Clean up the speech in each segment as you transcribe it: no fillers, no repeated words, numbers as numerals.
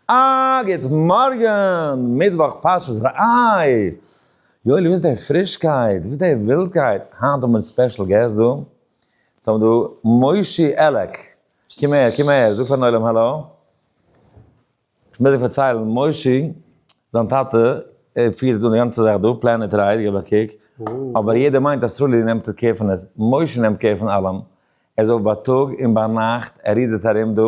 אה, גוט מארגן! מיטוואך פרשת ראה! יואלי וואס איז די פרישקייט? וואס איז די ווילדקייט? היינט האבן מיר special guest דא. אונז האבן דא מושי עלעק. קום אהער, קום אהער, זאג פארן עולם האלא. כ'מוז דיר פארציילן, מושי, זיין טאטע, ער פירט דא די גאנצע זאך דא, Planet Ride, געב א קוק. אבער יעדער מיינט אז סרולי נעמט care פון עס. מושי נעמט care פון אלעם. ער איז אויף בייטאג און ביינאכט, ער רודערט ארום דא.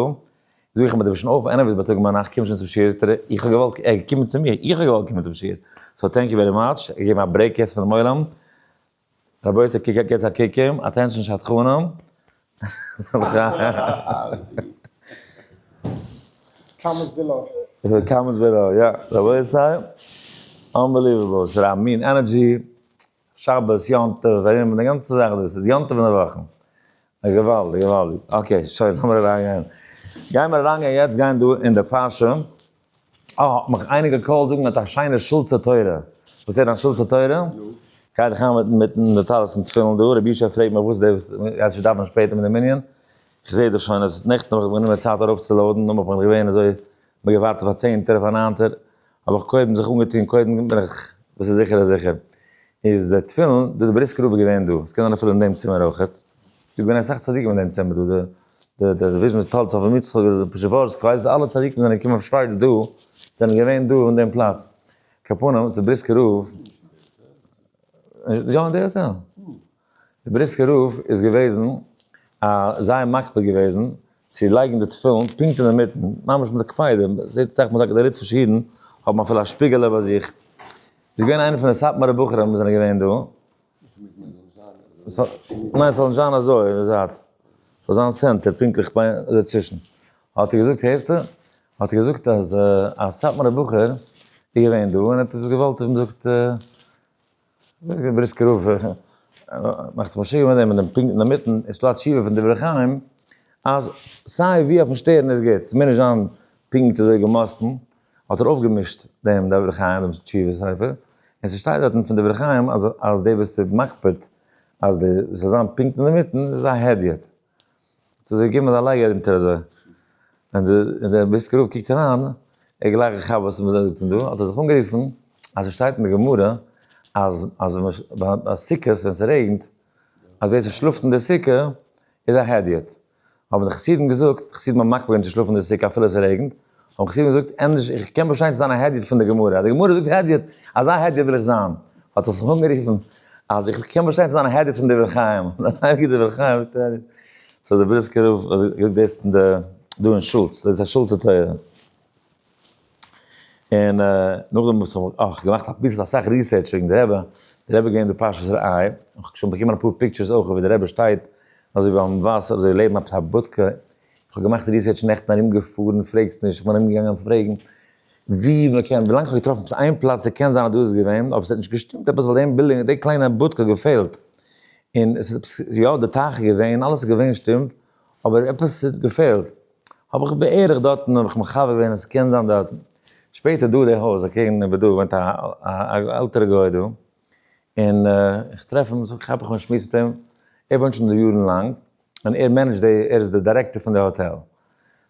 זאג איך אים, דו ביסט שוין אויף anyways בייטאג און ביינאכט, קום שוין צום שיעור. זאגט ער, איך האב געוואלט, ער איז געקומען צו מיר, איך האב געוואלט קומען צום שיעור. so thank you very much. געגעבן א break יעצט פונעם עולם. רבותי געטס א קוק אים, attention שדכנים. comments below. comments below, יא. רבותי, unbelievable, ס'איז א מין energy, שבת, יום טוב, ארום, די גאנצע זאך דא, ס'איז יום טוב אין די וואכן. געוואלדיג, געוואלדיג. okay, שוין, לאמיר אריינגיין. גיימיר אריינגיין יעצט גיין דא אין די פרשה. אה, האט מיך איינער גע call ט זאגן האט א שיינע שולצע תורה. וואס איז דיין שולצע תורה? גיי דיך איין מיטן די טלית און תפילין דא, רבי ישעי' פרעגט מיך וואס איז דאס, גייסט נישט דאווענען שפעטער מיט די מנין? איך זעה דאך שוין אז נעכטן האב איך גענומען צייט ארויף צו load ן, נאכדעם בין איך געווען אזוי, מיר געווארט אויף א צענטער אויף א ניינטער, האב איך קודם זיך אנגעטון, קודם בין איך, וואס איז זיכער איז זיכער, איז די תפילין, דא די בריסקער רב איז געווען דא, עס קען זיין אפילו אין דעם צימער אויכעט, דא געווען אסאך צדיקים אין דעם צימער דא, די די די וויזשניץ טאלץ אברהם יצחק די פשעווארסק כ'ווייס די אלע צדיקים זענען געקומען אויף שווייץ דא, זענען געווען דא אין דעם פלאץ, כפנים צו בריסקער רב, יא אין די האטעל, די בריסקער רב איז געוועזן א זייער מקפיד געוועזן צו לייגן די תפילין פונקט אינדערמיטן, ממש מיט א קפידה, זעט אסאך מאל טאקע די ליטווישע אידן האבן אפילו א שפיגעלע ביי זיך, איז געווען איינער פון די סאטמארע בחורים וואס זענען געווען דא, ניין ס'זאל נישט זיין אזוי אין די זייט, ס'זאל זיין center פונקטליך ביי אזוי צווישן, האט ער געזאגט הערסטו, האט ער געזאגט אז א סאטמארע בחור איז געווען דא און האט עפעס געוואלט האט אים געזאגט בריסקער רב מאכט זיך משוגע מיט דעם און פונקט אינדערמיטן איז דא א תשובה פון דברי חיים אז סיי ווי אויפן שטערן איז גוט, ס'מוז נישט זיין פונקט אזוי געמאסטן, האט ער אויפגעמישט דעם דברי חיים דעם תשובה ספר, און ס'שטייט דארטן פון דברי חיים אז אז דער וואס איז מקפיד אז די ס'זאל זיין פונקט אינדערמיטן איז א הדיוט. ס'איז אזוי געקומען אזא לייג ארונטער אזוי, און דער בריסקער רב קוקט אריין, ער גלייך געכאפט וואס מ'זאגט אים דא, האט ער זיך אנגערופן אז ס'שטייט אין די גמרא אז אז ביי סוכות ווען ס'רעגנט אז ווער ס'שלאפט אין די סוכה איז א הדיוט. האבן די חסידים געזאגט, חסידים האבן מקפיד געווען צו שלאפן אין די סוכה אפילו עס רעגנט, האבן חסידים געזאגט, ענדערש איך קען באשטיין צו זיין א הדיוט פון די גמרא, אז די גמרא זאגט הדיוט, אזא הדיוט וויל איך זיין. האט ער זיך אנגערופן אז איך קען באשטיין צו זיין א הדיוט פון דברי חיים, דברי חיים זאגט הדיוט. so דער בריסקער רב האט געזאגט דאס אין די, דא אין שולץ, דאס איז א שולצע תורה. און נאכדעם וואס איך האב אויך געמאכט אביסל אסאך research וועגן די רבי, די רבי איז געווען די פרשת ראה, און כ'האב שוין באקומען אפאר pictures אויך ווי די רבי שטייט אזוי ביים וואסער אזוי לעבן עפעס א בודקע, איך האב געמאכט research נעכטן ארום געפארן פרעגסט נישט, איך בין ארום געגאנגען פרעגן ווי מען קען, ווילאנג איך האב געטראפן עפעס איין פלאץ ס'קען זיין אז דא איז עס געווען, אבער ס'האט נישט געשטימט עפעס ווייל דעם בילדינג די קליינע בודקע האט געפעלט, און עס איז עפעס יא די טייך איז געווען אלעס איז געווען שטימט, אבער עפעס האט געפעלט. האב איך בערך דארטן האב איך מכוון געווען אז ס'קען זיין דארטן. שפעטער דא די הויז אקעגן איבער דא וואוינט א עלטערע גוי דא, און איך טרעף אים זאג כאפ איך א שמועס מיט אים, ער וואוינט שוין דא יארן לאנג, און ער manage ט די, ער איז די דירעקטאר פון די האטעל.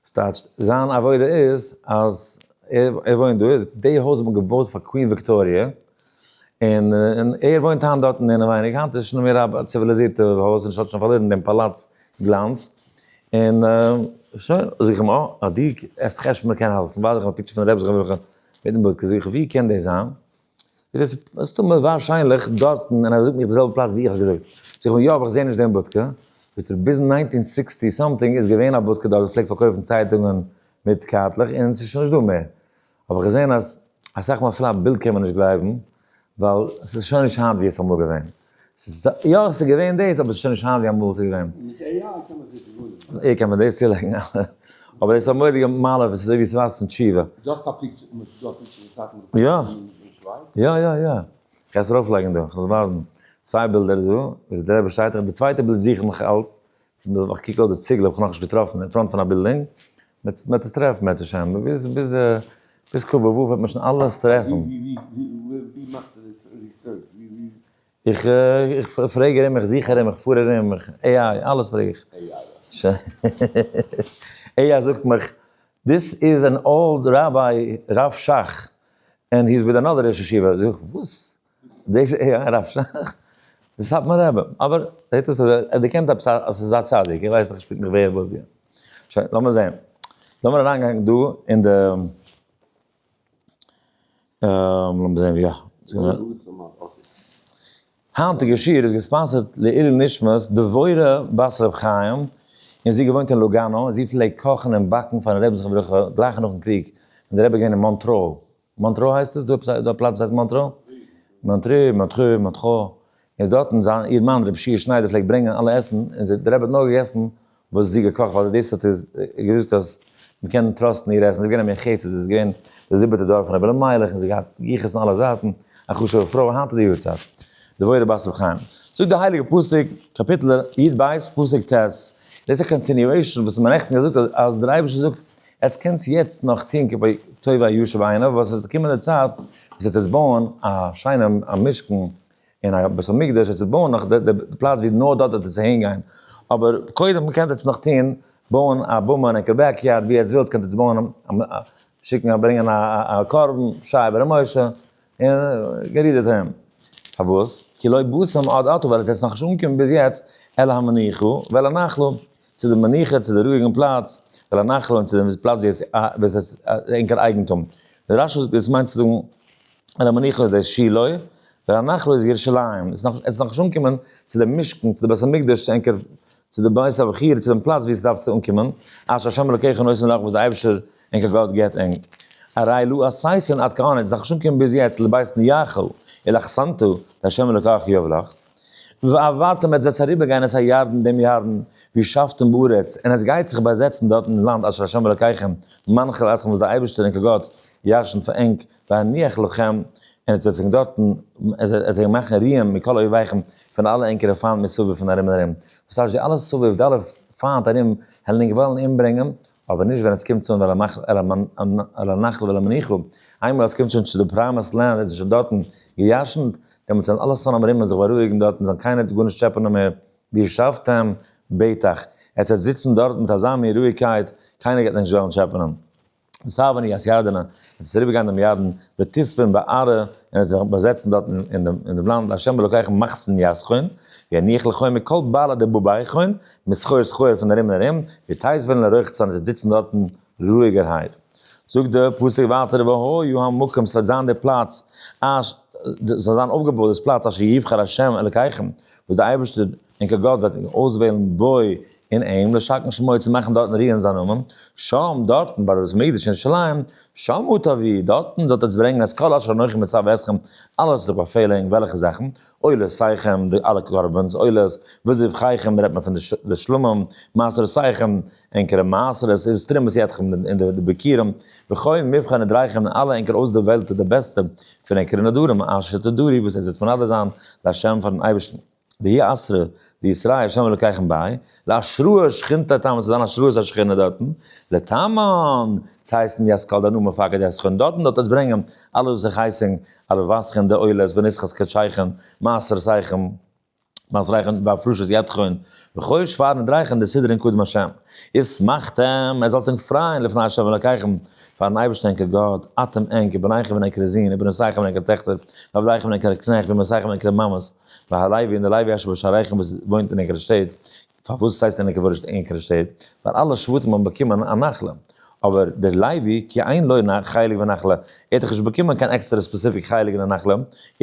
ס'טייטש זיין עבודה איז אז ער וואוינט דא, די הויז האט מען געבויט פאר Queen Victoria, און ער וואוינט היינט דארטן אינעווייניג, היינט איז שוין מער א ציוויליזירטע הויז און ס'האט שוין פארלוירן דעם פאלאץ גלאנץ, און שוין, זאג איך אים, אה, אז דו עסט חשבון מען קען העלפן, ווייז איך אים א picture פון רבי זכרונו לברכה מיטן בודקע, זאג איך, ווי קען דאס זיין? זאגט ער, מסתמא ווארשיינליך דארטן, און ער זאגט מיך די זעלבע פלאץ ווי איך האב געזאגט, זאג איך אים, יא, אבער איך זע נישט דעם בודקע, זאגט ער, ביז nineteen sixty something איז געווען א בודקע דארט וואס פלעגט פארקויפן צייטונגען מיט קארטלעך, און ס'איז שוין נישט דא מער. האב איך געזען אז אסאך מאל אפילו א בילד קען מען נישט גלייבן, ווייל ס'איז שוין נישט היינט ווי עס איז אמאל געווען. ס'איז, יא ס'איז געווען דאס, אבער ס'איז שוין נישט היינט ווי אמאל ס'איז געווען. מיט AI קען מען זיך געוואוינען. AI קען מען דאס צולייגן אלע. אבער דאס איז א מורא'דיגע מעלה וואס איז אזוי ווי ס'ווייזט פון תשובה. דו האסט א picture, דו האסט picture פון סאטמאר יא. אין שווייץ? יא יא יא. כ'גיי עס ארויפלייגן דא, כ'וועל ווייזן. צוויי בילדער איז דא, ווי דער רבי שטייט, די צווייטע בילד זוך איך נאך אלץ, איך קוק אויף די ציגל האב איך נאכנישט געטראפן אין front פון א בילדינג, מ'וועט עס טרעפן בעזרת השם, ביז ביז ביז כ ו וועט מען שוין אלעס טרעפן. ווי מאכסטו די research? איך איך פרעג ארום, איך זוך ארום, איך פאר ארום, איך AI, אלעס פרעג איך. AI זאגט מיך. This is an old rabbi, רב שך, and he's with another ראש ישיבה. זאג איך, וואס? דאס איז יא רב שך? דאס סאטמאר רבי. אבער זעט אויס אז ער האט דערקענט עפעס אז ס'איז א צדיק, איך ווייס נישט פונקטליך ווער וואס ווי. שוין, לאמיר זען. לאמיר אריינגיין דא אין די, לאמיר זען ווי, יא. היינטיגע שיעור איזגע sponsor ט לעילוי נשמת דבורה בת ר' חיים, און זי געוואוינט אין לוגאנא, זי פלעגט קאכן און באקן פארן רעבן זכרונו לברכה גלייך נאכן קריג, ווען דער רבי איז געווען אין מאנטראל, מאנטרא הייסט עס? דא עפעס דא א פלאץ וואס הייסט מאנטרא? מאנטרע, מאנטרע, מאנטרא, איז דארטן זיין איר מאן רבי שיע שניידער פלעגט ברענגען אלע עסן, און זי דער רבי האט נאר געגעסן וואס זי געקאכט ווייל דאס האט ער געזאגט אז מען קען trust ן איר עסן, זי איז געווען א מיוחסת, זי איז געווען די זיבעטע דור פון רבי אלימלך און זי האט געהאט יחוס פון אלע זייטן, א חשוב'ע פרוי, היינט איז די יארצייט. דבורה בת רבי חיים. זאגט די הייליגע פסוק, קאפיטל י"ב פסוק ט', דאס איז א continuation וואס מ'האט נעכטן געזאגט אז דער אייבערשטער זאגט, עטס קענטס יעצט נאך טוהן כפי טוב הישר בעיניו, אבער עס וועט קומען די צייט וואס עטס וועטס בויען א שיינעם א משכן און א בית המקדש, עטס וועט בויען נאך די פלאץ ווי נאר דארט וועט עטס אהין גיין, אבער קודם קענט עטס נאך טוהן בויען א במה אין ענקער backyard ווי עטס ווילטס קענט עטס בויען שיקן א ברענגען א קרבן שייע בר' משה און גערודערט אים. פארוואס? כי לא באתם עד עתה ווייל עטס זענטס נאכנישט אנגעקומען ביז יעצט אל המנוחה ואל הנחלה. צו די מנוחה, צו די רואיגן פלאץ, ואל הנחלה און צו דעם פלאץ וואו עס איז ענקער אייגנטום. דער רש"י זאגט דאס מיינט צו זאגן, אל המנוחה איז דער שילה, ואל הנחלה איז ירושלים, עס איז נאכנישט אנגעקומען צו דעם משכן, צו די בית המקדש, צו ענקער, צו די בית הבחירה, צו דעם פלאץ וואו עס דארף צו אנקומען, אשר ה' אלוקיך נותן לך וואס דער אייבערשטער ענקער גאט געבט ענק. הרי לא אתיתון עד כאן, עס איז נאכנישט אנגעקומען ביז יעצט לבית נחל, ולאחסנתא, דה' אלוקיך יהב לך. ועברתם עטס וועטס אריבערגיין את הירדן דעם ירדן, וישבתם בארץ, און עטס גייט זיך באזעצן דארט אין לאנד אשר ה' אלקיכם מנחיל אתכם וואס דער אייבערשטער ענקער גאט ירשנט פאר ענק, והניח לכם, און עטס וועטס ענק דארטן, עס וועט ענק מאכן רוען מכל אויביכם, פון אלע ענקערע פיינט מסביב פון ארום און ארום. וואס הייסט די אלע סביב, די אלע פיינט ארום, העלן ענק וועלן אומברענגען, אבער נישט ווען עס קומט צו אל הנחלה ואל המנוחה, איינמאל עס קומט שוין צו די promised land, עס איז שוין דארטן געירשנט, דעמאלטס זאלן אלע שונאים ארום זיך בארואיגן דארטן, זאל קיינער גארנישט טשעפענען מער, וישבתם בטח, עטס וועט זיצן דארט מיט אזא מין רואיגקייט, קיינער גייט נישט וועלן טשעפענען. ותעברון את הירדן, עטס וועט אריבערגיין דעם ירדן, ותספון בארעא, און עטס וועט זיך באזעצן דארטן אין דעם לאנד, לה' אלוקיכם מחסן יסכון, ויניח לכון מכל בעלי דבביכון, מסחור סחור פון ארום און ארום, ותשבון לרוחצן, עטס וועט זיצן דארטן רואיגערהייט. זאגט דער פסוק ווייטער והיה המקום ס'וועט זיין דער פלאץ אש ס'זאל זיין אויפגעבויט דאס פלאץ אשר יבחר ה' אלקיכם וואס דער אייבערשטער ענקער גאט וועט אויסוועלן בו אין אים לשכן שמו צו מאכן דארטן רוען זיין נאמען שם דארטן ביי דער בית המקדש אין ירושלים שמה תביאו דארטן זאלט עטס ברענגען את כל אשר אנכי מצוה אתכם אלעס וואס איך באפעל ענק וועלכע זאכן עולותיכם די אלע קרבנות עולות וזבחיכם רעדט מען פון די שלמים מעשרותיכם ענקערע מעשרות ותרומות ידכם און די ביכורים, וכל מבחר נדריכם און אלע ענקער אויסדערוועלטע די בעסטע פון ענקערע נדרים, אשר תדרו וואס עטס וועטס מנדר זיין לה' פארן אייבערשטן. ויהי אתרא דאתרעי ה' אלקיכם ביה, לאשראה שכינתא תמן ס'זאל זיין השראת השכינה דארטן, לתמן תיתון ית כל דאנא מפקד יתכון דארטן דארט עטס ברענגען אלע וואס איך הייס ענק, אלע וואסכן די עולות ונסכת קדשיכם, מעשרותיכם. מעשריכם והפרשת ידכון, וכל שפר נדריכם דתדרון קדם השם. ושמחתם, עטס זאלטס ענק פרייען לפני השם אלקיכם, פארן אייבערשטן ענקער גאט, אתם ענק, ובניכם און ענקערע זין, ובנותיכם און ענקערע טעכטער, ועבדיכם און ענקערע קנעכט, ואמותיכם און ענקערע מאמעס, והלוי און די לוי אשר בשעריכם וואס וואוינט אין ענקערע שטעט. פארוואס הייסט ענקער ווארט ענקערע שטעט? ווייל אלע שבטים האבן באקומען א נחלה. אבער דער לוי, כי אין לו חלק ונחלה, ער האט דאך נישט באקומען קיין עקסטערע specific חלק אין די נחלה,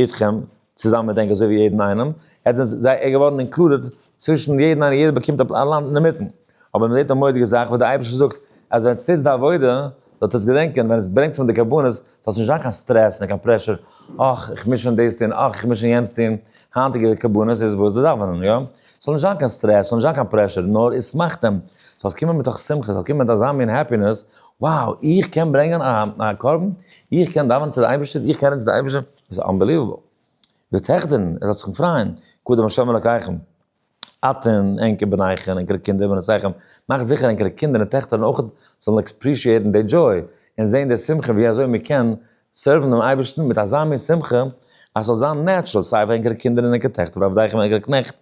אתכם, צוזאמען מיט ענק אזוי ווי יעדן איינעם, יעצט זענען זיי געווארן included צווישן יעדן איינעם, יעדער באקומט א לאנד אינמיטן, אבער מען זעט א מורא'דיגע זאך וואס דער אייבערשטער זאגט, אז ווען עטס טוטס די עבודה, זאלט עטס געדענקען, ווען עטס ברענגטס מיט די קרבנות, זאל עס נישט זיין קיין סטרעס און קיין pressure, אך, איך מוז שוין דאס טון, אך, איך מוז שוין יענץ טון, היינטיגע קרבנות איז וואס? די דאווענען, יא? ס'זאל נישט זיין קיין סטרעס, ס'זאל נישט זיין קיין pressure, נאר ושמחתם, ס'זאל קומען מתוך שמחה, ס'זאל קומען מיט אזא מין happiness, wow, איך קען ברענגען א קרבן, איך קען דאווענען צו די אייבערשטער, איך קען רעדן צו די אייבערשטער, איז unbelievable. ותחדון, ער זאל זיך פרייען, קדם השם אלקיכם, אתון, ענקער בניכם, ענקערע קינדער, ובנותיכם, מאכט זיכער ענקערע קינדער און טעכטער אויך זאלן appreciate ן די joy, און זען די שמחה ווי אזוי מען קען serve ן דעם אייבערשטן מיט אזא מין שמחה, אז ס'זאל זיין natural סיי פאר ענקערע קינדער און ענקערע טעכטער, ועבדיכם און ענקערע קנעכט.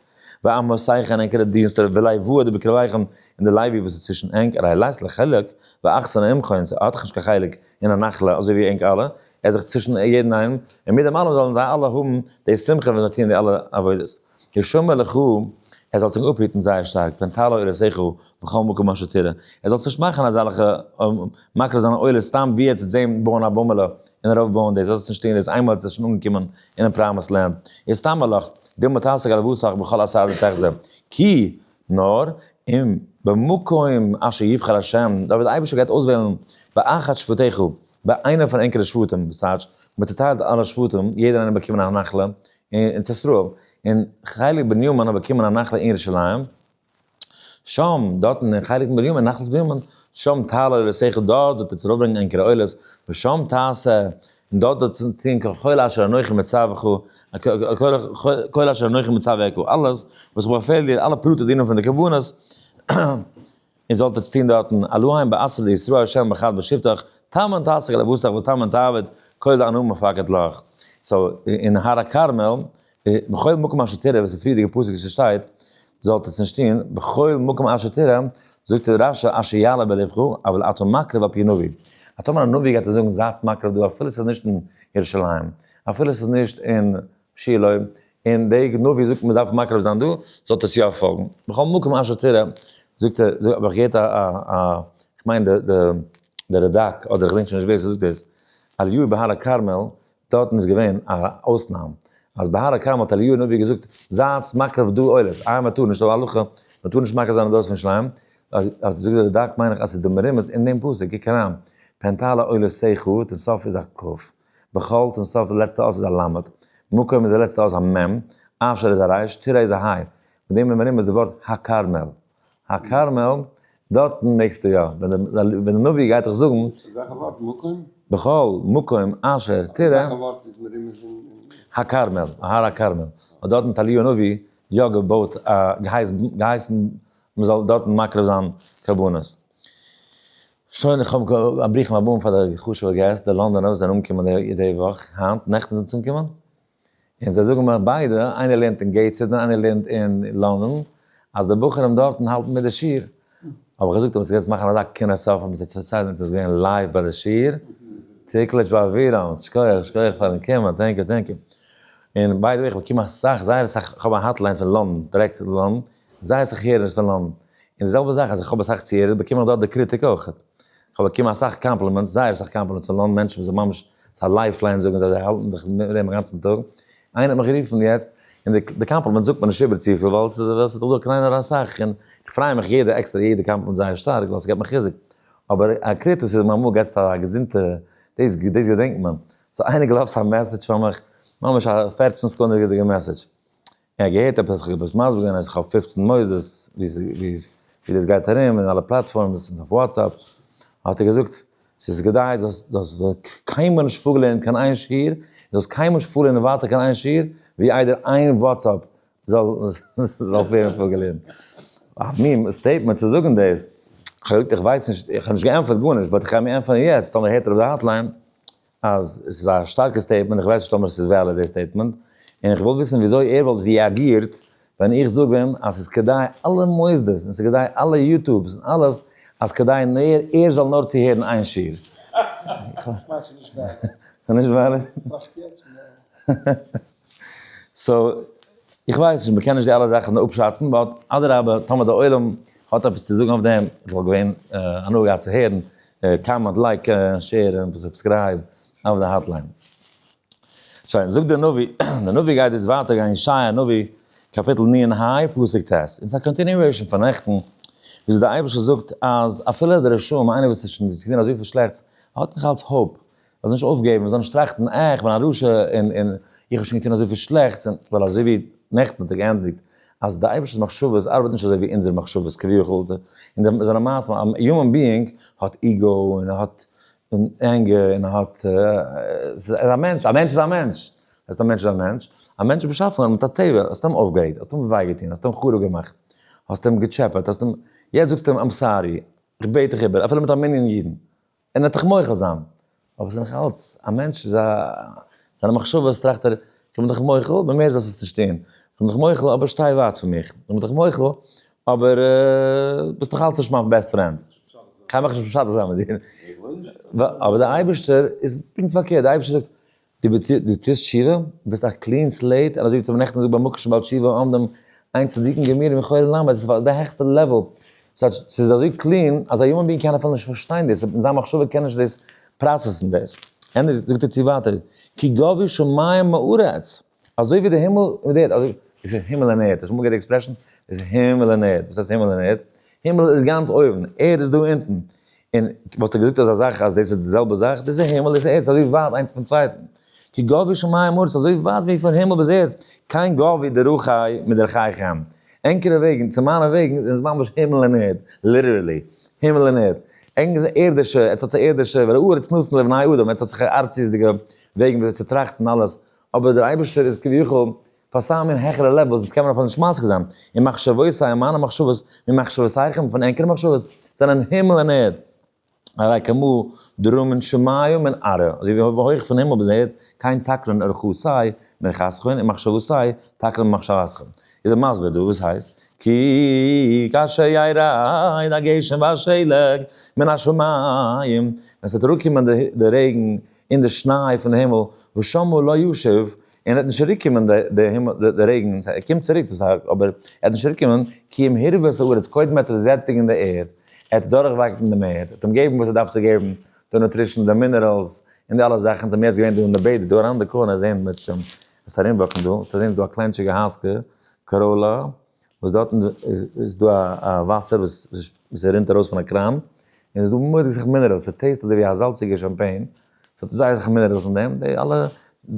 ואמותיכם ענקערע דינסטער, ולויאי דבקרבכם, און די לוי וואס איז צווישן ענק, הרי לית ליה חלק ואחסנא עמכון, ס'האט דאך נישט קיין חלק אין א נחלה אזוי ווי ענק אלע, ער איז דאך צווישן יעדן איינעם, און מיט דעם אלעם זאלן זיי אלע האבן די שמחה ווען זיי טוען די אלע עבודות. השמר לך, ער זאל זיך אפהיטן זייער שטארק, פן תעלה עולותיך בכל מקום אשר תראה, ער זאל נישט מאכן אזעלכע מקריב זיין עולות סתם ווי ער צו זען בויען א במה'לע און ארויף בויען דאס, זאלסט נישט טון דאס איינמאל עס איז שוין אנגעקומען אינעם promised land, איסתמר לך, דילמא תשיג ערבתך בכל אתר דתחזי, כי נאר אם במקום אשר יבחר השם, דארט ווי דער אייבערשטער גייט אויסוועלן באחד שבטיך, ביי איינער פון ענקערע שבטים, וואס טייטש, מען צעטיילט אלע שבטים, יעדער איינער באקומען א נחלה אין ארץ ישראל, און חלק בנימין האט באקומען א נחלה אין ירושלים, שם, דארטן אין חלק בנימין, נחלת בנימין, שם תעלה עולותיך, דארט וועט עטס ארויפברענגען ענקערע עולות, ושם תעשה, און דארט וועט עטס טון ככל אשר אנכי מצווך, כל אשר אנכי מצווך, אלעס וואס איך באפעל דיר, אלע פרטי דינים פון די קרבנות, און זאלט עטס טון דארטן, אלהים בעשרה לישראל השם אחד בשבתך, תמן תשיג על אבותיך ותמן תעבד, כל דאנא מפקד לך. so, אין הר הכרמל, בכל מקום אשר תראה, וואס איז פריערדיגע פסוק וואס עס שטייט, זאלט עטס נישט טון, בכל מקום אשר תראה, זאגט דער רש"י אשר יעלה בלבך, אבל אתה מקריב על פי נביא. אז טאמער א נביא גייט דיר זאגן זייטס מקריב דא אפילו עס איז נישט אין ירושלים, אפילו עס איז נישט אין שילה, און די נביא זאגט מען דארף מקריב זיין דא, זאלט עטס יא פאלגן. בכל מקום אשר תראה, זאגט ער, האב איך געהערט א א, איך מיין די די רד"ק, אדער איך געדענק שוין נישט ווער ס'זאגט דאס, אליהו בהר הכרמל, דארטן איז געווען א אויסנאם, אז בהר הכרמל האט אליהו הנביא געזאגט, זייטס מקריב דא עולות, איי מען טאר נישט, אבער הלכה, מען טאר נישט מקריב זיין אינדרויסן פון ירושלים, אז זאגט דער רד"ק מיין איך אז ס'איז די מרומז אין דעם פסוק, קוק אריין, פן תעלה עולותיך, צום סוף איז א כ', בכל צום סוף די לעצטע אות איז א ל', מקום איז די לעצטע אות א מ', אשר איז א ר', תראה איז א ה', מיט דעם איז מרומז די ווארט הכרמל. הכרמל, דארטן מעגסטו יא, ווען די נביא גייט דיך זאגן. וועלכע ווארט? מקום? בכל מקום אשר תראה. וועלכע ווארט איז מרומז אין. הכרמל, הר הכרמל, האט דארטן האט אליהו הנביא יא געבויט א, געהייסן מען זאל דארטן מקריב זיין קרבנות. שוין איך האב א ברוכים הבאים פאר די חשוב'ע געסט, די לאנדאנער וואס זענען אנגעקומען די וואך, היינט, נעכטן זענען זיי אנגעקומען. און זיי זאגן מיר ביידע, איינער לערנט אין געיטסהעד און איינער לערנט אין לאנדאן, אז די בחורים דארטן האלטן מיט די שיעור. האב איך געזאגט, אויב מ'גייט מאכן אזא כינוס אויף מיט די צייט ווען ס'איז געווען live ביי די שיעור, תקלוש באווירם, שכוח, שכוח פארן קומען, thank you, thank you. און by the way, איך באקום אסאך, זייער אסאך, איך האב א hotline פון לאנדאן, דירעקט פון לאנדאן, זייער אסאך הערערס פון לאנדאן. און די זעלבע זאך אז איך האב אסאך צוהערערס באקום איך דארט די קריטיק אויך. כ'האב באקומען אסאך compliments, זייער אסאך compliments פון לאנדאן מענטשן וואס זענען ממש, ס'איז א lifeline זאגן זיי, זיי האלטן זיך מיט דעם אגאנצן טאג. איינער האט מיך גערופן יעצט, און די compliments זאגט מען נישט איבער צופיל, ווייל ס'איז ווייל ס'איז דאך דא קליינער אסאך, און איך פריי מיך יעדע עקסטערע יעדע compliment זייער שטארק, ווייל ס'געבט מיך חיזוק. אבער א criticism אמאל געבט עס א געזונטע, דאס דאס געדענקט מען. so איינער געלאזט א message פאר מיך, ממש א 14 סעקונדעדיגע message. ער האט געהערט עפעס, איך האב עפעס מסביר געווען אז איך האב 15 מוסדות ווי דאס גייט ארום אין אלע platforms און אויף WhatsApp, האט ער געזאגט, ס'איז כדאי זאלסט קיינמאל נישט פארגעלערנט קיין איין שיעור, זאלסט קיינמאל נישט פארלערנען ווייטער קיין איין שיעור, ווי איידער איין WhatsApp זאל ווערן פארגעלערנט. א מין statement צו זאגן דאס. איך האב געזאגט איך ווייס נישט, איך האב נישט געענטפערט גארנישט, but איך גיי מיר ענטפערן יעצט, טאמער הערט ער אויף די hotline, אז עס איז א שטארקע statement, איך ווייס נישט טאמער עס איז valid די statement, און איך וויל וויסן וויאזוי ער וואלט רעאגירט ווען איך זאג אים אז ס'איז כדאי אלע מוסדות און ס'איז כדאי אלע YouTubes און אלעס, אז כדאי נאר ער זאל נאר צוהערן איין שיעור. איך מיין ס'איז נישט valid. ס'איז נישט valid? טראכט יעצט נאר. so, איך ווייס נישט, מ'קען נישט די אלע זאכן אפשאצן, but אדרבה, טאמער די עולם האט עפעס צו זאגן אויף דעם, איך וואלט געווען הנאה געהאט צו הערן, comment, like, share און subscribe אויף די hotline. שוין, זאגט דער נביא, דער נביא גייט יעצט ווייטער גיין, ישעיה הנביא, קאפיטל נ ה, פסוק ט', און ס'איז א continuation פון נעכטן, וויאזוי דער אייבערשטער זאגט אז אפילו דער רשעים, איינער וואס איז שוין געטון אזויפיל שלעכטס, האט נאך אלץ hope, זאל נישט אויפגעבן, זאל נישט טראכטן, אה, איך בין א רשע, און און איך האב שוין געטון אזויפיל שלעכטס, און ווייל אזוי ווי נעכטן האט ער געענדיגט, אז די אייבערשטער'ס מחשבות ארבעט נישט אזוי ווי אונזערע מחשבות כביכול, און די זיינע מעשים, א human being האט ego, און ער האט anger, און ער האט, ס'איז א מענטש, א מענטש איז א מענטש, הייסט א מענטש איז א מענטש, א מענטש איז באשאפן געווארן מיט א טבע, האסט אים אויפגערעגט, האסט אים וויי געטון, האסט אים חרוב געמאכט, האסט אים געטשעפעט, האסט אים, יעצט זאגסטו אים I'm sorry, איך בעט דיך איבער, אפילו מיט א מנין אידן, און ער וועט דיך מוחל זיין, אבער ס'איז נאך אלץ, א מענטש איז א, זיינע מחשבות טראכט ער, איך בין דיך מוחל, אבער מער זאלסט עס נישט טון, איך בין דיך מוחל, אבער שטיי ווייט פון מיך. איך בין דיך מוחל, אבער ביסט נאך אלץ נישט מיין best friend. קיין מאך נישט משדך זיין מיט דיר. אבער דער אייבערשטער איז פונקט פארקערט, דער אייבערשטער זאגט, דו טוסט תשובה, ביסט א clean slate, און אזוי ווי צום נעכטן געזאגט ביי מקש בעל תשובה עומדים אין צדיקים גמורים יכולין לעמוד, דאס איז די העכסטע level, ס'איז אזוי clean אז א human being קען אפילו נישט פארשטיין דאס, אין זיין מחשבה קען נישט דאס process ן דאס. ענדיגט זאגט ער צו ווייטער, כי גבהו שמים מארץ, אזוי ווי די הימל און די ערד, אזוי איז הימל און ערד, האסט אמאל געהערט די expression? איז הימל און ערד, וואס הייסט הימל און ערד? הימל איז גאנץ אויבן, ערד איז דא אונטן, און וואלסטו געזאגט אזא זאך אז דאס איז די זעלבע זאך? דאס איז הימל, דאס איז ערד, ס'איז אזוי ווייט איינס פון צווייטן. כי גבהו שמים מארץ, אזוי ווייט ווי פון הימל ביז ערד, כן גבהו דרכי מדרכיכם. ענקערע וועגן צו מיינע וועגן איז ממש הימל און ערד, literally, הימל און ערד. ענק זענען ערדישע, עטס האטס א ערדישע, והארץ נתן לבני אדם, עטס האטס זיך ארציות'דיגע וועגן וויאזוי צו טראכטן אלעס, אבער דער אייבערשטער איז כביכול פאר אסאך מין העכערע levels, דאס קען מען אפילו נישט משיג זיין, און מחשבותי, און מיינע מחשבות, ממחשבותיכם, פון ענקערע מחשבות, זענען הימל און ערד. הרי כמו דרומין שמים מן ארעא, אזוי ווי הויך פון הימל ביז ערד, כן תקלין אורחותי מאורחתכון, און מחשבותי תקלין ממחשבתכון. איז ער מסביר דא וואס הייסט, כי כאשר ירד הגשם והשלג מן השמים, ווען ס'וועט אראפקומען די רעגן און די שניי פון די הימל, ושמה לא ישוב, און ער וועט נישט צוריקקומען די הימל די רעגן, ער קומט צוריק צו זיי, אבער ער וועט נישט צוריקקומען, כי אם הרווה את הארץ, קודם וועט ער זעטיגן די ערד, ער וועט דורכווייקן דעם ערד, ער וועט אים געבן וואס ער דארף צו געבן, די nutrition, די minerals, און די אלע זאכן, זענען מיר יעצט געווען דא אין די בעט, דא around the corner זעהן מיר שוין, עס ארום walk ן דא, וועסטו זעהן דא א קליינטשיגע הייזקע, קאראלא, וואס דארטן איז דא א וואסער וואס ס'רינט ארויס פון א קראן, און ס'איז דא מורא'דיג אסאך minerals, ס' taste אזוי ווי א זאלציגע champagne, ס'האט זייער אסאך minerals אין דעם, די אלע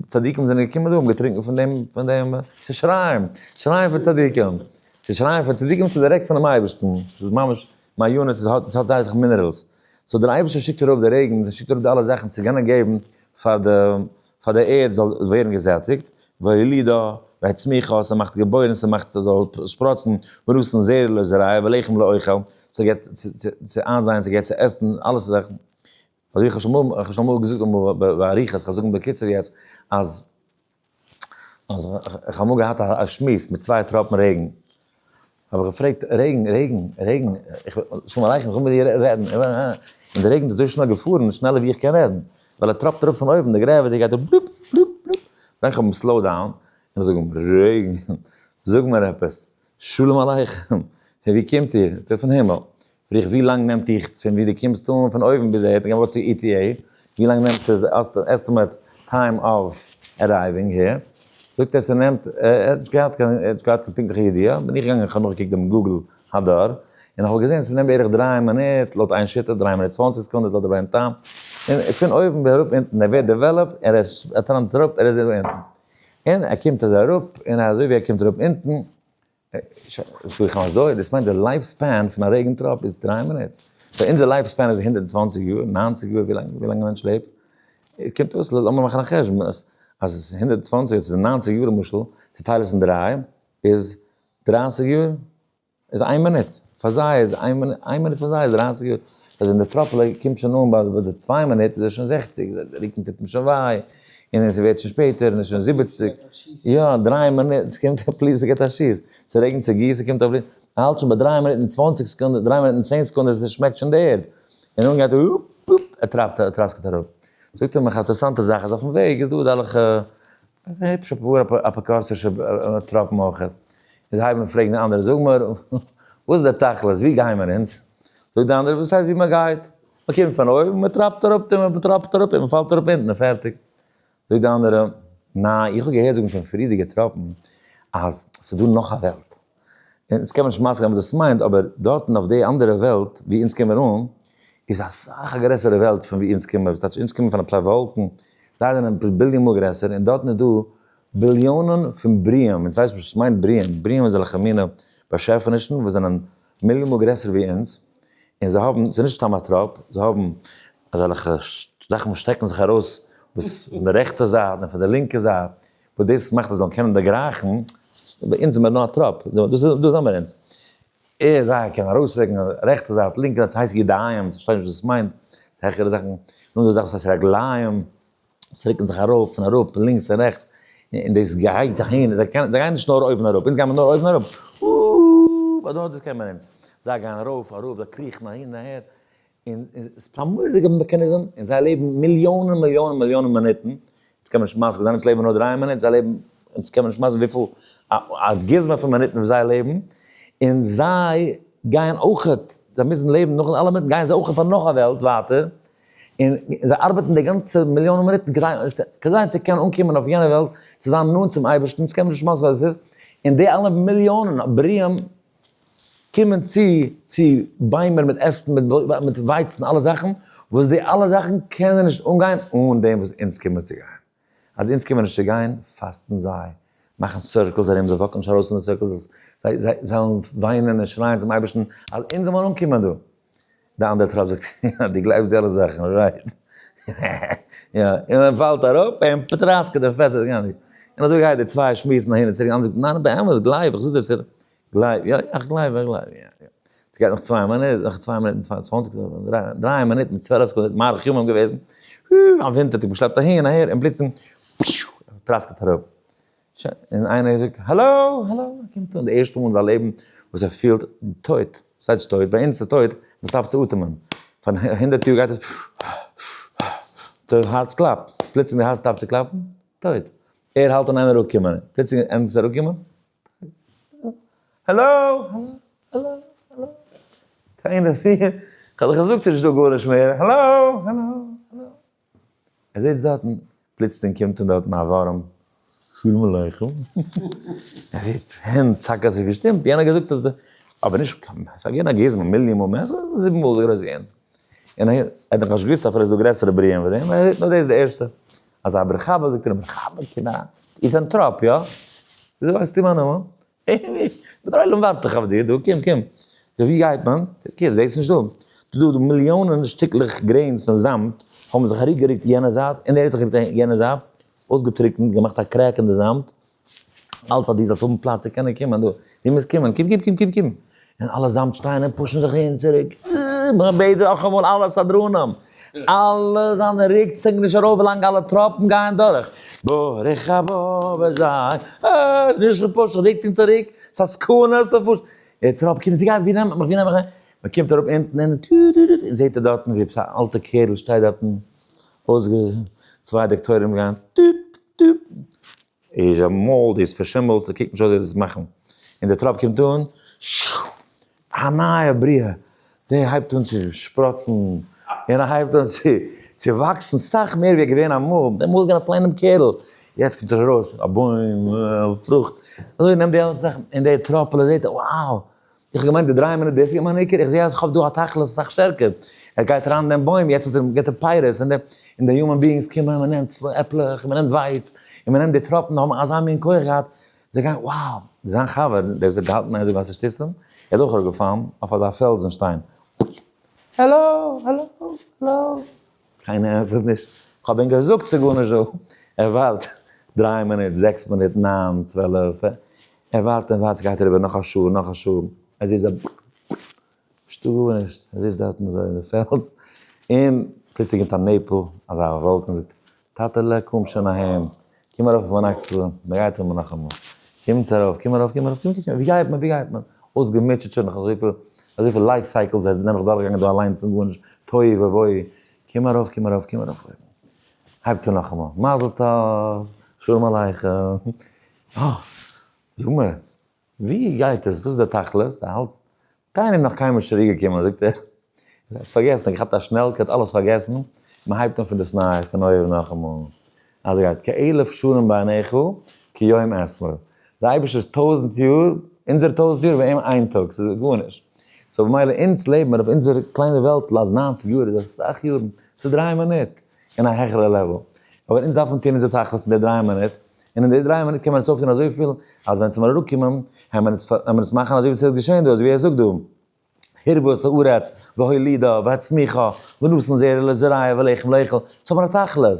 צדיקים זענען געקומען דא האבן געטרינקען פון דעם, פון דעם, ס'איז שיריים, שיריים פון צדיקים, ס'איז שיריים פון צדיקים, ס'איז דירעקט פונעם אייבערשטן, ס'איז ממש מעיינות, ס'האט זייער אסאך minerals, so דער אייבערשטער שיקט אראפ די רעגן, ער שיקט אראפ די אלע זאכן צו קענען געבן פאר די פאר די ערד זאל ווערן געזעטיגט, והולידה, והצמיחה, ס'מאכט געבוירן, ס'מאכט ס'זאל שפראצן, ונתן זרע לזורע, ולחם לאוכל, ס'געבט צו איינזייען, ס'געבט צו עסן, אלעס זאכן. אזוי איך האב שוין אמאל, איך האב שוין אמאל געזאגט אמאל באריכות, כ'וועל זאגן בקיצור יעצט, אז אז איך האב אמאל געהאט א שמועס מיט צוויי טראפן רעגן, האב איך געפרעגט, רעגן, רעגן, רעגן, איך וויל, שלום עליכם, איך וויל מיט דיר רעדן, און די רעגן איז אזוי שנעל געפארן, שנעלער ווי איך קען רעדן, ווייל ער טראפט אראפ פון אויבן, די gravity גייט אראפ, בלופ, בלופ, בלופ, דאן איך האב אים slow down, און איך זאג אים, רעגן, זאג מיר עפעס, שלום עליכם, פון ווי קומט איר? זאגט ער, פון הימל. פרעג איך, ווי לאנג נעמט דיך פון ווי דו קומסט אן פון אויבן ביז אהער, what's your ETA, ווי לאנג נעמט עס די estimate time of arriving here? זאגט ער ס'נעמט, ער האט נישט געהאט קיין, ער האט נישט געהאט קיין פונקטליכע ידיעה, בין איך געגאנגען איך האב נאכגעקוקט דעם Google הדור, און איך האב געזען ס'נעמט בערך דריי מינוט לויט איין שיטה, דריי מינוט צוואנציג סעקונדעס לויט די ברענד טיים, און פון אויבן ביז אראפ אונטן, ער ווערט developed, ער איז, ער טאנצט אראפ, ער איז דא אונטן. און ער קומט אזוי אראפ, און אזוי ווי ער קומט אראפ אונטן, זאג איך אים אזוי, דאס מיינט די life span פון א רעגן טראפ איז 3 מינוט. so אונזער life span איז 120 יאר, 90 יאר, ווי לאנג א מענטש לעבט. קומט אויס, לאמיר מאכן א חשבון, אז עס איז 120, עס איז 90 יאר למשל, צוטייל עס אין דריי, איז 30 יאר, איז איין מינוט. פאר זיי איז איין מינוט, איין מינוט פאר זיי איז 30 יאר. אז ווען די טראפעלע קומט שוין אן ביי די 2 מינוט איז ער שוין 60, די רוקן טוט אים שוין וויי, און עס ווערט שוין שפעטער, און עס איז שוין 70. יא, 3 מינוט, עס קומט א פליס, עס געט א שיס. ס'רעגנט, ס'גיסט, ס'קומט א בליץ. ער האלט שוין ביי 3 מינוט און 20 סעקונדעס, 3 מינוט און 10 סעקונדעס, עס שמעקט שוין די ערד. און אן גייט ער, אופ, אופ, ער טרייבט, ער טראסקעט אראפ. זאגט ער מיך א אינטערעסאנטע זאך, אז אויפן וועג איז דא אזעלכע היפש אפאר אפיקורסישע טראפן אויך. און זיי הייבן אן פרעגן די אנדערע, זאג מיר, וואס איז דער תכלית, ווי גייען מיר אונז? זאגט די אנדערע, וואס הייסט ווי מען גייט? מען קומט פון אויבן, מען טראפט אראפ, מען טראפט אראפ און מען פאלט אראפ אונטן און פערטיג. זאגט די אנדערע, ניין, איך האב געהערט זאגן פון פריערדיגע טראפן אז ס'איז דא נאך א וועלט. און עס קען מען נישט משיג זיין וואס דאס מיינט, אבער דארטן אויף די אנדערע וועלט ווי אונז קומען אן, איז אסאך א גרעסערע וועלט פון ווי אונז קומען, וואס טייטש אונז קומען פון א פאר וואלקן, זיי זענען ביליאן מאל גרעסער, און דארטן איז דא ביליאנען פון בריאים, אונז ווייסן נישט וואס מיינט בריאים, בריאים איז אזעלכע מינע באשעפענישן וואס זענען מיליאן מאל גרעסער ווי אונז, און זיי האבן, ס'איז נישט סתם א טראפ, זיי האבן אזעלכע זאכן וואס שטעקן זיך ארויס וואס פון די רעכטע זייט און פון די לינקע זייט, וואס דאס מאכט אז זיי זאלן קענען דערגרייכן, ביי אונז זעמיר נאר א טראפ, דאס זעמיר אונז. ער זיי קען ארויסרוקן רעכטע זייט לינקע זייט ס'הייסט ידיים כ'פארשטיי נישט וואס עס מיינט העכערע זאכן נאך די זאך וואס הייסט רגליים וואס רוקן זיך ארויף און אראפ לינקס און רעכטס. און דאס גייט אהין, זיי קענען, זיי גייען נישט נאר אויבן אראפ, אונז גייען מיר נאר אויבן אראפ, אאאא, אדער דאס קען מען אונז, זיי גייען ארויף אראפ, זיי קריכן אהין און אהער, און ס'איז א מורא'דיגע mechanism, און זיי לעבן מיליאנען מיליאנען מיליאנען מינוטן, אונז קען מען נישט משיג זיין, אונז לעבן נאר 3 מינוט, זיי לעבן, אונז קען מען נישט משיג וויפיל, א גוזמא פון מינוטן וואס זיי לעבן, און זיי גייען אויכעט, זיי מוזן לעבן נאך אלע מינוטן גייען זיי אויכעט פאר נאך א וועלט ווייטער, און זיי ארבעטן די גאנצע מיליאנען מינוטן כדי צו קענען אנקומען אויף יענע וועלט, צו זיין נאנט צום אייבערשטן, אונז קען מען נישט מסביר וואס עס איז, און די אלע מיליאנען בריאים קומען צו צו ביימער מיט עסן מיט ווייצן אלע זאכן, וואס די אלע זאכן קענען נישט אנגיין אן דעם וואס אונז קומען צו גיין. אז אונז קומען נישט צו גיין, פאסטן זיי, מאכן circles ארום, זיי walk ן נישט ארויס פון די circles, זיי זיי זאלן וויינען און שרייען צום אייבערשטן אז אונז זאל מען אנקומען דא. די אנדערע טראפ זאגט, יא, דו גלייבסט די אלע זאכן, right? יא, און מען פאלט אראפ און פטראסקעט די פעטע גאנג. און אזוי גייט די צוויי שמועסן אהין און צוריק, די אנדערע זאגט, ניין באמת גלייב איך, זאג דיר גלייב, יא, איך גלייב, איך גלייב, יא, יא. עס גייט נאך 2 מינוט, נאך 2 מינוט און 22, 3 מינוט מיט 12 סעקונדעס, מאריך ימים געוועזן, א ווינט האט אים געשלעפט אהין אהער, און פלוצלינג, פששש, טראסקעט אראפ. שוין, און איינער זאגט, האלא, האלא, ער קומט אן, די ערשטע מאל אין זיין לעבן וואס ער פילט טויט, וואס הייסט טויט? ביי אונז איז טויט, מען stop ט צו אטעמען, פאר 100 יאר גייט עס, די הארץ קלאפט, פלוצלינג די הארץ stop ט צו קלאפן, טויט. ער האלט אין איין אראפקומען, פלוצלינג ענדיגט עס אראפקומען, האלא! האלא! האלא! האלא! קיינער פיר, כ'האב דיך געזאגט ס'איז נישטא גארנישט מער, האלא! האלא! האלא! ער זעצט דארטן, פלוצלינג קומט אן דארטן א ווארעם, שלום עליכם! ער זעט הענט, טאקע אזוי געשטימט, יענער האט געזאגט אז, אבער נישט קיין, ס'איז געווען א גוזמא, מיליאן מאל מער, זיבן מאל אזוי גרויס ווי אונז. און ער האט נאך נישט געוואוסט אפילו אז ס'איז דא גרעסערע בריאים ווי דעם, ער זעט נאר דאס איז די ערשטע. אזא ברחבה, זאגט ער אים, ברחבה, קום אריין, איר זענט טראפ, יא? וויאזוי ווייסטו מיין נאמען? דער עולם ווארט דאך אויף דיר דא, קום קום. זאג, ווי גייט מען? קום, זעסט נישט דא? דא דא מיליאנען שטיקלעך grains פון זאמד האבן זיך ארומגערוקט יענע זייט, און דער האט זיך גערוקט יענע זייט, אויסגעטריקנט, געמאכט א crack אין די זאמד, אלץ אז דו זאלסט האבן פלאץ צו קענען קומען דא, דו מוזט קומען, קום קום קום קום קום, און אלע זאמד שטייען און push ן זיך אהין צוריק, מען בעט נאכאמאל אלע סדרנים, אלע זיינע רוקט זיך נישט ארויף ווילאנג אלע טראפן גייען דורך, ברוך הבא בעזרת ה', נישט גע push ט, רוקט אים צוריק, ס'איז א סכנה עס צו push ן, דער טראפ קומט, ווי ווי נעמט מען מיך, ווי נעמט מען מיך, מען קומט אראפ אונטן און טו טו טו, און זעט ער דארטן ווי עפעס א אלטע קערל שטייט דארטן, אויסגע, צוויי דאקטוירים גייען טו טו. איז א mold איז פארשימלט, ער קוקט נישט אויס ווי עס מאכן, און דער טראפ קומט אן, א נייע בריאה, דער הייבט אן צו שפראצן, און ער הייבט אן צו וואקסן סאך מער ווי ער געווען אמאל, דעמאלט איז געווען א פלעינעם קערל, יעצט קומט ער ארויס, א בוים, א פרוכט, אזוי נעמט די אלע זאכן, און דער טראפעלע זעט, wow! איך האב געמיינט די 3 מינוט דאס איז געווען מיין עיקר, איך זע אז איך האב דא א תכלית אסאך שטערקער, ער גייט אריין אין דעם בוים, יעצט האט ער געט ער פירות, און די און די human beings קומען, מען נעמט עפלעך, מען נעמט ווייץ, און מען נעמט די טראפן האבן אזא מין כח געהאט, זיי גייען wow! זיין חבר, דער וואס האט געהאלטן איין זאגן אז ס'איז שטותים, ער איז אויך אראפגעפאלן אויף אזא פעלזן שטיין, העלא! העלא! העלא! קיינער ענטפערט נישט, כ'האב אים געזאגט ס'איז גארנישט דא, ער ווארט 3 מינוט, 6 מינוט, 9, 12, ער ווארט און ווארט, ס'גייט אריבער נאך א שעה, נאך א שעה, ער זעט זיי, נישטא גארנישט, ער זיצט דארטן אזוי אין די פעלז, און פלוצלינג קומט א נעפל, אזא וואלקן, זאגט, טאטעלע קום שוין אהיים, קום ארויף אויף מיין אקסל, מ'גייט אן נאכאמאל, קומטס ארויף, קום ארויף, קום ארויף, קום קום קום, ווי גייט מען, ווי גייט מען, אויסגעמוטשעט שוין נאך אזויפיל, אזויפיל life cycles זיי זענען נעבעך דורכגעגאנגען דא אליינס אן גארנישט, תוהו ובוהו, קום ארויף, קום ארויף, קום ארויף אויבן. הייבט אן נאכאמאל, מזל טוב, שלום עליכם, אה, זאג מיר, ווי גייט עס? וואס איז די תכלית? די האלטסט? קיינער איז נאך קיינמאל נישט צוריק געקומען זאגט ער. ער האט פארגעסן, ער האט געכאפט א שנעלקייט, אלעס פארגעסן, מען הייבט אן פון דאס ניי, פון אויבן נאכאמאל. אזוי גייט, כאלף שנים בעיניך כיום אתמול. די אייבערשטער איז 1000 יאר, אונזערע 1000 יאר ביי אים איין טאג, ס'איז גארנישט. so במילא אונז לעבן מיר אויף אונזער קליינע וועלטל אז 90 יאר איז אסאך יארן, ס'איז 3 מינוט. אין א העכערע level. אבער אונז דארפן טון אונזער תכלית אין די 3 מינוט, און אין די 3 מינוט קען מען עס אויפטון אזויפיל, אז ווען ס'זאל אראפקומען, העמער עס מאכן אזוי ווי ס'איז געשען דא, אזוי ווי ער זאגט דא, הרבה את הארץ והולידה והצמיחה ונתן זרע לזורע ולחם לאוכל, ס'האט מען א תכלית.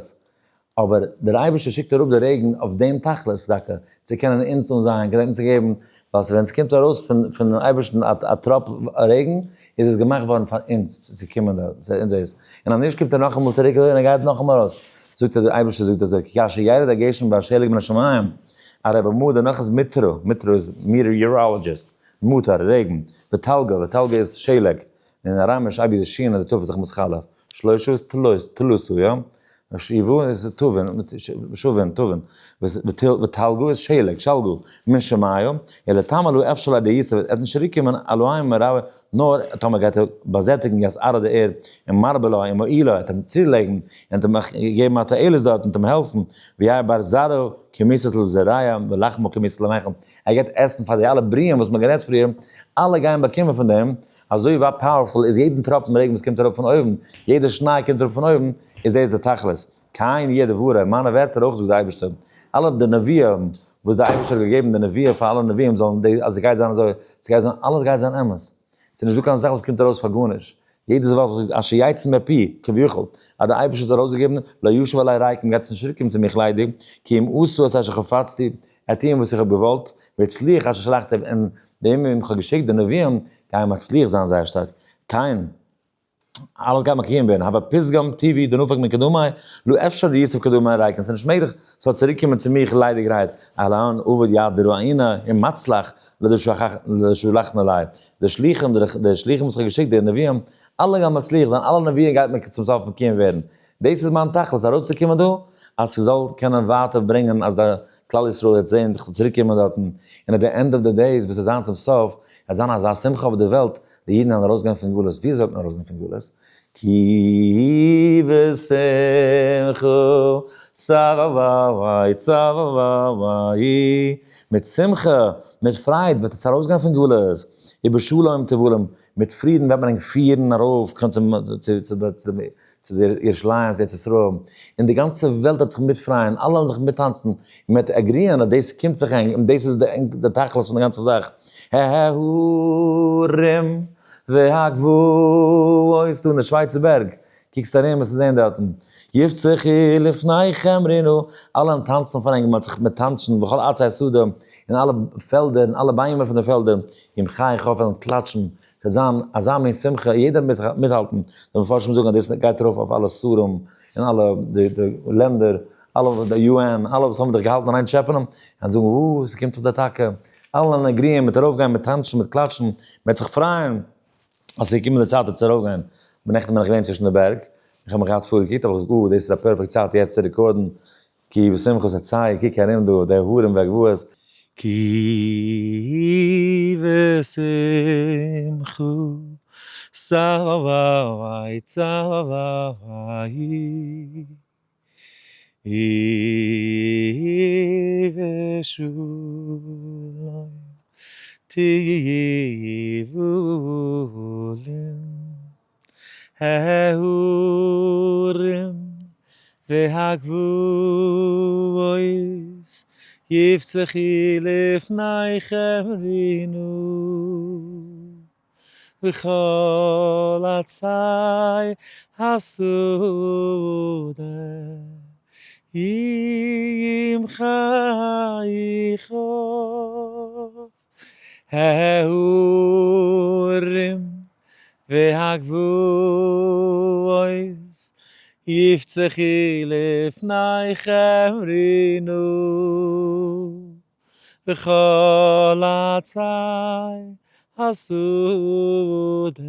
אבער דער אייבערשטער שיקט אראפ די רעגן אויף דעם תכלית טאקע, צו קענען אונז אנזייען, כדי אונז צו געבן, ווייל ווען ס'קומט ארויס פונעם אייבערשטן א טראפ רעגן, איז עס געמאכט געווארן פאר אונז צו קומען דארט, צו אונז דאס. און אז נישט קומט ער נאכאמאל צוריק אזוי און ער גייט נאכאמאל ארויס. זאגט ער דער אייבערשטער זאגט אזוי, כי כאשר ירד הגשם והשלג מן השמים, הרי במאור דערנאך איז מיטרא, מיטרא איז meteorologist, מטר, רעגן, וטלגא, וטלגא איז שלג, און אין אראמיש אבי די שין אדער תיו איז זיך מתחלף, שלושה איז תלוס, תלוסו, יא? שבעה איז טבין, שבין, טבין, וטלגא איז שלג, שלגא, מן שמים, אלא טעמא לא אפשר ליה דאיתא, וועט נישט צוריקקומען אלהים מרבה, נאר טאמער גייט ער באזעטיגן גאס ארע די ערד, און מרבה לה און מועילה, ער וועט אים צולייגן, און וועט אים געבן א תועלת דארט און וועט אים העלפן, ויהא בר זרעא כמיסת לזרעיה ולחמו כמיסת למיכל, ער געבט עסן פאר די אלע בריאים וואס מ'האט גערעדט פריער, אלע גייען באקומען פון דעם, אזוי ווי powerful איז יעדן טראפן רעגן וואס קומט אראפ פון אויבן, יעדע שניי קומט אראפ פון אויבן, איז דאס די תכלית. כן יהיה דברי, מיינע ווערטער אויך זאגט די אייבערשטער, אלע די נביאים וואס די אייבערשטער האט געגעבן די נביאה פאר אלע נביאים זאלן די אז ס'גייט זיין אזוי, ס'גייט זיין, אלעס גייט זיין אמת, ס'איז נישט דא קיין זאך וואס קומט ארויס פאר גארנישט, יעדעס ווארט וואס אשר יצא מפי כביכול, אז די אייבערשטער האט ארויסגעגעבן, לא ישוב אלי ריקם גייט עס נישט צוריק קומען צו מיך ליידיג, כי אם עשה את אשר חפצתי, ער טוען וואס איך האב געוואלט, והצליח אשר שלחתיו, און דעם וועם איך האב געשיקט, די נביאים, גייען מצליח זיין זייער שטארק. קיין. אלעס גייט מקוים ווערן, הווה פתגם טבעי דנפק מקדמי, לא אפשר דיסב קדמי ריקן, ס'איז נישט מעגליך ס'זאל צוריק קומען צו מיך ליידיגערהייט, אהלן עבד יד דרעינא ומצלח לדשלחנא ליה, די שלוחים, די שלוחים וואס איך האב געשיקט, די נביאים, אלע גייען מצליח זיין, אלע נביאים גייט מען צום סוף מקוים ווערן. דאס איז מיין תכלית ארויסצוקומען דא, אז ס'זאל קענען ווייטער ברענגען אז די כלל ישראל וועט זען זיך צוריק קומען דארטן, און at the end of the days וואס וועט זיין צום סוף, וועט זיין אזא שמחה אויף די וועלט, די אידן וועלן ארויסגיין פון גלות, ווי אזוי וועט מען ארויסגיין פון גלות? כי בשמחה צוואי צוואי, מיט שמחה, מיט פרייד וועט עטס ארויסגיין פון גלות, ובשלום תובלון, מיט פרידן וועט מען ענק פירן ארויף צו דער ירושלים, צו ארץ ישראל, און די גאנצע וועלט וועט זיך מיטפרייען, אלע וועלן זיך מיטטאנצן, און מען וועט agree ען אז דאס קומט זיך ענק, און דאס איז די תכלית פון די גאנצע זאך. ההרים והגבעות, דא אין די שווייצער בערג, קוקסט ארום וועסטו זען דארטן, יפצחו לפניכם רינה, אלע וועלן טאנצן פאר ענק, מען וועט זיך מיטטאנצן, וכל עצי השדה, און אלע פעלדער, און אלע ביימער פון די פעלדער, ימחאו כף וועלן קלאטשן, ס'וועט זיין אזא מין שמחה, יעדער וועט מיטהאלטן, די מפרשים זאגן אז דאס גייט ארויף אויף אלע שרים און אלע די לענדער, אלע די UN, אלע וואס האבן זיך געהאלטן אריין טשעפענען, און זאגן וואו, ס'קומט זיך די טאקע, אלע וועלן agree ען מיט ארויפגיין, מיט טאנצן, מיט קלאטשן, מ'וועט זיך פרייען אז ס'איז געקומען די צייט צו ארויפגיין. נעכטן בין איך געווען צווישן די בערג, איך האב מיך געהאט פארגעקוקט, האב איך געזאגט, אה, דאס איז א perfect צייט יעצט צו record ן, כי בשמחה תצאו, קוק ארום דא, די הרים והגבעות. כי בשמחה צוואי צוואי ובשלום תובלון. ההרים והגבעות יפצחו לפניכם רינה וכל עצי השדה ימחאו כף. ההרים והגבעות יפצחו לפניכם רינה וכל עצי השדה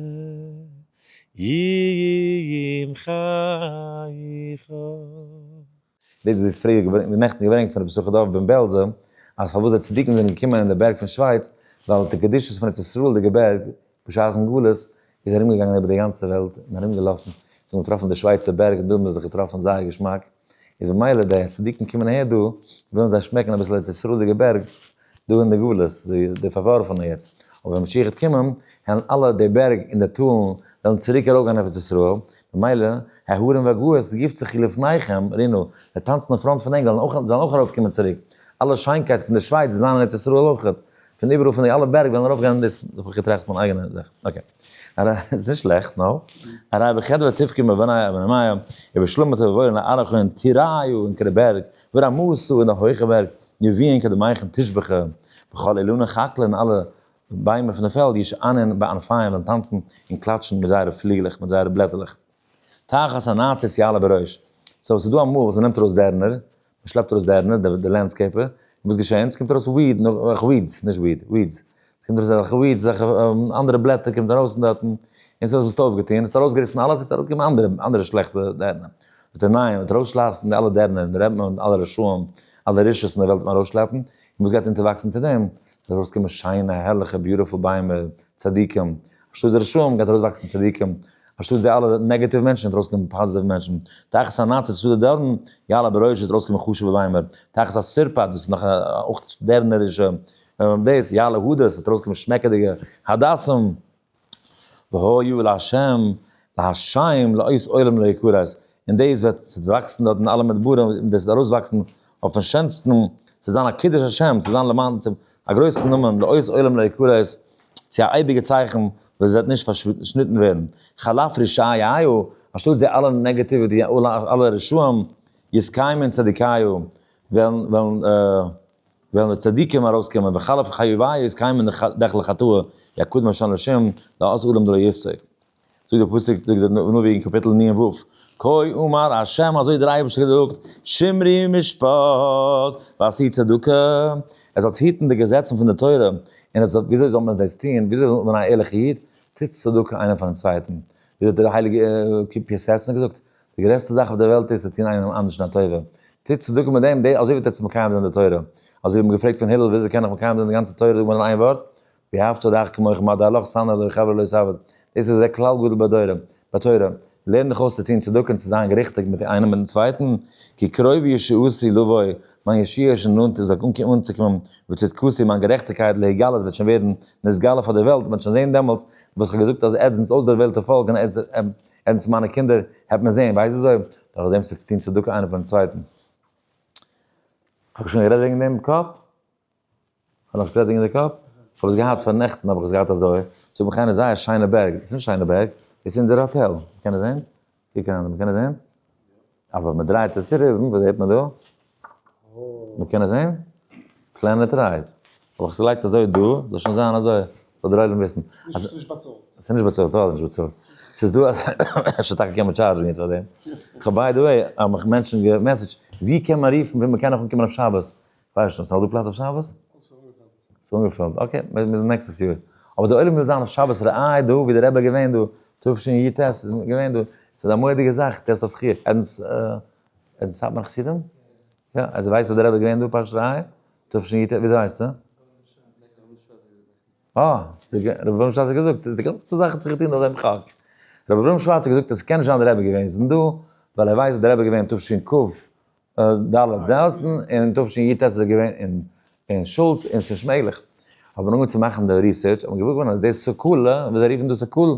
ימחאו כף. דאס וואס איז פריער געברענגט, נעכטן געברענגט פון רבי יששכר דוב בן בעלזא, אז פארוואס די צדיקים זענען געקומען אין די בערג פון שווייץ, ווייל די קדושות פון ארץ ישראל'דיגע בערג בשעת'ן גלות איז ארומגעגאנגען איבער די גאנצע וועלט און ארומגעלאפן, זיי האבן געטראפן די שווייצער בערג און דא האבן זיי זיך געטראפן זייער געשמאק, איז ממילא די צדיקים קומען אהער דא, ווילן זיי שמעקן אביסל ארץ ישראל'דיגע בערג דא אין די גלות, די פארווארפענע יעצט, אבער ווען משיח וועט קומען, וועלן אלע די בערג און די טאלן וועלן צוריק ארויפגיין אויף ארץ ישראל, ממילא, ההרים והגבעות יפצחו לפניכם, רינה, די טאנצן אין front פון ענק וועלן אויך, זאלן אויך ארויפקומען צוריק, אלע שיינקייט פון די שווייץ וועט זיין אין ארץ ישראל אויך, פון איבעראל פון די אלע בערג וועלן ארויפגיין, דאס האב איך געטראכט פון אייגענע זאך, okay. איז נישט שלעכט, no? הרי בחדוה תבכו מבני אבני מיה, ובשלום תבואו לארחון תיראיו אין כדי בערג, ורמוסו אין די הויכע בערג, יביאן קדמיכן תשבחה, וכל אילני חקלא און אלע ביימער פון די פעלד ישענון בענפיהם וועלן טאנצן און קלאטשן מיט זייערע פליגלעך, מיט זייערע בלעטעלעך. תחת הנאציס יעלה בראש. So ס'איז דא אמאל וואס מ'נעמט ארויס דערנער, מ'שלעפט ארויס דערנער, די landscaper, און וואס געשענט? ס'קומט ארויס weed, נאך weeds, נישט weed, weeds. ס'קומט ארויס אזעלכע weeds, אזעלכע אנדערע בלעטער קומט ארויס פון דארטן, און ס'איז וואס האסטו אויפגעטון? האסט ארויסגעריסן אלעס, עס איז אראפגעקומען אנדערע, אנדערע שלעכטע דערנער. זאגט ער, ניין, מ'וועט ארויסשלייסן די אלע דערנער, און די רעבן און אלע רשעים, אלע רשעות אין די וועלט וועט מען ארויסשלעפן, און וואס גייט אונטערוואקסן אונטער דעם? וועט ארויסקומען שיינע, הערליכע, beautiful ביימער, צדיקים. אנשטאט די רשעים גייט ארויסוואקסן צדיקים, אנשטאט די אלע negative מענטשן גייט ארויסקומען positive מענטשן, תחת הנצרות צו די דארן, יעלה בראש וועט ארויסקומען חשוב'ע ביימער, תחת הסרפד דאס איז נאך אויך דערנערישע דאס, יעלה הדס וועט ארויסקומען שמעקעדיגע הדסים, והיו לה' להשם לאות עולם לא יכרת, און דאס וועט וואקסן דארט אין אלע מדברים, און דאס וועט ארויסוואקסן אויפן שענסטן, צו זיין א קידוש השם, צו זיין למען, צו א גרויסן נאמען, לאות עולם לא יכרת, צו א אייביגע צייכן וואס וועט נישט פארשניטן ווערן. חלף רשעיו, אנשטאט זיי אלע negativity, אלע רשעים, יתקיימון צדיקיו, וועלן וועלן וועלן די צדיקים ארויסקומען, וחלף חיוביו יתקיימון דחל חטאה, יקדם השם לשם, לאות עולם דלא יפסק. זאגט דער פסוק, זאגט דער נביא אין קאפיטל נ ו, כה אמר ה', אזוי האט דער אייבערשטער געזאגט, שמרו משפט ועשו צדקה, ער זאלסט היטן די געזעצן פון די תורה, און ער זאל, וויאזוי זאל מען דאס טון, וויאזוי זאל מען א ערליכע איד, טוט צדקה איינער פארן צווייטן, ווי האט דער הייליגער פיאסעצנער געזאגט, די גרעסטע זאך אויף דער וועלט איז צו טון איינעם אנדערשן א טובה, טוט צדקה מיט דעם, אזוי וועט עטס מקיים זיין די תורה, אזוי ווי מ'האט געפרעגט פון הלל וויאזוי קען איך מקיים זיין די גאנצע תורה, זאגט מען אין איין ווארט, ואהבת לרעך כמוך מה דעלך סני לחברך לא תעביד, דאס איז א כלל גדול בתורה, בתורה, לערן דיך אויס צו טון צדקה און צו זיין געריכטיג מיט איינעם מיטן צווייטן, כי קרוב ישועתי לבוא, מיין ישועה איז שוין נאנט עס זאל אנצוקומען, וצדקתי, מיין גערעכטיגקייט להגלות וועט שוין ווערן נתגלה פאר דער וועלט, מען וועט שוין זען דעמאלטס וואס איך האב געזאגט אז עטס זענטס אויסדערוועלטע פאלק און עטס זענטס מיינע קינדער, העט מען זען, ווייסט וויאזוי? דורך דעם צו טון צדקה איינער פארן צווייטן. כ'האב שוין גערעדט וועגן דעם קאפ. כ'האב נאך שפעטער אין די קאפ, כ'האב עס געהאט פאר נעכטן האב איך עס געהאט אזוי, זאגט מיך איינער זייער שיינע בערג, דאס איז נישט שיינע בערג, דאס איז אונזער האטעל, מ'קען עס זען? קוק אריין דא, מ'קען עס זען? אבער מ'דרייט עס איבער, וואס זעט מען דא? מ'קען עס זען? Planet Ride. האב איך עס געלייגט אזוי דא, זאל שוין זיין אזוי, זאל דער עולם וויסן. נישט ס'איז נישט באצאלט. ס'איז נישט באצאלט, אוודאי נישט באצאלט. ס'איז דא, אפשר טאקע קען מען טשארדזשן יעצט פאר דעם. כ'האב by the way, האבן מיך מענטשן געמעסעדזשט, ווי קען מען רופן ווען מ'קען נאך אנקומען אויף שבת? כ'ווייס נישט, ס'איז נאך דא פלאץ אויף שבת? ס'איז אנגעפילט, okay, מיר מוזן נעקסטעס יאר. אבער דער עולם וויל זיין אויף שבת ראה דא ווי דער רבי איז געווען דא, תשי"ט איז געווען דא, ס'איז א מורא'דיגע זאך, דו האסט א זכי', עטס עטס סאטמאר חסידים? יא, עטס ווייסט אז דער רבי איז געווען דא פרשת ראה, תשי"ט, וויאזוי ווייסטו? אה, רבי אברהם שווארץ האט געזאגט, די גאנצע זאך האט זיך געטון דורך דעם חק. רבי אברהם שווארץ האט געזאגט אז ס'קען נישט זיין דער רבי געווען דא, ווייל ער ווייסט אז דער רבי איז געווען תש"כ ד דארטן, און תשי"ט איז ער געווען אין אין שולץ, און ס'נישט מעגליך. האט מען אנגעהויבן צו מאכן די research, האט מען געוואר געווארן אז די סקולע, וואס זיי רופן דא סקול,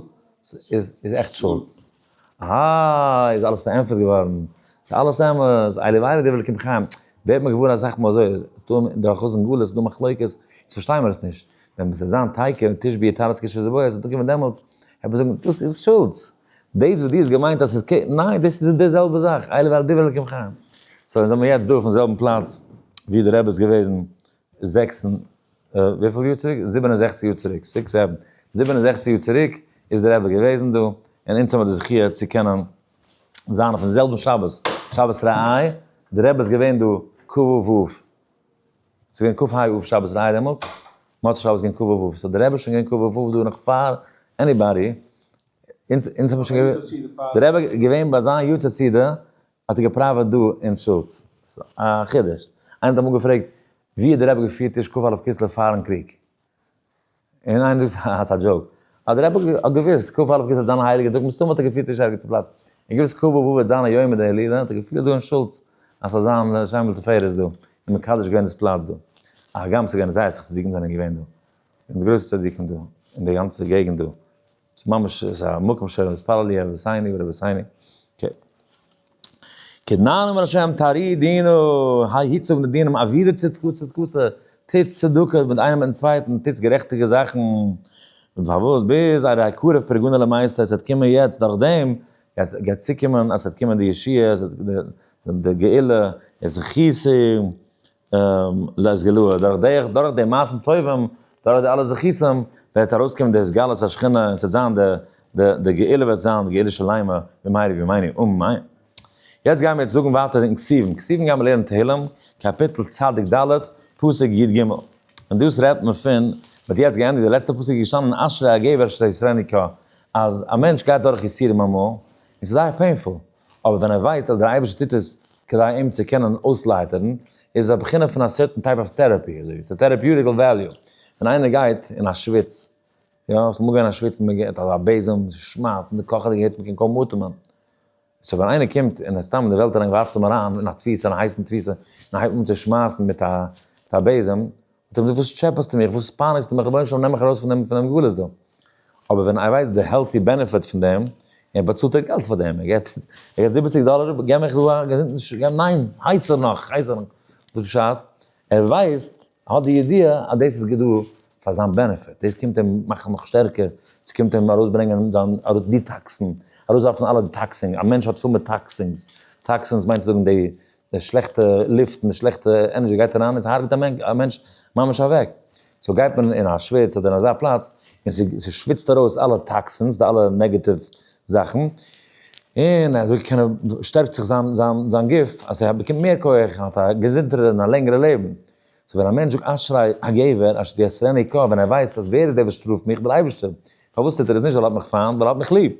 איז איז עכט שולץ. אהא, איז אלעס פארענטפערט געווארן. ס'איז אלעס אמת, אלו ואלו דברי אלקים חיים. ווערט מען געוואר אסאך מאל אזוי, ס'איז דא דורכאויסן גלות איז דא מחלוקת, יעצט פארשטייען מיר עס נישט. ווען ס'וועט זיין תיקף תשבי יתרץ קושיות ובעיות, וועט אנקומען דעמאלטס, וועט מען זאגן, דאס איז שולץ. דאס וואס דו האסט געמיינט אז ס'איז ק, ניין, דאס איז די זעלבע זאך, אלו ואלו דברי אלקים חיים. so אונז זעמיר יעצט דא אויפן זעלבן פלאץ ווי דער רבי איז געוועזן זעקס און, וויפיל יאר צוריק? 67 יאר צוריק, six seven, 67 יאר צוריק איז דער רבי געוועזן דא, און אונז האמיר די זכיה צו קענען זיין אויפן זעלבן שבת, שבת ראה, דער רבי איז געווען דא כ ו. ס'איז געווען כ ה אב שבת ראה דעמאלטס, מוצאי שבת איז געווען כ ו אב, so דער רבי איז שוין געווען כ ו אב דא נאך פאר anybody, אונז אונז האבן שוין געווען, דער רבי איז געווען ביי זיין יארצייט סעודה האט ער געפראוועט דא אין שולץ, א חידוש, איינער האט אמאל געפרעגט ווי האט דער רבי געפירט טיש כ א כסלו פארן קריג? און איינער זאגט אה ס'איז א joke, אז דער רבי האט געוואוסט כ א כסלו וועט זיין א הייליגע טאג מסתמא האט ער געפירט טיש ערגעץ אין פלאץ, ער האט געוואוסט כ ו אב וועט זיין א יומא דהילולא האט ער געפירט דא אין שולץ אז ס'זאל זיין שם ולתפארת דא, און מקדש געווען דאס פלאץ דא, הגם ס'איז געווען זייער אסאך צדיקים זענען געווען דא, און די גרויסע צדיקים דא, אין די גאנצע געגנט דא. ס'איז ממש ס'איז א מקום שנתפללו אבותינו ורבותינו. okay. כדנן אמר השם תרי דינו, היטס אפ די דינים, עבידה צדקה צדקתא, טוטס צדקה מיט איינעם מיטן צווייטן, טוטס גערעכטיגע זאכן, און פארוואס ביז אייער הקרב פרגנא למעשה, עס וועט קומען יעצט דורך דעם, גייט גייט צוקומען אז ס'וועט קומען די ישועה, די גאולה, זכיתי. לאתגלויי, דורך די, דורך די מעשים טובים, דורך די אלע זכותים, וועט ארויסקומען די התגלות השכינה, און ס'וועט זיין די, די, די גאולה וועט זיין, גאולה שלימה, במהרה בימינו, אמן. יעצט גייען מיר יעצט זאגן ווייטער אין כתובים. כתובים גייען מיר לערנען תהלים, קאפיטל צדיק ד', פסוק י ג. און דאס רעדט מען פון, מ'האט יעצט געענדיגט די לעצטע פסוק איז געשטאנען אשרי הגבר אשר תיסרנו קה, אז א מענטש גייט דורך יסורים אמאל, און ס'איז זייער painful, אבער ווען ער ווייסט אז דער אייבערשטער טוט עס כדי אים צו קענען אויסלייטערן, איז עס א בחינה פון א certain type of therapy, אזוי ווי ס'איז א therapeutical value, ווען איינער גייט אין א שוויץ, יא, ס'איז אמאל געווען א שוויץ און מ'געט אזא בעזעם, ס'שמייסט אין די קאכעדיגע היץ מ'קען קוים אטעמען, so ווען איינער קומט און סתם אין די וועלט אריין ווארפט אים אריין אין א תפיסה, אין א הייסן תפיסה, און הייבט אן צו שמייסן מיט א מיט א בעזעם, זאגט ער אים וואס טשעפעסטו מיך, וואס פייניגסטו מיך, רבונו של עולם נעם מיך ארויס פון דעם פון דעם גלות דא. אבער ווען ער ווייסט די healthy benefit פון דעם, ער באצאלט ער געלט פאר דעם, ער געט ער געט זיבעציג דאלער, געב מיך דא א געזונטן געב ניין, הייסער נאך, הייסער נאך, וואס פשט? ער ווייסט, האט די ידיעה אז דאס איז געדא פאר זיין benefit, דאס קומט אים מאכן נאך שטערקער, ס'קומט אים ארויסברענגען זיין, ארויס detox ן, ארויסווארפן אלע toxin, א מענטש האט פול מיט toxins, toxins מיינט צו זאגן די די שלעכטע לופט און די שלעכטע energy גייט אריין און ס'הרג'ט א מענטש ממש אוועק. so גייט מען אין א שוויץ אדער אין אזא פלאץ און ס'שוויצט ארויס אלע toxins, די אלע negative זאכן, און אזוי קען ער, שטערקט זיך זיין זיין זיין גוף אז ער באקומט מער כח און האט א געזונטערע און א לענגערע לעבן. so ווען א מענטש זאגט אשרי הגבר אשר תיסרנו קה, ווען ער ווייסט אז ווער איז דער וואס שטראפט מיך? דער אייבערשטער. פארוואס טוט ער עס? נישט ווייל ער האט מיך פיינט, ווייל ער האט מיך ליב.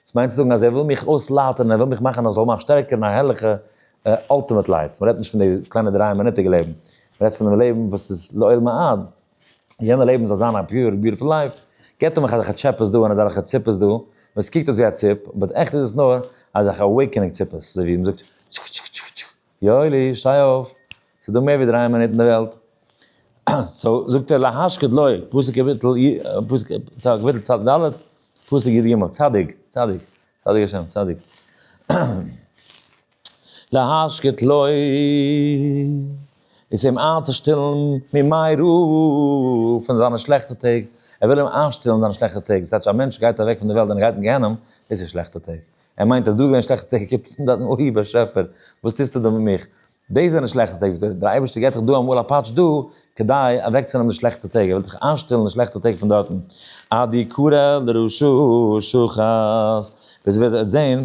דאס מיינט צו זאגן אז ער וויל מיך אויסלייטערן, ער וויל מיך מאכן אז איך זאל האבן א שטערקערע און א הערליכע ultimate life. מ'רעדט נישט פון די קליינע דריי מינוטיגע לעבן, מ'רעדט פון דעם לעבן וואס איז לעולמי עד. יענע לעבן זאל זיין א pure beautiful life, געבט ער מיך אזעלכע טשעפעס דא און אזעלכע ציפעס דא, וואס קוקט אויס ווי א ציפ, but עכט איז עס נאר אזעלכע awakening ציפעס, אזוי ווי מ'זאגט טשוק טשוק טשוק טשוק, יואלי, שטיי אויף, ס'איז דא מער ווי דריי מינוט אין די וועלט. so זאגט ער להשקיט לו, פסוק קאפיטל פסוק קאפיטל צ ד, פסוק י ג, צדיק, צדיק, צדיק השם, צדיק. להשקיט לו, איז אים איינצושטילן מימי רעה פון זיינע שלעכטע טעג, ער וויל אים איינשטילן זיינע שלעכטע טעג, דאס טייטש א מענטש גייט אוועק פון די וועלט און ער גייט אין גיהנום, דאס איז שלעכטע טעג, ער מיינט אז דא איז געווען שלעכטע טעג, ער קומט אן דארטן, אוי באשעפער, וואס טוסטו דא מיט מיך, דאס זענען שלעכטע טעג, זאגט ער, דער אייבערשטער געבט דיך דא אמאל א פאטש דא, כדי אוועקצונעמען די שלעכטע טעג, ער וויל דיך איינשטילן די שלעכטע טעג פון דארטן, עד יקרא לרשע שחת, ביז ער וועט זען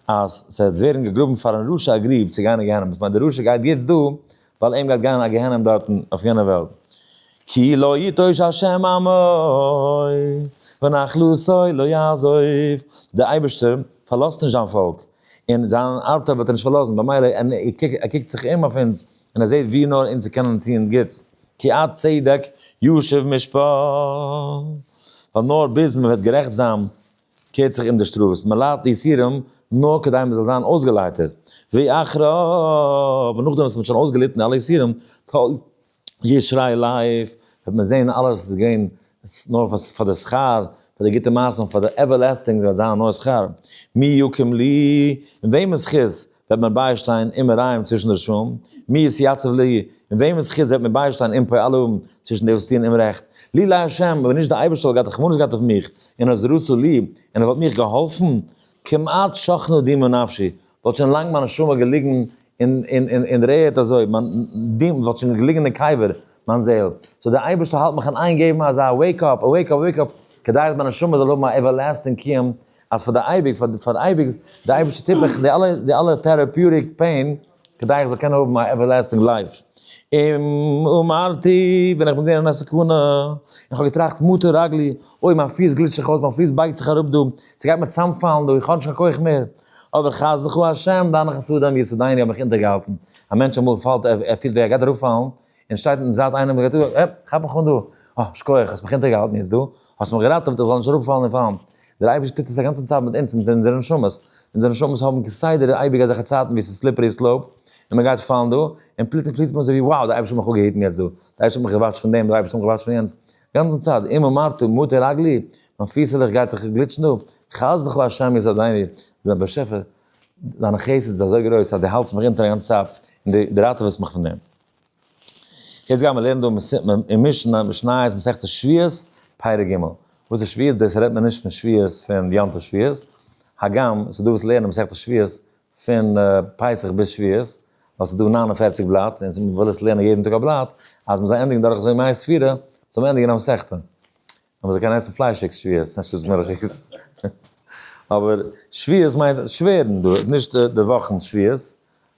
אז ס'וועט ווערן געגראבן פארן רשע א גריב צו גיין אין גיהנום, דאס מיינט דער רשע גייט גוט דא, ווייל אים גייט גיין א גיהנום דארטן אויף יענע וועלט. כי לא יטוש ה' עמו, ונחלתו לא יעזוב, דער אייבערשטער פארלאזט נישט זיין פאלק, און זיין ארבטייל וועט ער נישט פארלאזן, במילא ער קוקט זיך אום אויף אונז, און ער זעט ווי נאר אונז קענען טון גוטס, כי עד צדק ישוב משפט, ווייל נאר ביז מען וועט גערעכט זיין קערט זיך אום די שטראף, מען ליידט יסורים נאר כדי מען זאל זיין אויסגעלייטערט, ואחריו, און נאכדעם וואס מען האט שוין אויסגעליטן אלע יסורים, כל ישרי לב, וועט מען זען אלעס איז געווען נאר פאר די שכר, פאר די גוטע מעשים, פאר די everlasting וועט זיין נאר שכר. מי יקים לי, אין וועמענס זכות וועט מען ביישטיין עם רעים צווישן די רשעים, מי יתייצב לי, אין וועמענס זכות וועט מען ביישטיין עם פועלים צווישן די וואס טוען אומרעכט, לולא השם, ווען נישט דער אייבערשטער וואלט געהאט רחמנות געהאט אויף מיך, און עזרתו לי, און ער וואלט מיך געהאלפן, כמעט שכנה דומה נפשי, וואלט שוין לאנג מיין נשמה געליגן אין דער ערד אזוי, מיין דומ וואלט שוין געליגן אין קבר, מיין זעהל. so דער אייבערשטער האלט מיך אין איין געבן אזא wake up, wake up, wake up, כדי אז מיין נשמה זאל האבן א everlasting קיום, אז פאר די אייביג, פאר פאר אייביג, די אייבערשטער טוט מיך די אלע די אלע therapeutic pain, כדי איך זאל קענען האבן א everlasting life. אם אמרתי, ווען איך בין געווען אין א סכנה, איך האב געטראכט מטה רגלי, אוי מיין פיס גליטשט זיך אויס, מיין פיס בייגט זיך אראפ דא, ס'גייט מיר צאמפאלן דא, איך האב נישט קיין כח מער. אבער חסדך ה', דיינע חסדים יסעדני האבן מיך אונטערגעהאלטן. א מענטש אמאל פאלט, ער פילט ווי ער גייט אראפפאלן, און שטייט אין זייט איינעם און גייט אן, אה, כאפ מיך אן דא, אה, שכוח, האסט מיך אונטערגעהאלטן יעצט דא, האסט מיך געראטעוועט איך זאל נישט אראפפאלן און פאלן. דער אייבערשטער טוט עס א גאנצן צייט מיט אונז, מיט אונזערע נשמות. אונזערע נשמות האבן כסדר אייביג אזעלכע צייטן ווי עס איז slippery slope, און מען גייט פאלן דא, און פלוצלינג פילט מען אזוי ווי wow, דער אייבערשטער האט מיך אפגעהיטן יעצט דא, דער אייבערשטער האט מיך געוואטשט פון דעם, דער אייבערשטער האט מיך געוואטשט פון יענץ. גאנצן צייט, אם אמרתי מטה רגלי, מיין פיסעלעך גייט זיך גליטשן דא, חסדך ה' יסעדני, דער באשעפער, דיינע חסד איז אזוי גרויס אז דו האלטסט מיך אונטער א גאנצע צייט און דו ראטעוועסט מיך פון דעם. יעצט גייען מיר לערנען דא אין משנה, משניות, מסכת שבועות, פרק ג'. וואס איז שבועות? דאס רעדט מען נישט פון שבועות פון יום טוב שבועות, הגם ס'איז דא וואס לערנען מסכת שבועות פון פסח ביז שבועות, ווייל ס'איז דא 49 בלאט און מ'וויל עס לערנען יעדן טאג א בלאט, אז מ'זאל ענדיגן דורך די ימי הספירה, זאל מען ענדיגן א מסכתא. אבער זיי קענען עסן פליישיגס שבועות, נישט וואס מילכיגס. אבער שבועות מיינט שווערן דא, נישט די וואכן שבועות,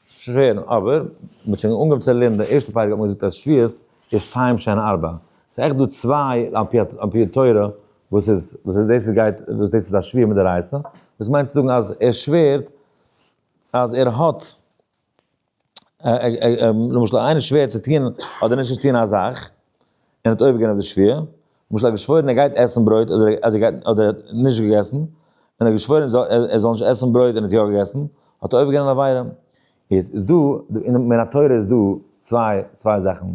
שווערן, אבער מ'האט שוין אנגעהויבן צו לערנען די ערשטע פרק האט מען געזאגט אז שבועות איז שתיים שהן ארבע, ס'איז עכט דא צוויי על פי על פי תורה וואס איז וואס איז דאס איז גייט וואס דאס איז א שבועה מדאורייתא, דאס מיינט צו זאגן אז ער שווערט אז ער האט למשל איינער שווערט צו טון אדער נישט צו טון א זאך, און האט עובר געווען אויף די שבועה, למשל ער האט געשוואוירן ער גייט עסן ברויט אדער אז ער גייט אדער ער האט נישט געגעסן, און ער האט געשוואוירן ער זאל נישט עסן ברויט און האט יא געגעסן, האט ער עובר געווען אן עבירה. איז איז דא, אין מן התורה איז דא צוויי זאכן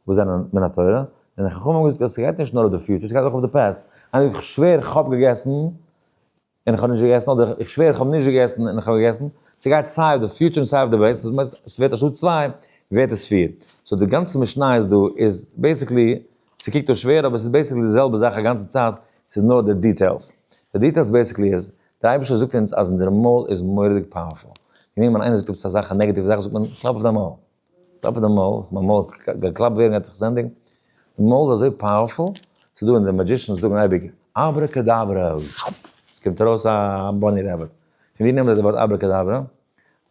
וואס זענען מן התורה, און די חכמים האבן געזאגט אז ס'גייט נישט נאר אויף די future, ס'גייט אויך אויף די past. איינער זאגט איך שווער איך האב געגעסן, און איך האב נישט געגעסן, אדער איך שווער איך האב נישט געגעסן און איך האב געגעסן, ס'גייט סיי אויף די future און סיי אויף די past, ס'ווערט אנשטאט צוויי, ווערט עס פיר. so די גאנצע משניות דא איז basically, ס'קוקט אויס שווער אבער ס'איז basically די זעלבע זאך א גאנצע צייט, ס'איז נאר די details. די details basically איז, דער אייבערשטער זאגט אונז אז אונזער מויל איז מורא'דיג powerful. גענוג ווען איינער זאגט עפעס א זאך, א נעגאטיווע זאך, זאגט מען, קלאפ אויף דיין מויל. קלאפ אויף דיין מויל, וואס מיין מויל געקלאפט ווערן גייט זיך עס ענדיגן. די מויל איז אזוי powerful, ס'איז דא אין די magicians זאגן אייביג, abracadabra, עס קומט ארויס א bunny rabbit. פון ווי נעמט זיך די ווארט abracadabra?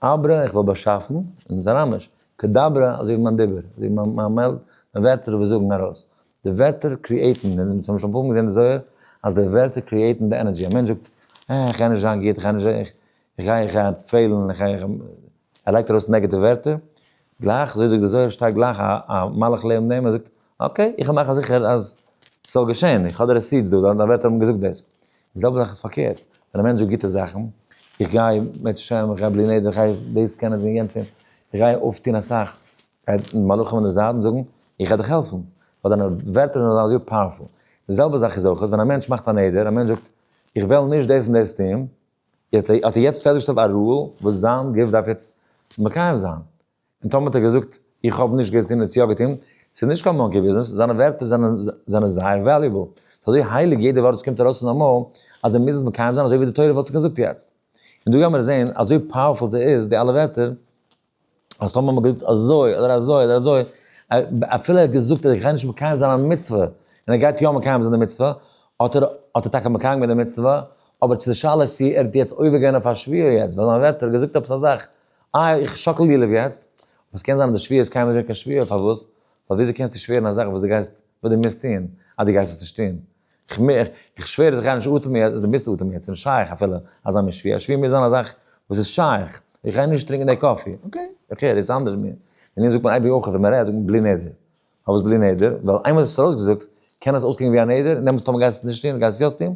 abra, איך וועל באשאפן, אין אראמיש, cadabra, אזוי ווי מיין דיבור, אזוי ווי מיין מיין ווערטער וואס זאגן ארויס. די ווערטער create ן, און אונז האבן שוין אפאר מאל געזען די זוהר, אז די ווערטער create ן די energy. א מענטש זאגט, אה, איך גיי נישט זיין גוט, איך גיי נישט, איך גיי, איך גיי fail ן, איך גיי, ער לייגט ארויס נעגאטיוו ווערטער, גלייך, אזוי זאגט די זוהר, שטייט גלייך א מלאך לעבן דעם און זאגט, okay, איך וועל מאכן זיכער אז ס'זאל געשען, איך האב די receipts דא, דיינע ווערטער האבן געזאגט דאס. די זעלבע זאך איז פארקערט, ווען א מענטש זאגט גוטע זאכן, איך גיי מיט השם, איך גיי בלי נדר, איך גיי דאס קענען און יענץ טון, איך גיי אויפטון אסאך, גייט מלאכים אין די זייט און זאגן, איך גיי דיך העלפן, ווייל דיינע ווערטער זענען אזוי powerful. די זעלבע זאך איז אויך ווען א מענטש מאכט א נדר, א מענטש זאגט, איך וועל נישט דאס און דאס טון, האט ער יעצט פעסטגעשטעלט א rule וואס זיין גוף דארף יעצט מקיים זיין. און טאמער האט ער געזאגט איך האב נישט געטון און יא געטון, ס'איז נישט קיין monkey business, זיינע ווערטער זענען זייער valuable. ס'איז אזוי הייליג יעדע ווארט וואס קומט ארויס פון זיין מויל, אז ער מוז עס מקיים זיין אזוי ווי די תורה וואלט געזאגט יעצט. און דא גיימיר זען אזוי powerful ס'איז די אלע ווערטער, אז טאמער מ'האט געזאגט אזוי אדער אזוי אדער אזוי, אפילו ער האט געזאגט אז איך גיי נישט מקיים זיין א מצוה, און ער גייט יא מקיים זיין די מצוה, האט ער האט ער טאקע מקיים געווען די מצוה, אבער צו די שאלה איז צו ער האט יעצט עובר געווען אויף א שבועה יעצט, ווייל זיין ווערטער האט געזאגט עפעס א זאך, אה איך שאקל לולב יעצט, אבער עס קען זיין אז די שבועה איז קיינמאל נישט געווען קיין שבועה, פארוואס? ווייל וויאזוי קענסטו שווערן א זאך וואס דו גייסט וואס דו מוזט טון, אז דו גייסט עס נישט טון? איך שווער אז איך גיי נישט אטעמען יעצט, דו מוזט אטעמען יעצט, ס'איז נישט שייך אפילו אזא מין שבועה, א שבועה מוז זיין א זאך וואס איז שייך, איך גיי נישט טרינקען די coffee, okay, איך הער, דאס איז אנדערש מיר, און דעם זאגט מען אייביג אויך ווען מען רעדט זאגט מען בלי נדר, פארוואס בלי נדר? ווייל איינמאל האסט עס ארויסגעזאגט קען עס אויסקוקן ווי א נדר, און דעמאלטס טאמער גייסטו עס נישט טון, גייסטו עס יא טון,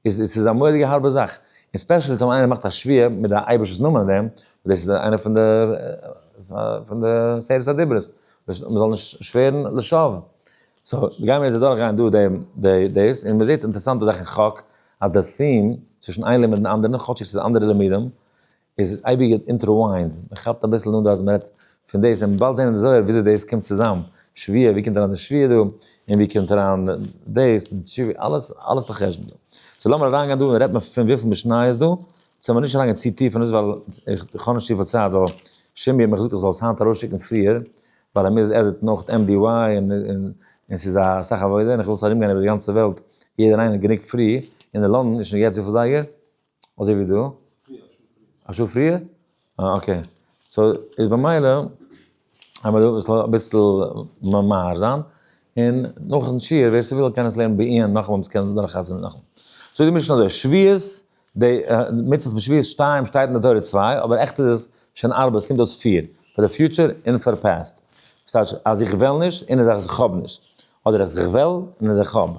איז עס איז א מורא'דיגע הארבע זאך, און specially טאמער איינער מאכט א שבועה מיט די אייבערשטער'ס נאמען אין דעם, דאס איז איינע פון די פון די עשרת הדיברות, מען זאל נישט שווערן לשווא. so גיימיר יעצט אדורך גיין דא דעם די דאס, און מען זעט אינטערעסאנטע זאך אין חק, אז די theme צווישן איין לימוד און אנדערן, כאטשיג ס'איז אנדערע לימודים, איז אייביג intertwined, מען כאפט אביסל אן דארט, מען רעדט פון דאס, און באלד זען אין די זוהר וויאזוי דאס קומט צוזאם, שבועה, ווי קומט אריין די שבועה דא, און ווי קומט אריין דאס, און תשובה, אלעס, אלעס לחשבון דא. so לאמיר אריינגיין דא און רעדט מען פון וויפיל משניות דא, צו מיר נישט אריינגיין צו טיף אין דאס ווייל איך האב נישט צופיל צייט, ווייל שימי האט מיר געזאגט איך זאל עס היינט ארויסשיקן פריער, ווייל ער מוז edit ן אויך MDY און און ס'איז א סאך עבודה און איך וויל עס ארומגיין איבער די גאנצע וועלט יעדער איינער גענוג פרי, און אין לאנדאן איז שוין יעצט וויפיל זייגער? אזוי ווי דא? א שעה פריער? אה okay. so איז במילא האמיר דא אביסל אביסל ממהר זיין, און נאכן שיעור ווער ס'וויל קען עס לערנען בעיון נאכאמאל מ'קען דורך חזר'ן נאכאמאל. זאגט די משנה אזוי, שבועות די מצוה פון שבועות שתיים שטייט אין די תורה צוויי, אבער עכט איז עס שוין ארבע, עס קומט אויס פיר, פאר די future און פאר past. וואס טייטש אז איך וועל נישט און אז איך האב נישט, אדער אז איך וועל און אז איך האב.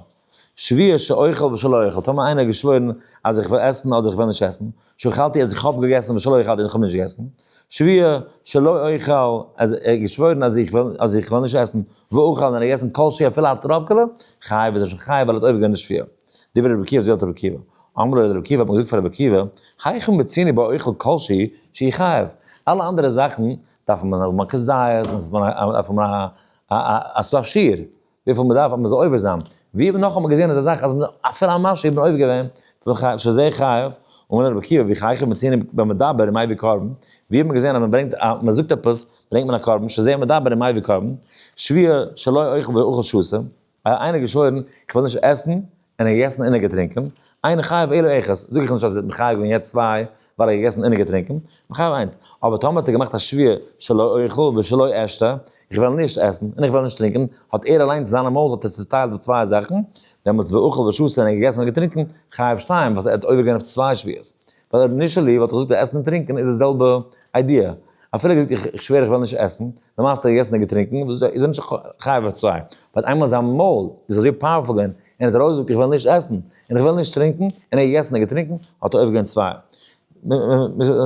שבועה שאוכל ושלא אוכל, טאמער איינער האט געשוואוירן אז איך וועל עסן אדער איך וועל נישט עסן, שאכלתי אז איך האב געגעסן ושלא אכלתי און איך האב נישט געגעסן, שבועה שלא אוכל אז ער האט געשוואוירן אז איך וועל אז איך וועל נישט עסן, ואכל און ער האט געגעסן כל שהוא אפילו א טראפקעלע, חייב איז ער שוין חייב ווייל ער האט עובר געווען די שבועה. דברי רבי עקיבא אזוי האלט רבי עקיבא. אמרו לו לרבי עקיבא האט מען געזאגט פאר רבי עקיבא, היכן מצינו באוכל כל שהוא שהוא חייב, אלע אנדערע זאכן דארף מען האבן א כזית, דארף מען האבן א א ס'דא א שיעור וויפיל מען דארף אז מען זאל עובר זיין, ווי האט מען נאכאמאל געזען אזא זאך אז אפילו א משהו איז מען עובר געווען, שזה חייב, אמר לו רבי עקיבא וכי היכן מצינו במדבר ומביא קרבן, ווי האט מען געזען אז מען ברענגט א מען זאגט עפעס ברענגט מען א קרבן, שזה מדבר ומביא קרבן, שבועה שלא אוכל ואכל שותה, איינער געשוואוירן איך וועל נישט עסן, און ער געגעסן און ער געטרינקען, אינו חייב אלא אחת, זאג איך נישט אז ער האט מחייב געווען יעצט צוויי ווייל ער האט געגעסן און געטרינקען, מחייב איינס. אבער טאמער האט ער געמאכט א שבועה שלא אוכל ושלא אשתה, איך וועל נישט עסן און איך וועל נישט טרינקען, האט ער אליינס זיינע מויל האט ער צוטיילט אויף צוויי זאכן, דעמאלטס ואכל ושתה און ער האט געגעסן און געטרינקען, חייב שתיים, ווייל ער האט עובר געווען אויף צוויי שבועות. ווייל אויב נישט שלי וואלט איך געזאגט אז עסן און טרינקען איז די זעלבע idea. אפילו ער האט געזאגט איך שווער איך וועל נישט עסן, למעשה האט ער געגעסן און געטרינקען, איז ער נישט חייב אויף צוויי. but איינמאל זיין מויל איז אזוי powerful געווען, און ער האט ארויסגעזאגט איך וועל נישט עסן, און איך וועל נישט טרינקען, און ער האט געגעסן און געטרינקען, האט ער עובר געווען צוויי.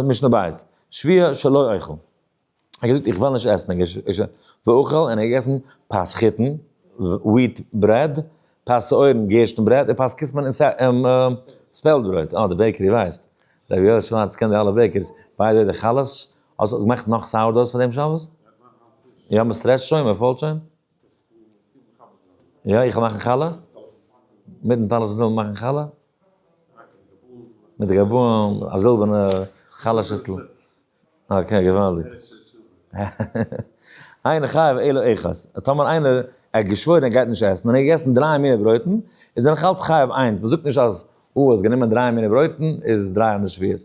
משנה בית, שבועה שלא אוכל. ער האט געזאגט איך וועל נישט עסן, ואכל, און ער האט געגעסן פת חיטין, wheat bread, פת שעורים, גערשטן bread, און פת כוסמין און spelt ברויט. אה, די bakery ווייסט. רבי יואל שווארץ קען די אלע bakeries. by the way די חלות, האסט געמאכט נאך sourdoughs פאר דעם שבת? יא, מען stretch ט שוין, מען fold ט שוין? יא, איך וועל מאכן חלה? מיטן טלית זאל מען מאכן חלה? מיט די גבאים, א זילבערנע חלה שיסל. okay, געוואלדיג. אינו חייב אלא אחת. אז טאמער איינער ער האט געשוואוירן ער גייט נישט עסן, און ער האט געגעסן דריי מיני ברויטן, איז ער נאך אלץ חייב איינס. מען זאגט נישט אז או האסט גענומען דריי מיני ברויטן איז עס דריי אנדערע שבועות.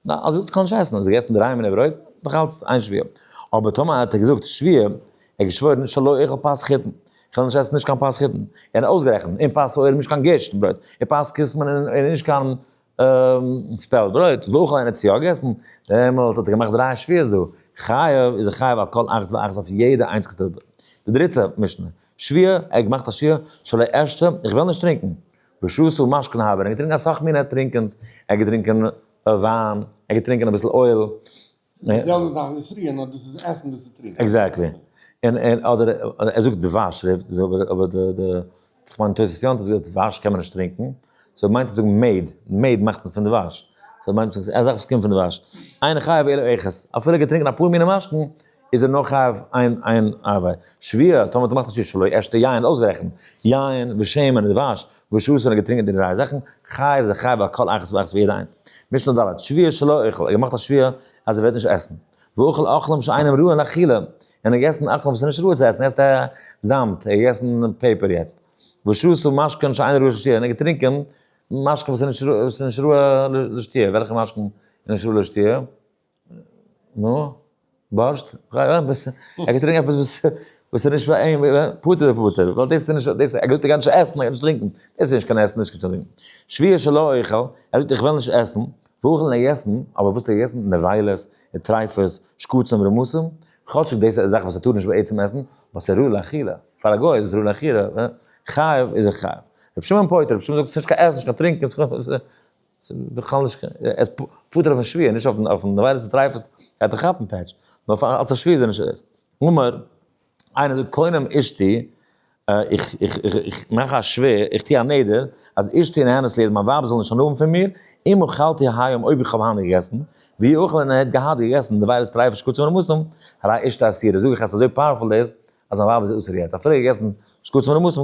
ניין, אז ער זאגט איך וועל נישט עסן, האסט געגעסן דריי מיני ברויט, נאך אלץ איין שבועה. אבער טאמער האט ער געזאגט שבועה, ער האט געשוואוירן שלא אוכל פת חיטין, איך וועל נישט עסן נישט קיין פת חיטין, ער האט אויסגערעכנט, און פת שעורים נישט קיין גערשטן ברויט, און פת כוסמין און נישט קיין spelt ברויט, ואכל און ער האט יא געגעסן, דעמאלטס האט ער געמאכט דריי שבועות דא, חייב איז ער חייב על כל אחת ואחת אויף יעדע איינציגסטע. די דריטע משנה, שבועה, ער האט געמאכט א שבועה, שלא אשתה, איך וועל נישט טרינקען, ושתה משקין הרבה, ער האט געטרינקען אסאך מיני טרינקענס, ער האט געטרינקען וויין, ער האט געטרינקען אביסל oil. די זעלבע זאך ווי פריער נאר דאס איז עסן דאס איז טרינקען. exactly. און און אדער ער זאגט דבש אבער אבער די די כ'מיין תוס' יום טוב זאגט אז דבש קען מען נישט טרינקען, so מיינט ער זאגן מעד, מעד מאכט מען פון דבש, so מיינט ער א זאך וואס קומט פון דבש. אינו חייב אלא אחת, אפילו געטרינקען אפאר מיני משקין איז ער נאר חייב איין איין ארבייט. שבועה, טאמער דו מאכסט נישט שלא אשתה יין אויסגערעכנט, יין ושמן און דבש, ושתה און געטרינקען די דריי זאכן, חייב איז ער חייב על כל אחת ואחת פאר יעדע איינס. משנה ד', שבועה שלא אוכל, ער האט געמאכט א שבועה אז ער וועט נישט עסן. ואכל אוכלים שאינם ראויין לאכילה, און ער האט געגעסן אוכלים וואס איז נישט ראוי צו עסן, ער עסט זאמד, ער האט געגעסן paper יעצט. ושתה משקין שאינם ראויין לשתיה, און ער האט געטרינקען משקין וואס איז נישט ראוי לשתיה, וועלכע משקין איז נישט ראוי לשתיה? נו? בארשט? ער האט געטרינקען עפעס וואס וואס איז נישט פאר אים, פטור פטור, ווייל דאס איז נישט, דאס ער גייט נישט עסן, ער גייט נישט טרינקען, דאס איז נישט קיין עסן, נישט קיין טרינקען. שבועה שלא אוכל, ער זאגט איך וועל נישט עסן, ואכל און געגעסן, אבער וואס האט ער געגעסן? נבילות, טריפות, שקצים ורמשים, כאטשיג דאס איז א זאך וואס ער טאר נישט בעצם עסן, אבער ס'איז ראוי לאכילה, פאר א גוי איז עס ראוי לאכילה, חייב איז ער חייב. רבי שמעון פוטר, רבי שמעון זאגט ס'איז נישט קיין עסן, נישט קיין טרינקען, ס'איז בכלל נישט קיין, ער איז פטור אויפן שבועה, נישט אויפן אויפן נבילות און טריפות, גייט ער כאפן פעטש, נאר פאר אלס א שבועה איז ער נישט עס. אמר, איינער זאגט קונם אשתי, איך איך איך איך מאך א שבועה, איך טו א נדר, אז אשתי נהנית לי, אז מיין ווייב זאל נישט הנאה האבן פון מיר, אם אכלתי היום אויב איך האב היינט געגעסן, והוא אכל און ער האט געהאט געגעסן, נבילות טריפות שקצים ורמשים, הרי אשתו אסורה, זאג איך אז ס'איז אזוי powerful דאס, אז זיין ווייב איז אסור יעצט, אפילו געגעסן שקצים ורמשים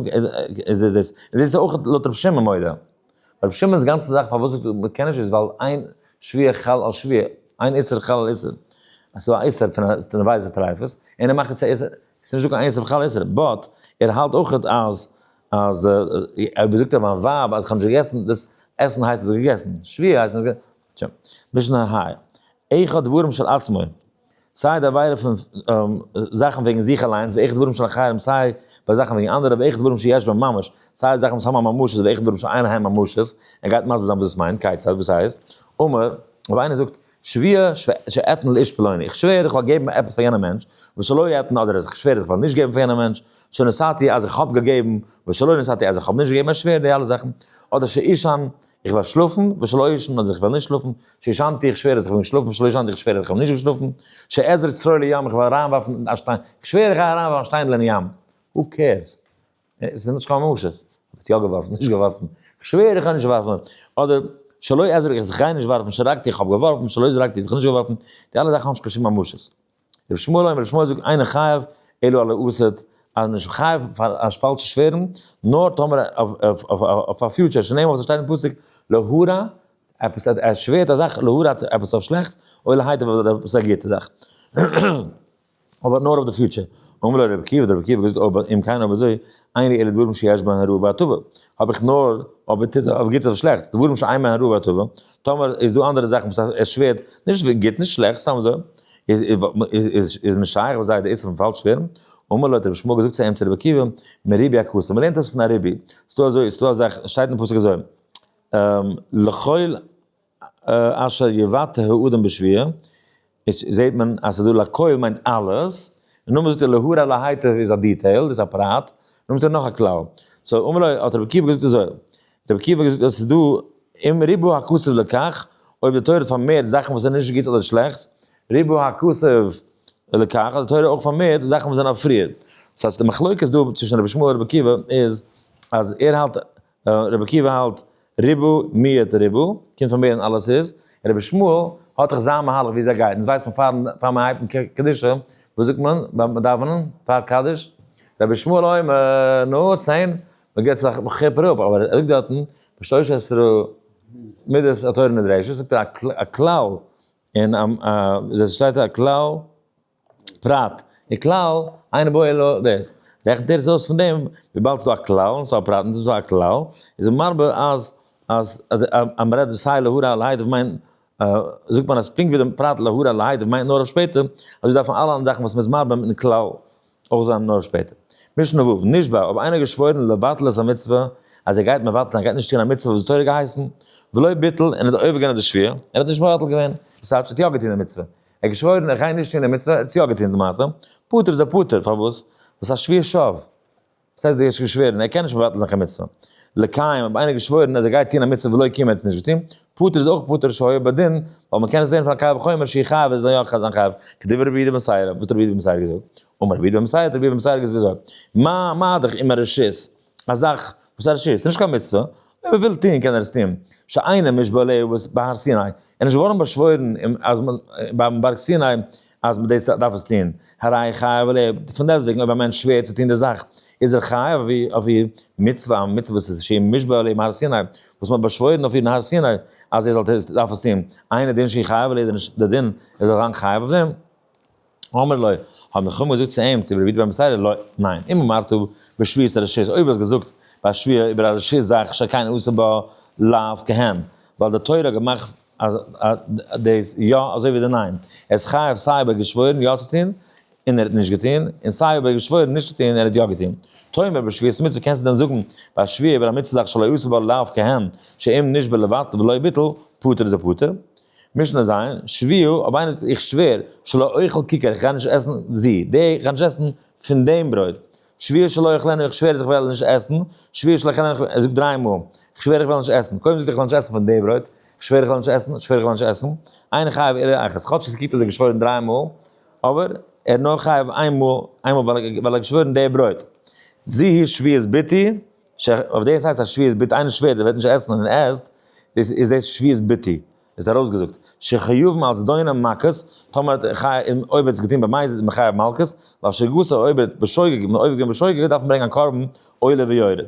איז איז דאס, און דאס איז אויך לויט רבי שמעון מודה. רבי שמעון'ס גאנצע זאך פארוואס מען קען נישט איז ווייל אין שבועה חל על שבועה, אין איסור חל על איסור. עס איז דא א איסור פון נבילות טריפות, און ער מאכט עס א איסור, עס איז נישט דא קיין איסור חל על איסור, but ער האלט אויך אז אז אויב זאגט ער מיין ווייב אז איך האב נישט געגעסן, דאס עסן הייסט עס געגעסן, שבועה הייסט נישט געגעסן. משנה ה. אחד דברים של עצמו. סיי די עבירה פון זאכן וועגן זיך אליינס, ואחד דברים של אחרים, סיי ביי זאכן וועגן אנדערע, ואחד דברים שיש בהם ממש, סיי זאכן וואס האבן א ממשות, ואחד דברים שאין להם ממשות, ער גייט מסביר זיין וואס דאס מיינט, כיצד, וואס הייסט, אמר, אויב איינער זאגט, שבועה שאתן לאיש פלוני, איך שווער איך וועל געבן עפעס פאר יענעם מענטש, ושלא אתן, אדער איך שווער איך וועל נישט געבן פאר יענעם מענטש, שנתתי אז איך האב געגעבן, ושלא נתתי אז איך האב נישט געגעבן, איך שווער די אלע זאכן, אדער שאישן, איך וועל שלאפן, ושלא אישן, אדער איך וועל נישט שלאפן, שישנתי, איך שווער אז איך בין געשלאפן, ושלא ישנתי, איך שווער אז איך האב נישט געשלאפן, שאזרוק צרור לים, איך וועל אריינווארפן א שטיין, איך שווער איך גיי אריינווארפן א שטיינדל אין ים, who cares? עס איז נישט קיין ממשות, האט יא געווארפן, נישט געווארפן, איך שווער איך גיי נישט ווארפן, אדער שלא אזרוק, איך גיי נישט ווארפן, שזרקתי, איך האב געווארפן, שלא זרקתי, איך האב נישט געווארפן, די אלע זאכן האבן נישט קיין שום ממשות. רבי ישמעאל אומר, רבי ישמעאל זאגט אינו חייב אלא על העתיד, אז נישט חייב פאר א פאלשע שווערן, נאר טאמער אויף א future, שנאמר וואס עס שטייט אין פסוק להרע, עפעס ער שווערט א זאך להרע עפעס אויף שלעכטס, או להיטיב אדער עפעס א גוטע זאך, אבער נאר אויף די future. אמר לו רבי עקיבא, האט רבי עקיבא געזאגט אויב אם כן אויב אזוי, אין לי אלא דברים שיש בהן הרעה והטובה, האב איך נאר אויב אויף גוטס אדער שלעכטס, דברים שאין בהן הרעה והטובה, טאמער איז דא אנדערע זאכן וואס עס שווערט, נישט גוט נישט שלעכט, סתם אזוי, איז איז נישט שייך ביי זיי די איסור פון פאלש שווערן. אמר לו האט רבי ישמעאל געזאגט צו אים צו רבי עקיבא, מריבי הכתוב, מען לערנט עס פון א ריבי, ס'דא אזוי, ס'דא א זאך, שטייט אין פסוק אזוי, לכל אשר יבטא האדם בשבועה, איז זעט מען אז ס'איז דא לכל מיינט אלעס, און נאכדעם זאגט ער להרע להיטיב איז א detail, דאס איז א פרט, נאכדעם זאגט ער נאך א כלל. so אמר לו האט רבי עקיבא געזאגט אזוי, רבי עקיבא האט געזאגט אז ס'איז דא אם ריבה הכתוב לכך, אויב די תורה האט פארמערט זאכן וואס זענען נישט גוט אדער שלעכטס, ריבה הכתוב לכך, האט די תורה אויך פארמערט זאכן וואס זענען אויף פריער. ס'הייסט די מחלוקת דא צווישן רבי ישמעאל און רבי עקיבא איז אז ער האלט רבי עקיבא האלט ריבה מיעט ריבה, קומט פון מערן אלעס איז, און רבי ישמעאל האט דאך זיין מהלך ווי אזוי ער גייט, אונז ווייסט מען פארן פאר מען הייבט אן קדושה, וואס זאגט מען ביים דאווענען פאר קדיש? רבי ישמעאל אומר, נו, צען, מען גיבט זיך כיפור אפ, אבער ער זאגט דארטן, בשלוש עשרה מידות התורה נדרשת, זאגט ער א כלל, און עס שטייט א כלל, פרט און כלל, אינו בא אלא דאס. רעכנט ער עס אויס פון דעם, וויבאלד ס'איז דא א כלל און ס'איז דא א פרט און ס'איז דא א כלל, איז ער מרבה אז אז אז מ'רעדט סיי להרע להיטיב מיינט, זאגט מען אז פונקט ווי די פרט להרע להיטיב מיינט נאר אויף שפעטער, אזוי דארפן אלע אנדערע זאכן וואס מ'איז מרבה מיטן כלל אויך זיין נאר שפעטער. משנה ו', נשבע, אויב איינער האט געשוואוירן לבטל את המצוה, אז ער גייט מבטל זיין, גייט נישט טון א מצוה וואס די תורה האט געהייסן, ולא ביטל, און ער האט עובר געווען אויף די שבועה, ער האט נישט מבטל געווען, דאס הייסט ער האט יא געטון די מצוה, ער האט געשוואוירן איך גיי נישט טון די מצוה, ער האט עס יא געטון למעשה, פטור איז ער פטור, פארוואס? וואס א שבועת שווא? וואס הייסט דו האסט געשוואוירן? ער קען נישט מבטל זיין קיין מצוה. לקיים, אויב איינער האט געשוואוירן אז ער גייט טון א מצוה ולא קיים ער האט עס נישט געטון, פטור איז אויך פטור שהיה בדין, ווייל מען קען עס לערנען פון א קל וחומר שהוא חייב איז ער יא זיין חייב, כדברי רבי יהודה בן סירא, וואס האט רבי יהודה בן סירא געזאגט? אמר רבי יהודה בן סירא האט רבי יהודה בן סירא געזאגט אזוי, מה מה דאך אם הרשות, א זאך וואס איז א רשות, ס'איז נישט קיין מצוה, אויב ער וויל טון קען ער עס טון, שאינו מושבע עליה וואס בהר סיני, ער איז נישט געווארן באשוואוירן אז ביים בארג סיני אז מען דאס דארף עס טון, הרי חייב עליה, פון דעסטוועגן אויב א מענטש שווערט צו טון די זאך איז ער חייב אויף איר מצוה, א מצוה וואס איז שאינו מושבע עליה מהר סיני, וואס מען האט באשוואוירן אויף איר אין הר סיני אז ער זאל דארף עס טון, אינו דין שהוא חייב עליה, דער דין ער זאל זיין חייב אויף דעם. אמר לו, האבן די חכמים געזאגט צו אים, צו רבי יהודה בן בתירא, לא, ניין, אם אמרת בשבועת הרשות, אויב האסט געזאגט ביי א שבועה איבער א רשות זאך שכן עשה בה לאו כהן, ווייל די תורה האט געמאכט אז דאס יא אזוי ווי די ניין, ער איז חייב סיי אויב ער האט געשוואוירן יא צו טון און ער האט נישט געטון, און סיי אויב ער האט געשוואוירן נישט צו טון און ער האט יא געטון. תאמר בשבועת מצוה קענסטו דען זאגן ביי א שבועה איבער א מצוה זאך שלא עשה בה לאו כהן, שאם נשבע לבטל ולא ביטל, פטור איז ער פטור. משנה ז', שבועה, אויב איינער זאגט איך שווער, שלא אוכל כיכר, איך גיי נישט עסן זי, די, איך גיי נישט עסן פון דעם ברויט. שבועה שלא אוכלנה, איך שווער אז איך וועל נישט עסן. שבועה שלא אוכלנה, ער זאגט דריי מאל, איך שווער איך וועל נישט עסן. קודם זאגט ער איך וועל נישט עסן פון די ברויט, איך שווער איך וועל נישט עסן, שווער איך וועל נישט עסן. אינו חייב אלא אחת, כאטש עס קוקט אויס ער האט געשוואוירן דריי מאל, אבער ער איז נאר חייב איין מאל, איין מאל ווייל ער האט געשוואוירן די ברויט. זו היא שבועת ביטוי, אויף דאס הייסט א שבועת ביטוי, איינער שווערט ער וועט נישט עסן און ער עסט, דאס איז דאס שבועת ביטוי, איז ארויסגעזאגט, שחייבים על זדונה מכות, טאמער האט חי און אויב ער האט עס געטון במזיד איז מען חייב מלקות, ועל שגגתו אויב ער האט בשוגג און עובר געווען בשוגג דארף מען ברענגען א קרבן עולה ויורד.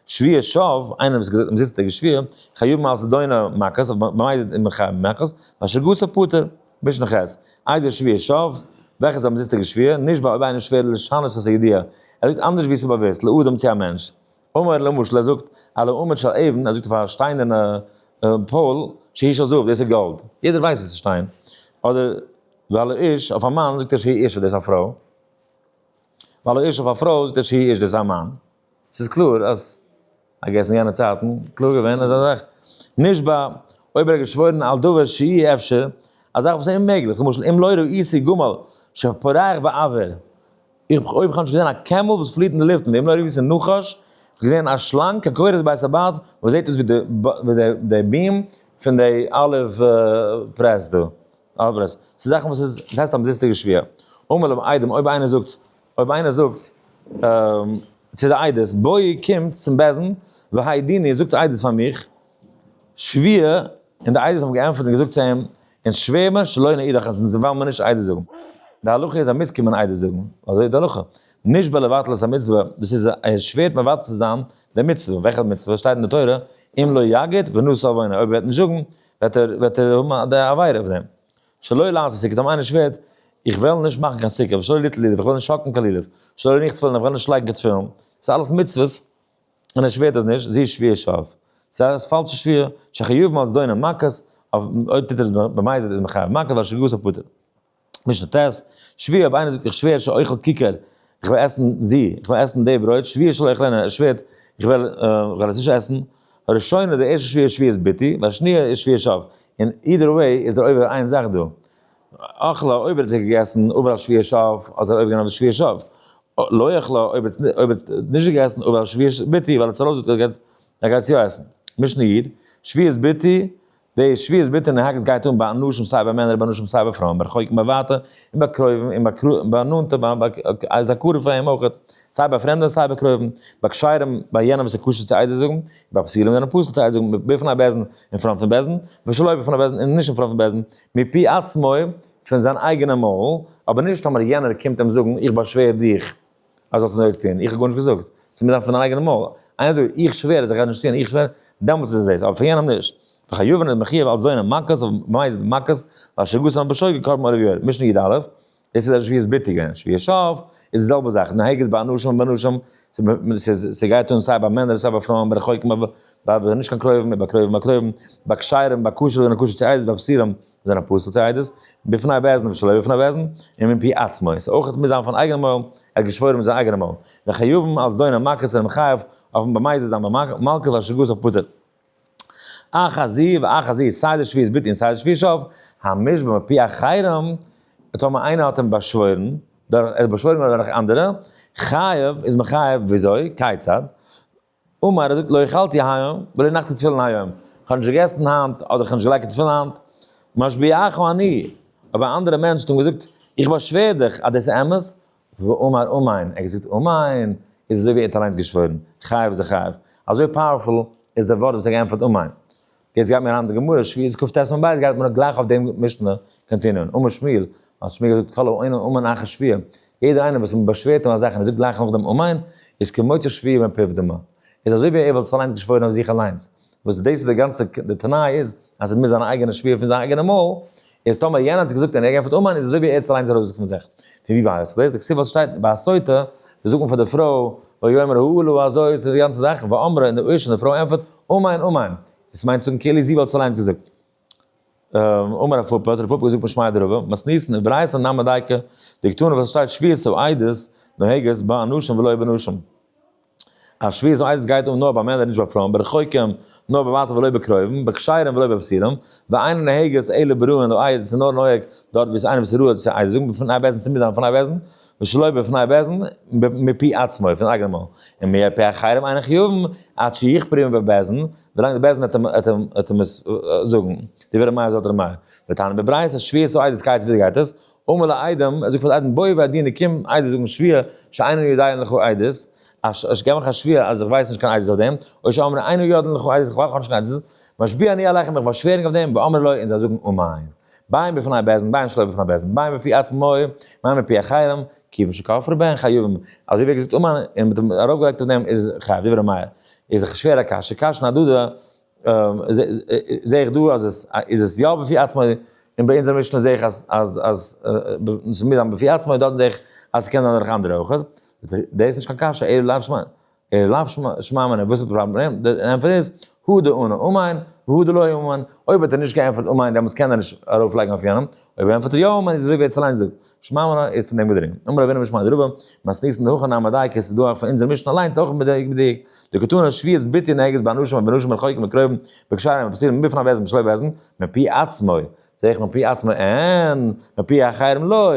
שבועת שוא, איינער וואס האט געזאגט אומזיסטיגע שבועה, חייבים על זדונה מכות, אויב במזיד איז מען חייב מכות, ועל שגגתו פטור. משנה ח', איזו שבועת שוא, וועלכע איז א אומזיסטיגע שבועה, נשבע אויב איינער שווערט לשנות את הידיעה, ער זאגט אנדערש ווי עס איז באוואוסט, לאדם צו א מענטש. אמר למשל ער זאגט על העמוד של אבן, ער זאגט אויף א שטיינערנע pole, שהיא של זהב, דאס איז גאלד, יעדער ווייסט עס איז שטיין, אדער ועל האיש, אויף א מאן זאגט ער שהיא אשה, דאס איז א פרוי, ועל האיש אויף א פרוי זאגט ער שהיא איש, דאס איז א מאן, ס'איז קלאר אז, I guess אין יענע צייטן, קלאר געווען אזא זאך, נשבע, אויב ער האט געשוואוירן על דבר שאי אפשר, א זאך וואס איז אוממעגליך, למשל אם לא ראיתי גמל שפורח באויר, איך אויב איך האב נישט געזען א camel וואס פליעט אין די לופטן, ואם לא ראיתי נחש, איך האב געזען א שלאנג כקורת בית הבד, וואס זעט אויס ווי די די beam פון די olive press דא, olive press, ס'איז זאכן וואס איז, עס הייסט א אומזיסטיגע שבועה. אמר להם עדים, אויב איינער זאגט, אויב איינער זאגט צו די עדות, בואי קומט צום בית דין, והעידיני, זאגט עדות פאר מיך, שבועה, און די עדות האבן געענטפערט און געזאגט צו אים, אונז שווער מיר שלא נעידך אז אונז וועלן מיר נישט עדות זאגן. די הלכה איז אז מוז קומען עדות זאגן, אזוי איז די הלכה. נשבע לבטל את המצוה, דאס איז ער שווערט מבטל צו זיין די מצוה, וועלכע מצוה? שטייט אין די תורה, אם לא יגיד ונשא עוונו, אויב ער וועט נישט זאגן וועט ער וועט ער האבן די עבירה אויף דעם. שלא לעשות סוכה, טאמער איינער שווערט. איך וועל נישט מאכן קיין סוכה, ושלא ליטול לולב, איך וועל נישט האקן קיין לולב, שלא להניח תפילין, איך וועל נישט לייגן קיין תפילין, ס'איז אלעס מצוות, און ער שווערט עס נישט, זו שבועת שוא. ס'איז א פאלשע שבועה, שחייבים על זדונו מכות, אויב טוט ער עס במזיד איז מען חייב מכות, ועל שגגתו פטור. משנה ט', שבועה אויב איינער זאגט איך שווער שאוכל כיכר, איך וועל עסן זי, איך וועל עסן די ברויט, שבועה שלא אוכלנה, ער שווערט איך וועל עס נישט עסן, הראשונה די ערשטע שבועה איז שבועת ביטוי, והשניה איז שבועת שוא, און either way איז דער עובר איין זאך דא. אכלה אויב ער האט געגעסן עובר על שבועת שוא האט ער עובר געווען אויף שבועת שוא, לא אכלה אויב ער האט נישט געגעסן עובר על שבועת ביטוי ווייל ער האט עס ארויסגעזאגט ער גייט עס יא עסן. משנה י', שבועת ביטוי די שבועת ביטוי נוהגת גייט אן ביי אנשים סיי ביי מענער ביי נשים סיי ביי פרויען ביי רחוקים ביי ווייטע און ביי קרובים און ביי נאנטע ביי איז א קרוב פאר אים אויך סיי ביי פרעמדע און סיי ביי קרובים ביי כשרים ביי יענעם וואס איז כשר צו עדות זאגן ביי פסולים זענען פסול צו עדות זאגן בפני בית דין אין front פון בית דין ושלא בפני בית דין און נישט אין front פון בית דין מפי עצמו פון זיין אייגענע מויל אבער נישט טאמער יענער קומט אים זאגן איך באשווער דיך אז זאלסט אזוי טון, איך האב גארנישט געזאגט, ס'מוז זיין פון דיין אייגענע מויל, איינער זאגט איך שווער אז איך גיי נישט טון, איך שווער, דעמאלטס איז עס דאס, אבער פון יענעם נישט. וחייבין איז מחויב על זדונו מכות אויף במזיד מכות, ועל שגגתן בשוגג קרבן עולה ויורד, משנה י"א, דאס איז א שבועת ביטוי געווען, שבועת שוא איז די זעלבע זאך, נוהגת באנשים ובנשים, ס'גייט אן סיי ביי מענער סיי ביי פרויען, ביי רחוקים ביי ביי נישט קיין קרובים, ביי קרובים ביי קרובים, ביי כשרים ביי כשר זענען כשר צו עדות, ביי פסולים זענען פסול צו עדות, בפני בית דין ושלא בפני בית דין, און מפי עצמו, ס'איז אויך מוז זיין פון אייגענע מויל, ער האט געשוואוירן מיט זיין אייגענע מויל, וחייבים על זדונו מכות זענען מחייב אויפן במזיד זיין במלקות ועל שגגתו פטור. אחת זו ואחת זו, סיי די שבועת ביטוי און סיי די שבועת שוא, המושבע מפי אחרים, טאמער איינער האט אים באשוואוירן, דורך, ער איז באשוואוירן געווארן דורך אנדערע, חייב, איז מחייב, וויאזוי? כיצד? אמר, ער זאגט לא אכלתי היום ולא הנחתי תפילין היום, איך האב נישט געגעסן היינט אדער איך האב נישט געלייגט תפילין היינט, משביעך אני, אויב א אנדערע מענטש האט אים געזאגט איך באשווער דיך אז דאס איז אמת, ואמר אמן, ער האט געזאגט אמן, איז אזוי ווי ער האט אליינס געשוואוירן, חייב איז ער חייב, אזוי powerful איז די ווארט וואס ער האט געענטפערט אמן. יעצט גייט מיר אריין די גמרא, שבועות כ"ט עמוד ב', גייט מען גלייך אויף דעם משנה continue ען, אמר שמואל, האט שמואל געזאגט כל העונה אמן אחר שבועה, יעדער איינער וואס מען באשווערט אים א זאך און ער זאגט גלייך נאכדעם אמן, איז כמוציא שבועה מפיו דמי, איז אזוי ווי ער וואלט עס אליינס געשוואוירן אויף זיך אליינס, וואס דאס איז די גאנצע, די תנאי איז אז עס מוז זיין א אייגענע שבועה פון זיין אייגענע מויל, איז טאמער יענער האט געזאגט און ער געענטפערט אמן איז אזוי ווי ער האט עס אליינס ארויסגעזאגט פון זיך. פון ווי ווייסטו דאס? דכתיב וואס שטייט ביי א סוטה, ווי זאגט מען פאר די פרוי, ויאמר האלה הזאת, און די גאנצע זאך, ואמרה און די אשה און די פרוי ענטפערט, אמן אמן. עס מיינט צו זאגן כאילו זי וואלט עס אליינס געזאגט. אמר רב פפא, האט רב פפא געזאגט משמיה דרבא, מתניתין וברייתא נמי דייקא, דקתני וואס עס שטייט שבועת העדות נוהגת באנשים ולא בנשים. אז שבועת העדות גייט אן נאר ביי מענער נישט ביי פרויען, ברחוקים נאר ביי ווייטע ולא בקרובים, בכשרים ולא בפסולים, ואינה נוהגת אלא בראויין לעדות, עס איז נאר נוהג דארט וואו עס איז איינער וואס איז ראוי צו עדות זאגן בפני בית דין ס'מוז זיין בפני בית דין, ושלא בפני בית דין, מפי עצמו, פון אייגענע מויל, און מפי אחרים אין חייבים עד שיכפרו בבית דין, ווילאנג די בית דין וועט אים עס זאגן, דברי ר' מאיר זאת ר' מאיר. ותניא בברייתא שבועת העדות כיצד וויאזוי גייט עס? אמר לעדים, ער זאגט פאר די עדים בואו והעידוני קום עדות זאגן שבועה שאינו יודע לך עדות, אז געב מיך א שבועה אז איך ווייס נישט קיין עדות אויף דעם, או שאמרו אינו יודע לך עדות איך האב נישט קיין עדות, משביע אני עליכם איך באשווער ענק אויף דעם, ואמרו לו און זיי זאגן אמן. בין בפני בית דין בין שלא בפני בית דין, בין בפי עצמו בין מפי אחרים, כיוון שכפרו בהן חייבים, אזוי ווי ער האט געזאגט אמן און מ'האט אים ארויפגעלייגט אויף דעם איז חייב, דברי מאיר איז א שווערע קשיא, קשיא נדדה, זעה איך דא אז עס איז עס יא בפי עצמו, און ביי אונזער משנה זעה איך אז אז אז עס מוז זיין בפי עצמו, דארטן זעה איך אז עס קען זיין דורך אנדערע אויך, דאס איז נישט קיין קשיא, אלא לאו שמע אלא לאו שמע מינה, וואס איז די פראבלעם? די ענטפער איז, הא דענה אמן, והא דלא אמן, אויב האט ער נישט געענטפערט אמן דעמאלטס קען ער נישט ארויפלייגן אויף יענעם, אויב ענטפערט ער יא אמן איז אזוי ווי ער האט עס אליינס געזאגט. שמע מינה איז פון דעם געדרינגען. אמר רב הונא משמיה דרבא, מתניתין דהכא נמי דייקא, ס'איז דא אויך פון אונזער משנה אליינס אויך מדייק, דקתני שבועת ביטוי נוהגת באנשים ובנשים ברחוקים ובקרובים בכשרים ובפסולים מבפני בית דין ושלא בית דין, מפי עצמו, זעה איך מפי עצמו אין, מפי אחרים לא,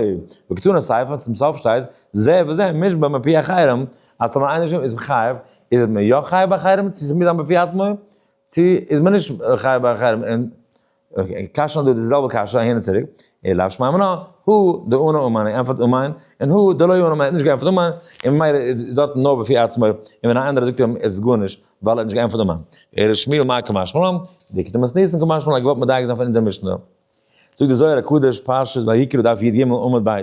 וקתני סיפא צום סוף שטייט, זה וזה מושבע מפי אחרים, אז טאמער איינער איז חייב, איז מען יא חייב באחרים צו ס'מוז זיין בפי עצמו, צו איז מען נישט חייב באחרים, און קשיא דא די זעלבע קשיא אהין און צוריק, אלא שמע מינה, הא דענה אמן, ער ענטפערט אמן, און הא דלא ענה אמן, ער האט נישט געענטפערט אמן, און ממילא איז דארט נאר בפי עצמו, און ווען א אנדערער זאגט אים איז גארנישט, ווייל ער האט נישט געענטפערט אמן. אלא שמואל מאי קא משמע לן, דקתני מתניתין קא משמע לן, ער האט געוואלט מדייק זיין פון אונזער משנה. זאגט דער זוהר הקדוש, פרשת ויקרא דף י"ג עמוד ב',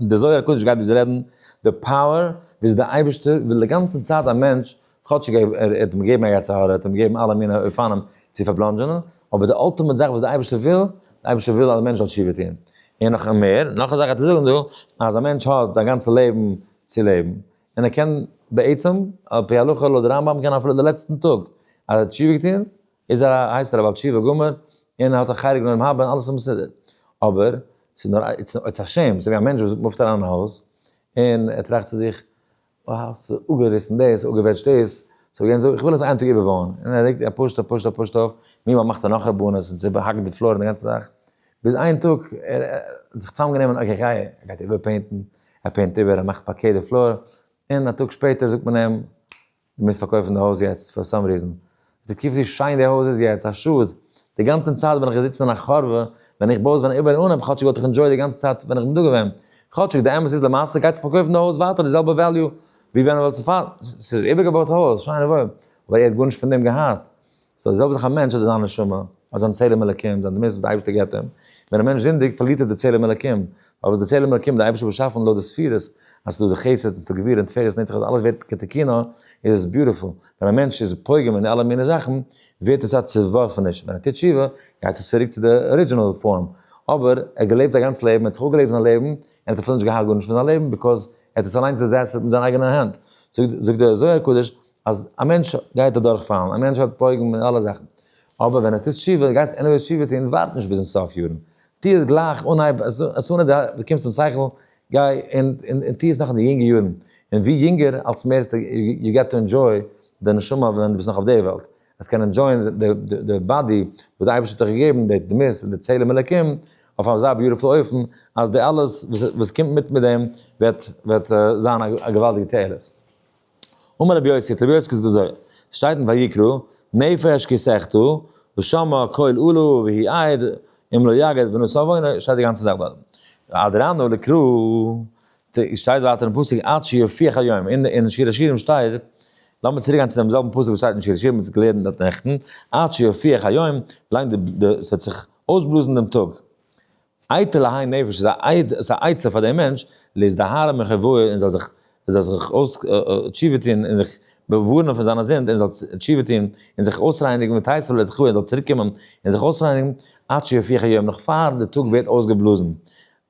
דער זוהר הקדוש גייט אונז רעדן די power וויאזוי דער אייבערשטער וויל די גאנצע צייט א מענטש, כאטשיג ער האט אים געגעבן א יצר הרע, ער האט אים געגעבן אלע מיני אופנים צו פארבלאנדזשענען, אבער די ultimate זאך וואס דער אייבערשטער וויל, דער אייבערשטער וויל אז א מענטש זאל תשובה טון. און נאך מער, נאך א זאך צו זאגן דא, אז א מענטש האט זיין גאנצע לעבן צו לעבן, און ער קען בעצם, על פי הלכה לויט די רמב ם, קען אפילו די לעצטן טאג אז ער האט תשובה געטון, איז ער א, הייסט ער א בעל תשובה גמור, און ער האט א חלק אין עולם הבא און אלעס איז מסודר. אבער, ס'איז נאר, it's a shame, ס'איז ווי א מענטש וואס מופט אריין אין א הויז, און ער טראכט צו זיך, wow, ס'איז אפגעריסן דאס, אפגעוועטשט דאס, ס'האט געווען אזוי, איך וויל עס איין טאג איבערבויען. און ער רעגט, ער push ט, ער push ט, ער push ט אויף, meanwhile מאכט ער נאך חורבנות און צובהאקט די floor און די גאנצע זאך, ביז איין טאג ער האט זיך צוזאמגענומען, okay איך גיי, ער גייט איבער paint ן, ער paint איבער, ער מאכט פארקעי די floor, און א טאג שפעטער זאגט מען אים, דו מוזט פארקויפן די הויז יעצט for some reason. זאגט ער, ווי שיין די הויז איז יעצט, א שאד, די גאנצע צייט בין איך געזיצן אין א חורבה, ווען איך בוי עס ווען איבער אין אנהייב כאטשיג וואלט איך enjoyed די גאנצע צייט ווען איך בין דא געווען, כאטשיג די אמת איז למעשה גייט זיך פארקויפן די הויז ווייטער די זעלבע value ווי ווען ער וואלט צופארן, ס'איז איבערגעבויט הויז, שיין און וואויל, אבער ער האט גארנישט פון דעם געהאט. so די זעלבע זאך א מענטש האט זיין נשמה, האט זיין צלם אלקים, זיין דמות וואס די אייבערשטער געבט אים, ווען א מענטש זינדיגט פארלירט ער די צלם אלקים, ווייל וואס די צלם אלקים די אייבערשטער באשאפן לויט די ספירות, אז ס'איז דא די חסד און ס'איז דא גבורה און תפארת נצח אז אלעס ווערט כתיקונו, איז עס beautiful, ווען א מענטש איז פוגם אין די אלע מיני זאכן, ווערט עס א צעווארפעניש, ווען ער טוט תשובה, גייט עס צוריק צו די original form, אבער ער האט געלעבט א גאנץ לעבן, ער האט זיך אפגעלעבט זיין לעבן, און ער האט אפילו נישט געהאט גארנישט פון זיין לעבן, because ער האט עס אליינס disaster ט מיט זיינע אייגענע הענט. זאגט דער זוהר הקדוש, אז א מענטש גייט אדורך פאלן, א מענטש האט פוגם מיט אלע זאכן, אבער ווען ער טוט תשובה, גייסט anyways תשובה טון, ווארט נישט ביזן סוף יארן, טו עס גלייך אנהייב, as soon as דו קומסט צום שכל, גיי און טו עס נאך אין די יונגע יארן, און ווי יונגער אלס מער you get to enjoy די נשמה ווען דו ביסט נאך אויף די וועלט, עס קען enjoy ען די body וואס די אייבערשטער האט דיך געגעבן, די דמות און די צלם אלקים, אויף אזא beautiful אופן, אז די אלעס וואס קומט מיט מיט דעם וועט זיין א געוואלדיגע תועלת. אמר רבי יוסי, האט רבי יוסי געזאגט אזוי, ס'שטייט אין ויקרא, נפש כי תחטא, ושמעה קול אלה והוא עד, אם לא יגד ונשא עוונו, שטייט די גאנצע זאך דארט. הדרן עלך קרא, שטייט ווייטער אין פסוק עד שיופיח היום, אין שיר השירים שטייט, לאמיר צוריק גיין צו דעם זעלבן פסוק וואס שטייט אין שיר השירים וואס געלערנט דארט נעכטן, עד שיופיח היום, ווילאנג די ס'וועט זיך אויסבלאזן דעם טאג. אייתי להאי נפש איז א עצה פאר דעם מענטש, לאזדהרה מחובוי און זאל זיך זאל זיך אויס תשובה טון און זיך באווארענען פון זיינע זינד און זאל תשובה טון און זיך אויסרייניגן ותיסף לתחוה און זאל צוריק קומען און זיך אויסרייניגן עד שיופיח היום נאך פאר די טאג ווערט אויסגעבלאזן.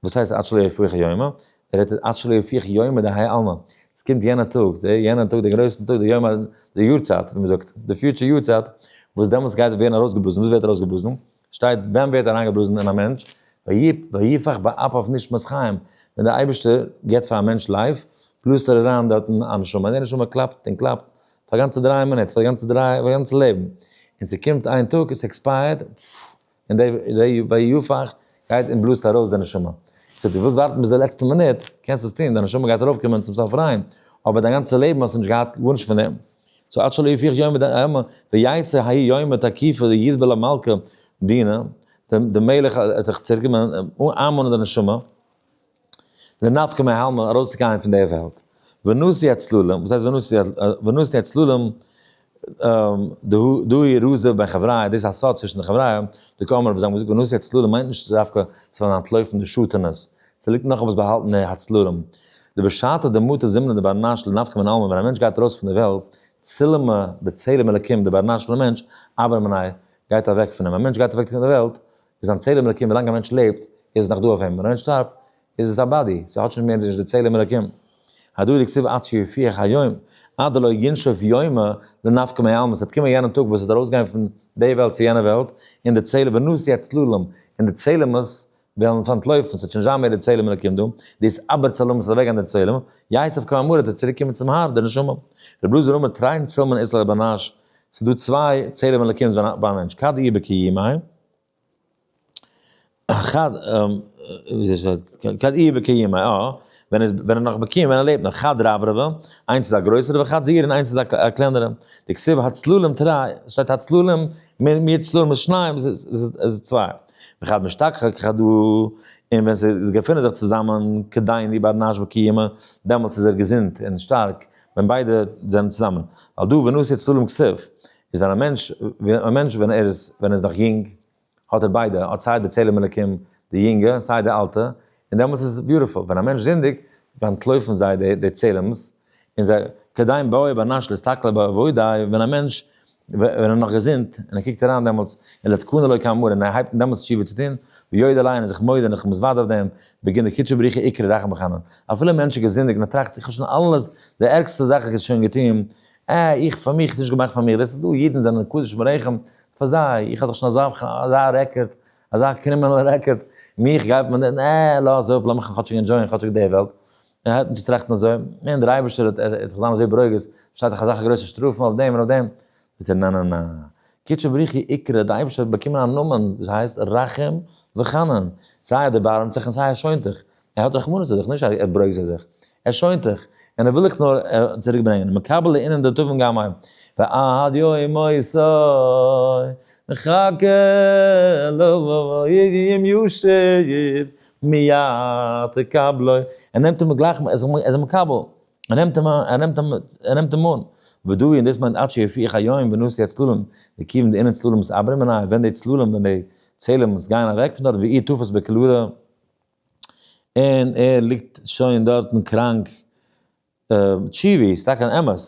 וואס הייסט עד שלא יופיח יומא? ער רעדט עד שלא יופיח יומא דהאי עלמא, עס קומט יענע טאג, די יענע טאג, די גרויסן טאג, די יום ה, די יארצייט, ווי מען זאגט, די future יארצייט, וואס דעמאלטס גייט ווערן ארויסגעבלאזן, וואס ווערט ארויסגעבלאזן? שטייט ווען ווערט אריינגעבלאזן אין א מענטש? ויפח באפיו נשמת חיים, ווען דער אייבערשטער גיבט פאר א מענטש life, בלאזט ער אריין דארטן א נשמה, און די נשמה קלאפט און קלאפט פאר גאנצע דריי מינוט, פאר גאנצע דריי, פאר גאנצע לעבן, און ס'קומט איין טאג, עס expire ט, און די ויפח גייט און בלאזט ארויס די נשמה. so דו ווילסט ווארטן ביז די לעצטע מינוט, קענסט עס טון, די נשמה גייט ארויפקומען צום סוף ריין, אבער דיין גאנצע לעבן האסטו נישט געהאט גארנישט פון דעם. so עד שלא יפוח יומא דעלמא, וייתי ההוא יומא תקיפא דיסבא למלכא דינא, די מלך האט זיך צוריקגענומען איינמאנען די נשמה, לנפקא מהאי עלמא ארויסצוגיין פון דער וועלט. ונסי הצללים, וואס הייסט ונסי הצללים, דהוא רזא בין חבריא, דאס איז א סוד צווישן די חבריא, דקאמר וואס זיי האבן געזאגט ונסי הצללים מיינט נישט דווקא ס'וועלן אנטלויפן די שאטענעס, ס'ליגט נאך עפעס באהאלטן אין די הצללים. דבשעתא דמטא זימנא דבר נש לנפקא מן עלמא, ווען א מענטש גייט ארויס פון די וועלט, צלמא דצלם אלקים דבר נש פונעם מענטש, עבר מיניה, גייט אוועק פון אים. א מענטש גייט אוועק פון די וועלט, איז זיין צלם אלקים, ווילאנג א מענטש לעבט, איז עס נאך דא אויף אים, ווען א מענטש שטארבט, איז עס א body, ס'האט שוין מער נישט די צלם אלקים. הדא דכתיב עד שיופיח היום, עד דלא ינשוף יומא לנפקא מהאי עלמא, ס'וועט קומען יענעם טאג וואס ס'וועט ארויסגיין פון די וועלט צו יענע וועלט, און די צלם ונסי הצללים, און די צלמות וועלן אנטלויפן, ס'וועט שוין נישט זיין מער די צלם אלקים דא, דאס אבר צלמות וועט אוועקגיין די צלם, ייסף כאמור וועט צוריק קומען צום האר די נשמה. רבי אלעזר אמר תרין צלמין אית ליה לבר נש, ס'איז דא צוויי צלם אלקים'ס ביי א מענטש, כד איהו בקיומיה, חד, כד איהו בקיומיה, אה, ווען איז ווען ער נאך בקיום, ווען ער לעבט נאך, חד רברבא, איינס איז א גרויסערע וחד זעירא און איינס איז א קלענערע, דכתיב הצללים תרי, שטייט הצללים, מיר צללים איז שניים, איז צוויי. וחד משתכחא כחדא, און ווען זיי געפינען זיך צוזאמען כדין בר נש בקיומיה, דעמאלטס איז ער געזונט און שטארק, ווען ביידע זענען צוזאמען. ווייל דא ונסי הצללים כתיב, איז ווען א מענטש, א מענטש ווען ער איז, ווען ער איז נאך יונג, האט ער ביידע, האט סיי די צלם אלקים, די יונגע, סיי די אלטע, און דעמאלטס איז עס beautiful. ווען א מענטש זינדיגט, אנטלויפן זיי די צלמ'ס, און זיי, כדין בעי בר נש לאסתכלא בעבודיה, ווען א מענטש ווען ער איז נאך געזונט, און ער קוקט אריין דעמאלטס, און לתקנה לא קם און ער הייבט אן דעמאלטס תשובה צו טון, ויודע אליין איז זיך מודה און איך מתוודה אויף דעם, בגין דקודשא בריך הוא אקרי רחום וחנון. אפילו א מענטש איז געזינדיגט און ער טראכט איך האב שוין אלעס, די ערגסטע זאך איך האב שוין געטון, אה, איך פאר מיך, ס'איז נישט געמאכט פאר מיר, דאס איז דא אידן זענען קדוש מרחם, פאר זיי, איך האב דאך שוין אזא אזא record, אזא criminal record, מיך גייט מען, נע, לאז אפ, לאמיך כאטשיג enjoy ען כאטשיג די וועלט. ער הייבט אן צו טראכטן אזוי, און דער אייבערשטער האט ער זיך זיין אזוי ברוגז, שטייט דאך אזעלכע גרויסע שטראפן אויף דעם און אויף דעם. זאגט ער, ניין ניין ניין, קודשא בריך הוא אקרי, דער אייבערשטער האט באקומען א נאמען וואס הייסט רחום וחנון, סיי ער דערבארעמט זיך און סיי ער שוינט דיך, ער האט רחמנות אויף דיך, נישט ער ברוגז אויף דיך, ער שוינט דיך, און ער וויל דיך נאר צוריק ברענגען, מקבל לענין דטבין גמי, ועד יום מותו מחכה לו אם ישוב מיד תקבלו, ער נעמט אים גלייך, ער איז מקבל, ער נעמט אים, ער נעמט אים, ער נעמט אים אן. ודוי, און דאס מיינט עד שיופיע היום ונשיא הצללים, דכיון דאינון צללים מתעברין מיניה, ווען די צללים, ווען די צלמס גייען אוועק פון דארט, ואיהו תפיס בקלורא, און ער ליגט שוין דארטן קראנק, תשובה איז טאקע אן אמת,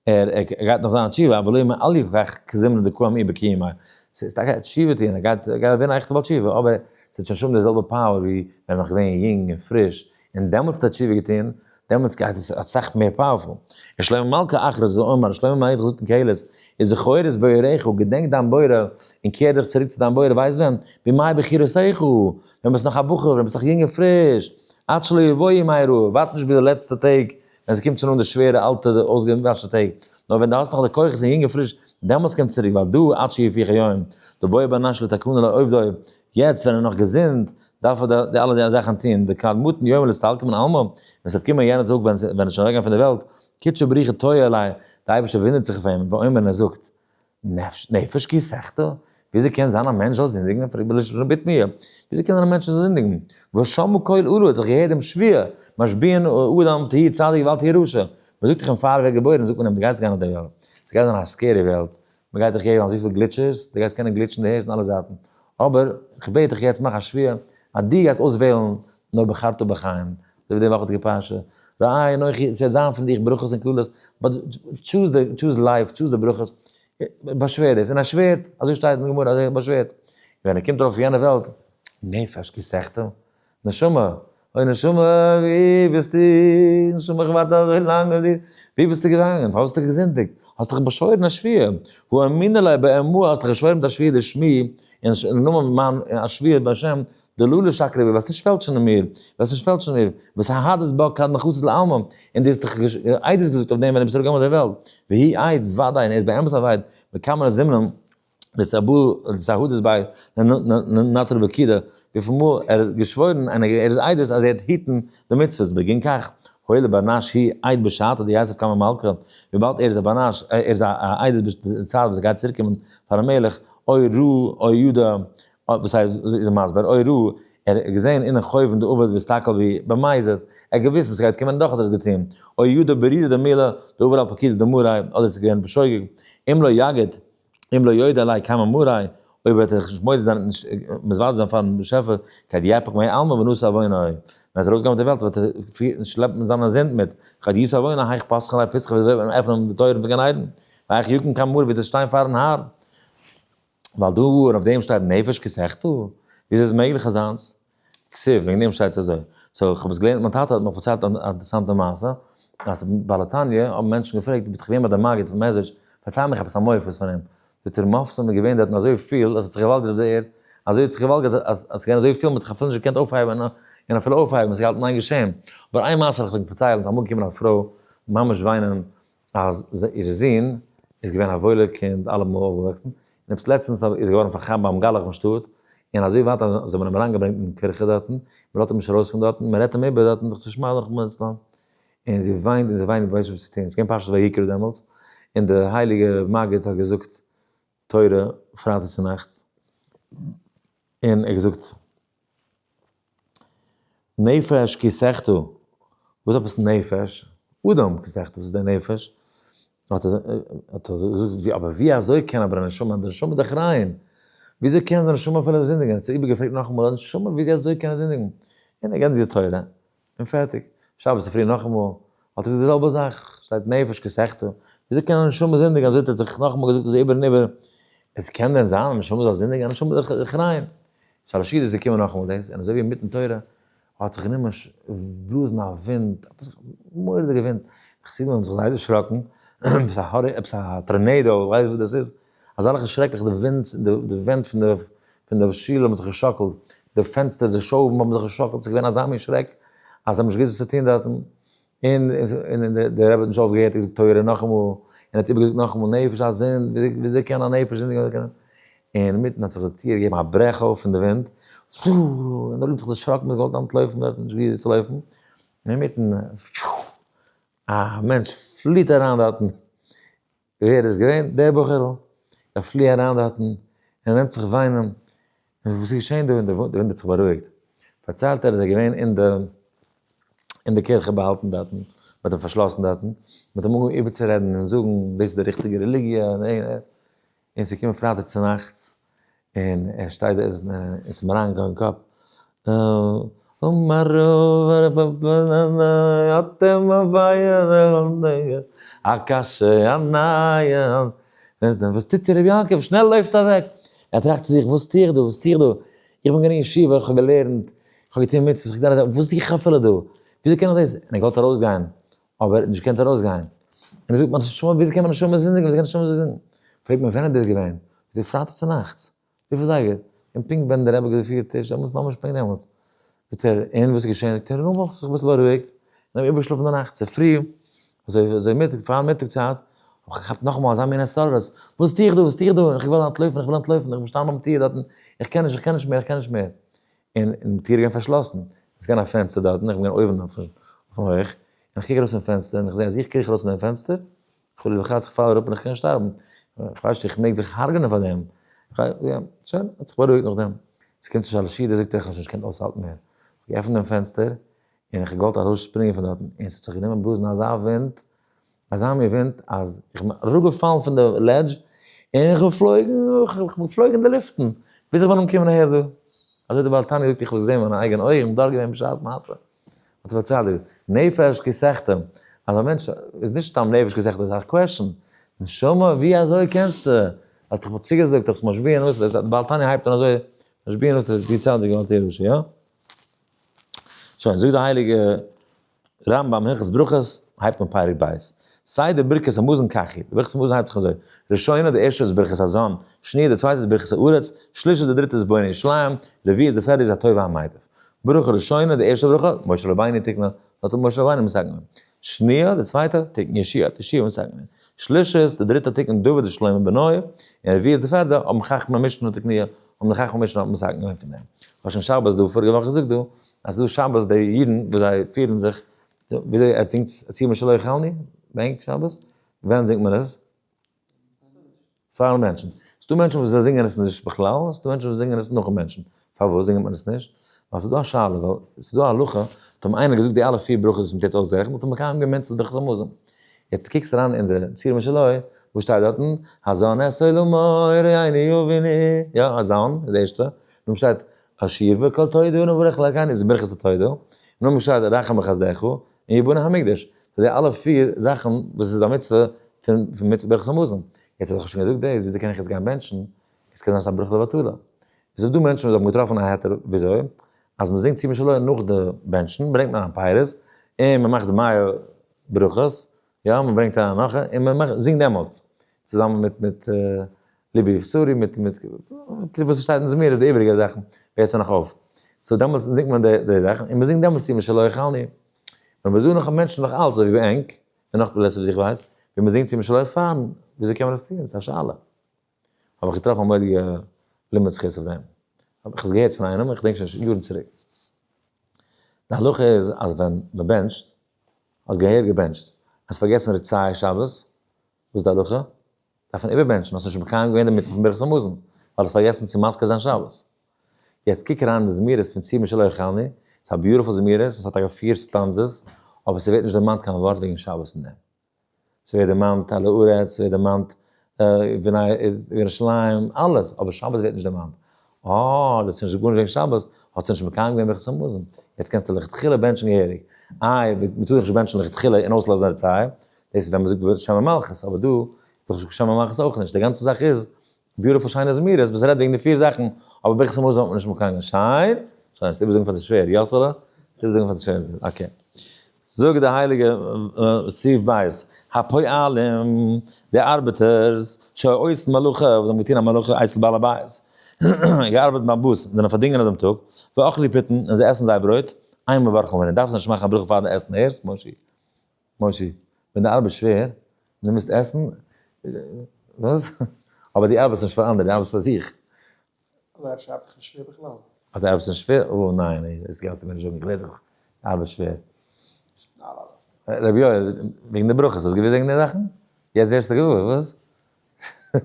ער גייט נאך זיין א תשובה, אבל לא מעליא כל כך כזמנא דקאים איהו בקיומיה, ס'איז טאקע א תשובה טון, ער גייט ווערן א עכטע בעל תשובה, אבער ס'וועט שוין נישט האבן די זעלבע power ווי ווען ער איז נאך געווען יונג און פריש, און דעמאלטס האט ער תשובה געטון, דעמאלטס גייט עס אסאך מער powerful. און שלמה מלכא אכריז ואמר, שלמה המלך זאגט אין קהלת, וזכור את בוראך, געדענק דיין בורא, און קער דיך צוריק צו דיין בורא, ווייסט ווען? בימי בחורותיך, ווען ביסט נאך א בחור, ווען ביסט נאך יונג און פריש, עד שלא יבואו ימי הרעה, ווארט נישט ביז די לעצטע טעג, ווען ס'קומט שוין אן די שווערע אלטע אויסגעוואשענע טעג, נאר ווען דו האסט נאך די כוחות און יונג און פריש, דעמאלטס קום צוריק, ווייל דא, עד שיופיע היום, דבעי בר נש לתקנא לעובדו, יעצט ווען ער איז נאך געזונט, דארף ער די אלע די זאכן טון, דכד מטין יומא לסתלקא מן עלמא, ווען ס'וועט קומען יענער טאג ווען ווען ער שוין אוועקגיין פון די וועלט, קודשא בריך הוא תוהא עליה, די אייבערשטער וואונדערט זיך אויף אים, ואומר און ער זאגט, נפש כי תחטא? וויאזוי קען זיין א מענטש זאל זינדיגן? פרעגט בלשון בתמיה, וויאזוי קען זיין א מענטש זאל זינדיגן? ושמעה קול אלה, האט דאך געהערט דעם שבועה, משביעין אדם תהי צדיק ואל תהי רשע, מען זאגט דאך אים פאר ער ווערט געבוירן זאגט מען אים דו גייסט גיין אויף דער וועלט, ס'גייט זיין א scary וועלט, מען גייט דיך געבן אזויפיל glitches, דו גייסט קענען glitch ן די הערסט אין אלע זייטן, אבער כ'בעט דיך יעצט מאך א שבועה אז דו גייסט אויסוועלן נאר בחרת בחיים, אזוי ווי די וואכעדיגע פרשה, ראה אנכי, ס'וועט זיין פון דיך ברכות און קללות, but choose די, choose life, choose די ברכות, באשווער דאס, און ער שווערט, אזוי שטייט אין גמרא, אז ער באשווערט, ווען ער קומט ארויף אויף יענע וועלט, נפש כי תחטא, נשמה, אוי נשמה, ווי ביסטו, נשמה איך ווארט אזוי לאנג אויף דיר, ווי ביסטו געגאנגען, פארוואס האסטו געזינדיגט, האסט דיך באשוואוירן א שבועה, הא אמינא ליה באמוה, האסט דיך געשוואוירן מיט א שבועה דשמי, אין נאמען מיין א שבועה בשם, דלא לשקרי בי, וועסט נישט פעלטשן אין מיר, וועסט נישט פעלטשן אין מיר, ותהדס בה כד נחתת לעלמא, און דו האסט דיך עדות געזאגט אויף דעם ווען דו ביסט אראפגעקומען אויף דער וועלט, והוא עד ודאי, און ער איז באמת א עד, בכמה זימנין, ותהדס ביה נטרא בקידה, וויפיל מאל ער האט געשוואוירן און ער איז עדות אז ער וועט היטן די מצוות, בגין כך, הואיל ובר נש הוא עד בשעתא דיתיב קמי מלכא, וויבאלד ער איז א בר נש, ער איז א עדות די צייט וואס ער גייט צוריקקומען פארן מלך, אוי ראה אוי ידע, וואס הייסט איז ער מסביר, אוי ראה, ער האט געזען אינען חויבן די אבד והסתכל בי במזיד, ער האט געוואוסט וואס גייט קומען און דאך האט ער עס געטון, אוי ידע ברידה דמילה, דעבר על פקידה דמראי, אדער עס איז געווען בשוגג, אם לא יגיד, אם לא יודה עלי קמי מראי, אויב וועט ער זיך נישט מודה זיין און נישט מתוודה זיין פארן באשעפער, כד יפוק מאי עלמא ונשא עוונו, ווען ער איז ארויסגעגאנגען פון דער וועלט וועט ער שלעפן זיינע זינד מיט, כד ישא עוונו היאך פתחין ליה פתחא וועט ער עפענען די טויערן פון גן עדן, והיאך יקום קמי מרא וועט ער שטיין פארן האר. ווייל דא און אויף דעם שטייט נפש כי תחטא, וויאזוי איז מעגליך אזאנס? כתיב, וועגן דעם שטייט עס אזוי. so איך האב עס געלערנט, מיין טאטע האט מיך פארציילט אן אינטערעסאנטע מעשה, אז בעל התניא האבן מענטשן געפרעגט, דו ביסט דאך געווען ביי די מגיד פון מעזריטש, פארצייל מיך עפעס א מופת פון אים. זאגט ער, מופתים איז געווען דארטן אזוי פיל, אז עס האט זיך געוואלגערט אויף די ערד, אזוי האט זיך געוואלגערט אז עס איז געווען אזוי פיל, מען האט זיך אפילו נישט געקענט אויפהייבן און אפילו אויפהייבן, עס איז געהאלטן אין איין געשען. אבער איין מעשה וועל איך ענק פארציילן, עס איז אמאל געקומען א פרוי ממש וויינען, אז איר זון איז געווען א וואוילער קינד, אלעמאל אויפגעוואקסן, און עפעס לעצטנס איז געווארן פארכאפט ביים גלח אין שטאט, און אזוי ווייט אז זיי האבן אים אריינגעברענגט אין קירכע דארטן, מען לאזט אים נישט ארויס פון דארטן, מען רעדט אים איבער דארטן זיך צו שמד'ן רחמנא ליצלן, און זי וויינט און זי וויינט און ווייסט נישט וואס צו טון, עס איז געווען פרשת ויקרא דעמאלטס, און די הייליגע מגיד האט געזאגט תורה פרייטאג צונאכטס, און ער האט געזאגט. נפש כי תחטא, וואס עפעס נפש? אדם כי תחטא, וואס איז דער נפש? האט ער געזאגט, אבער ווי אזוי קען אבער א נשמה, די נשמה איז דאך ריין, ווי אזוי קען די נשמה אפילו זינדיגן? ער האט זיך איבערגעפרעגט נאכאמאל, די נשמה ווי אזוי קען ער זינדיגן? און ער געענדיגט די תורה, און פערטיג. שבת צופרי נאכאמאל, האט ער געזאגט די זעלבע זאך, שטייט נפש כי תחטא. וויאזוי קען א נשמה זינדיגן? אזוי האט ער זיך נאכאמאל געזאגט אזוי איבער און איבער, עס קען דען זיין א נשמה זאל זינדיגן? א נשמה איז דאך ריין. שלש סעודות איז געקומען נאכאמאל דאס, און אזוי ווי אינמיטן תורה האט זיך גענומען בלאזן א ווינט, עפעס א מורא'דיגע ווינט, די חסידים האבן זיך זייער דערשראקן, עפעס א הארי, עפעס א tornado, איך ווייס וואס דאס איז, אזעלכע שרעקליכע די ווינט, די ווענט פון די פון די שול האבן זיך געשאקלט, די פענסטער, די שויבן האבן זיך געשאקלט, ס'איז געווען אזא מין שרעק, אז זיי האבן נישט געוואוסט וואס צו טון דארטן, און און דער רבי האט נישט אויפגעהערט, ער האט געזאגט תורה נאכאמאל, און ער האט איבערגעזאגט נאכאמאל, נפש א זינד, וויאזוי קען א נפש זינדיגן, וויאזוי קען, און אינמיטן האט זיך די טיר געגעבן א ברעך אויף פון די ווינט, און דער עולם האט זיך דערשראקן, מען האט געוואלט אנטלויפן, מען האט נישט געוואוסט וואו צו לויפן, און אינמיטן, א מענטש פליט אריין דארטן, ווער איז געווען? דער בחור'ל. ער פלי אריין דארטן, און ער נעמט זיך וויינען, וואס איז געשען דא? און די ווינט האט זיך בארואיגט. פארציילט ער אז ער איז געווען אין די אין די קירכע באהאלטן דארטן, מען האט אים פארשלאסן דארטן, מען האט אים אנגעהויבן איבערצורעדן און זאגן דאס איז די ריכטיגע רעליגיע, און ס'איז געקומען פרייטאג צונאכטס, און ער שטייט דא און ס'איז אים אריינגעגאנגען אין קאפ, וואס טוט רבי יעקב? שנעל לויפט אוועק! ער טראכט צו זיך, וואס טו איך דא? וואס טו איך דא? איך בין געווען אין ישיבה, איך האב געלערנט, איך האב געטון מצוות, איך האב געטון אזוי, וואס זוך איך אפילו דא? וויאזוי קען איך דאס? און ער האט געוואלט ארויסגיין, אבער ער האט נישט געקענט ארויסגיין. און ער זאגט, מיין נשמה, וויאזוי קען מיין נשמה זינדיגן? וויאזוי קען נשמה זינדיגן? פרעגט מען, ווען איז דאס געווען? זאגט ער, פרייטאג צונאכטס. וויפיל זייגער? און פונקט ווען דער רבי האט געפירט טיש, דעמאלטס, ממש פונקט דעמאלטס. זאגט ער, און וואס איז געשען? זאגט ער, נו, איך האב זיך אביסל בארואיגט, און האב איבערגעשלאפן די נאכט. צופרי, אזוי אזוי מיטאג, פאר מיטאג צייט, האב איך געכאפט נאכאמאל אזא מין התעוררות, וואס טו איך דא? וואס טו איך דא? און איך וויל אנטלויפן, איך וויל אנטלויפן, איך בין געשטאנען ביים טיר דארטן, איך קען נישט, איך קען נישט מער, איך קען נישט מער. און די טיר איז געווען פארשלאסן, עס איז געווען א פענסטער דארטן, איך בין געווען אויבן אויפן הויך, און איך קוק ארויס פון פענסטער און איך זע אז איך קריך ארויס פון דעם פענסטער, חלילה וחס איך פאל אראפ און איך קען שטארבן, איך ווייס נישט איך מעג זיך הרג'נען פאר דעם, שוין, האט זיך בארואיגט נאכדעם, עס קומט צו שלש סעודות זאגט ער איך האב שוין נישט געקענט אויסהאלטן מער, איך האב געעפנט דעם פענסטער און איך האב געוואלט ארויסשפרינגען פון דארטן, און עס האט זיך גענומען בלאזן אזא ווינט, אזא מין ווינט אז איך בין אראפגעפאלן פון די ledge און איך בין געפלויגן, איך בין געפלויגן אין די לופטן, ביז איך בין אנגעקומען אהער דא. אזוי האט דער בעל תניא געזאגט, איך האב עס געזען מיט מיינע אייגענע אויגן, איך בין דארט געווען בשעת מעשה. האט ער פארציילט די נפש כי תחטא, אז א מענטש איז נישט סתם נפש כי תחטא, איז א question, נשמה ווי אזוי קענסטו, האסט דיך צוגעזאגט, האסט משביע נוסח, דער בעל תניא הייבט אן אזוי, משביע נוסח, די צדיק געוואלט ירושה, יא? שוין, זאגט די הייליגע רמב ם הלכות ברכות, הייבט אן פרק ב', סיי די ברכת המזון כך היא, די ברכת המזון הייבט זיך אזוי, ראשונה די ערשטע איז ברכת הזן, שניה די צווייטע איז ברכת הארץ, שלישית די דריטע איז בונה ירושלים, רביעית די פערטע איז הטוב והמיטיב. ברכה ראשונה די ערשטע ברכה, משה רבינו תיקנה, האט משה רבינו מתקן געווען. שניה די צווייטע, תיקן יהושע, האט יהושע מתקן געווען. שלישית די דריטע תיקן דוד ושלמה בנו, און רביעית די פערטע, האבן חכמי משנה תקנוה, האבן די חכמי משנה האבן מתקן געווען פון דעם. כ'האב שוין שבת דא פאריגע וואך געזאגט דא, אז ס'איז דא שבת די אידן וואס זיי פירן זיך, וויאזוי עטס זינגט אסור משלא אכלני, בענק שבת, ווען זינגט מען עס? פארן בענטשן. ס'דא מענטשן וואס זיי זינגען עס נישט בכלל, ס'דא מענטשן וואס זינגען עס נאכן בענטשן. פארוואס זינגט מען עס נישט? ווייל ס'איז דא א שאלה, ווייל ס'איז דא א הלכה, האט אים איינער געזאגט די אלע פיר ברכות וואס מ'טוט אויסרעכענען, האט ער מקיים געווען מצות ברכת המזון. יעצט קוקסט אריין אין די צורה משלו, וואס שטייט דארטן? הזן את עולמו ראינו אבינו, יא, הזן איז די ערשטע, נאכדעם שטייט אשיר וכל תודה ונברך אלקינו איז ברכת התודה, נאכדעם שטייט רחם בחסדך, און יבנה המקדש. די אלע פיר זאכן וואס איז א מצוה פון מצוה ברכת המזון. יעצט אז איך האב שוין געזאגט דאס, וויאזוי קען איך יעצט גיין בענטשן? עס קען זיין ס'איז א ברכה לבטלה. עס איז דא מענטשן וואס האבן געטראפן א היתר וויאזוי, אז מען זינגט צו משלו נאך די בענטשן, ברענגט מען אריין פירות, און מען מאכט די מאה ברכות, יא, מען ברענגט אריין נאך, און מען מאכט, זינגט דעמאלטס, צוזאמען מיט מיט לבי ובשרי, מיט מיט וואס עס שטייט אין זמירות, די איבעריגע זאכן, ווער עס איז נאך אויף. so דעמאלטס זינגט מען די זאכן, און מען זינגט דעמאלטס צו משלו אכלני. און אויב איז דא נאך א מענטש נאך אלץ אזוי ווי ענק, און נאך פלעצער וואס איך ווייס, ווי מען זינגט צו משלו פארן, וויאזוי קען מען דאס טון? ס'איז א שאלה. האב איך געטראפן א מורא'דיגע לימוד זכות אויף דעם. האב איך עס געהערט פון איינעם, איך געדענק שוין נישט, יארן צוריק. די הלכה איז אז ווען מען בענטשט, האט געהעריג געבענטשט, האסט פארגעסן רצי שבת, וואס איז די הלכה? דארף מען איבערבענטשן, האסט נישט מקיים געווען די מצוה פון ברכת המזון, ווייל האסט פארגעסן צו מזכיר זיין שבת. יעצט קוק אריין אין די זמירות פון צור משלו אכלני, ס'איז א beautiful זמירות, עס האט טאקע פיר stanzas, אבער ס'ווערט נישט דערמאנט קיין ווארט וועגן שבת אין דעם. ס'ווערט דערמאנט על הארץ, ס'ווערט דערמאנט בני ירושלים, אלעס, אבער שבת ווערט נישט דערמאנט. אה, דאס איז נישט גארנישט וועגן שבת, האסטו נישט מקיים געווען ברכת המזון. יעצט קענסטו לכתחילה בענטשן געהעריג. איי, מ'טאר דאך נישט בענטשן לכתחילה און אויסלאזן רצי. דאס איז ווען מ'זאגט שם ומלכות, אבער דא איז דאך נישט שם ומלכות אויך נישט, די גאנצע זאך איז beautiful שיינע זמירות וואס רעדט וועגן די פיר זאכן, אבער ברכת המזון האט מען נישט מקיים געווען. שיין? שיין, עס איבערזאגן פאר די שווער, יאסעלע? עס איבערזאגן פאר די שווער, okay. זאגט די הייליגע סעיף בית, הפועלים, די ארבעטערס, שעושים מלאכה, וואס האבן געטון א מלאכה אצל בעל הבית, געארבעט ביים באס, זענען פארדינגען אויף דעם טאג, ואכלו פתן, און זיי עסן זייער ברויט, אין מברכין לפניה, דארפסט נישט מאכן א ברכה פאר די עסן, הערסט מושי? מושי, ווען די ארבעט שווער, דו מוזט עסן, וואס? אבער דו ארבעטסט נישט פאר אנדערע, דו ארבעטסט פאר זיך. אבער אפשר ארבעט איך נישט שווער בכלל. אז דו ארבעטסט נישט שווער? או ניין, דאס קענסטו מיר נישט זאגן, איך לערן דאך ארבעט שווער. רבי יואל, וועגן די ברכות, האסט געוואוסט וועגן די זאכן? יעצט ווערסטו געוואר, וואס?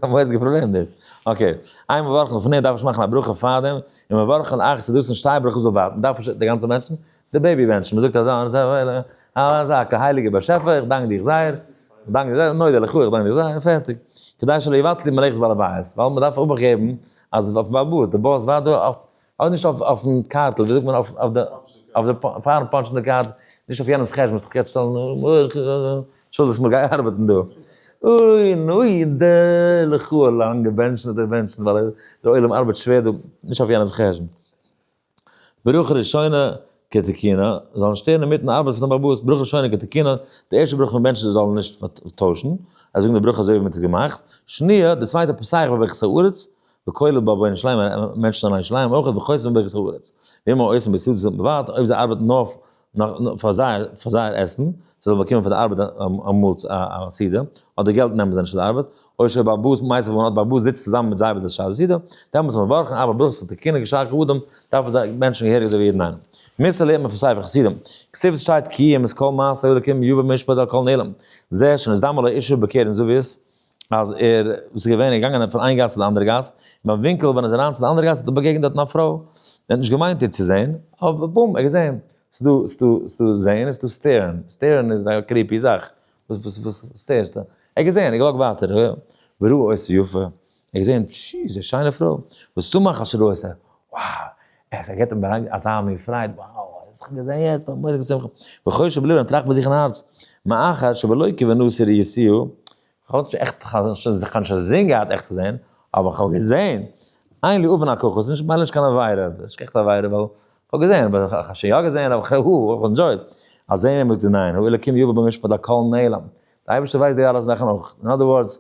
א מורא'דיגע פראבלעם דאס. okay, אין מברכין לפניה דארף נישט מאכן א ברכה פארדעם, און מברכין לאחר סעודתן שתי ברכות בלבד, מען דארף נישט די גאנצע מענטשן, די baby בענטשן, מען זאגט אזא און אזא, אזא הייליגער באשעפער, איך דאנק דיך זייער, איך דאנק דיר זייער, נודה לך, איך דאנק דיר זייער, און פערטיג. כדי שלא יבטלו מלאכת בעל הבית, ווייל מען דארף אבאכט געבן אז אויפן בעל הבית, די boss ווארט דא אויף, אדער נישט אויפן קארטל, ווי זאגט מען, אויף די, אויף די, פארן punch ן די card, נישט אויף יענעמ'ס חשבון, זיך יעצט שטעלן, שולדיגסט מיר, גיי ארבעטן דא. אוי נודה לך, לאנגע בענטשן האט ער בענטשן, ווייל די עולם ארבעט שווער דא, נישט אויף יענעמ'ס חשבון. ברכה ראשונה כתיקונה, זאלן שטערן אינמיטן ארבעט פון די באבאס, ברכה ראשונה כתיקונה, די ערשטע ברכה פון בענטשן זיי זאלן נישט טוישן, זיי זאגן די ברכה אזוי ווי מען האט עס געמאכט, שניה, די צווייטע פותח בברכת הארץ, וכולל בה בונה שלמה, מענטשן אליין שלמה אויך, וחותם בברכת הארץ. ואם עושים בסעודתן בלבד, אויב זיי ארבעטן נאר פאר זייער פאר זייער עסן, זיי זאלן באקומען פאר די ארבעט אמאל א סעודה, אדער געלט נעמען זיי נישט פאר די ארבעט, או שבעל הבית מיסב און אט בעל הבית זיצט צוזאמען מיט זיי ביי די שעת הסעודה, דעמאלטס מברכין ארבע ברכות כתיקונה כשאר כאדם, דארפן זיי בענטשן געהעריג אזוי ווי יעדן איינעם. מוסר לערנט מען פון ספר חסידים. כתיב שטייט כי אם את כל מעשה אלוקים יבא משפט על כל נעלם. זה שנזדמן לו אישה בקרן זווית, אז ער וואס איז געווען ער געגאנגען פון איין גאס צו די אנדערע גאס, און ביים ווינקל ווען ער איז אריין צו די אנדערע גאס האט ער באגעגנט דארטן א פרוי, ער האט נישט געמיינט איר צו זען, אבער בום ער האט געזען, ס'דא ס'דא ס'דא זען און ס'דא stare ן, stare ן איז א creepy זאך, וואס וואס וואס stare סטו? ער האט געזען, ער האט גע walk ט ווייטער, וראה אותה יפה, ער האט געזען, פשי, אזא שיינע פרוי, ושמח אשר ראה אותה, wow, עס געבט אים אזא מין פרייד, wow, וואס איך האב געזען יעצט, א מורא'דיגע שמחה, וחושב בלבו, און טראכט ביי זיך אין הארץ, מאחר שבלא כוונתי ראיתיה, כ'האב נישט עכט, כ'האב נישט אינזין געהאט עכט צו זען, אבער כ'האב געזען, אין לי עוון על כרחו, ס'איז נישט, מיין נישט קיין עבירה, ס'איז נישט עכט עבירה, ווייל כ'האב געזען, אבער כ'האב שוין יא געזען, אבער כ'האב איך האב enjoyed. אז זען איז ניין, האלקים יבא במשפט על כל נעלם. די אייבערשטער ווייסט די אלע זאכן אויך. אין other words,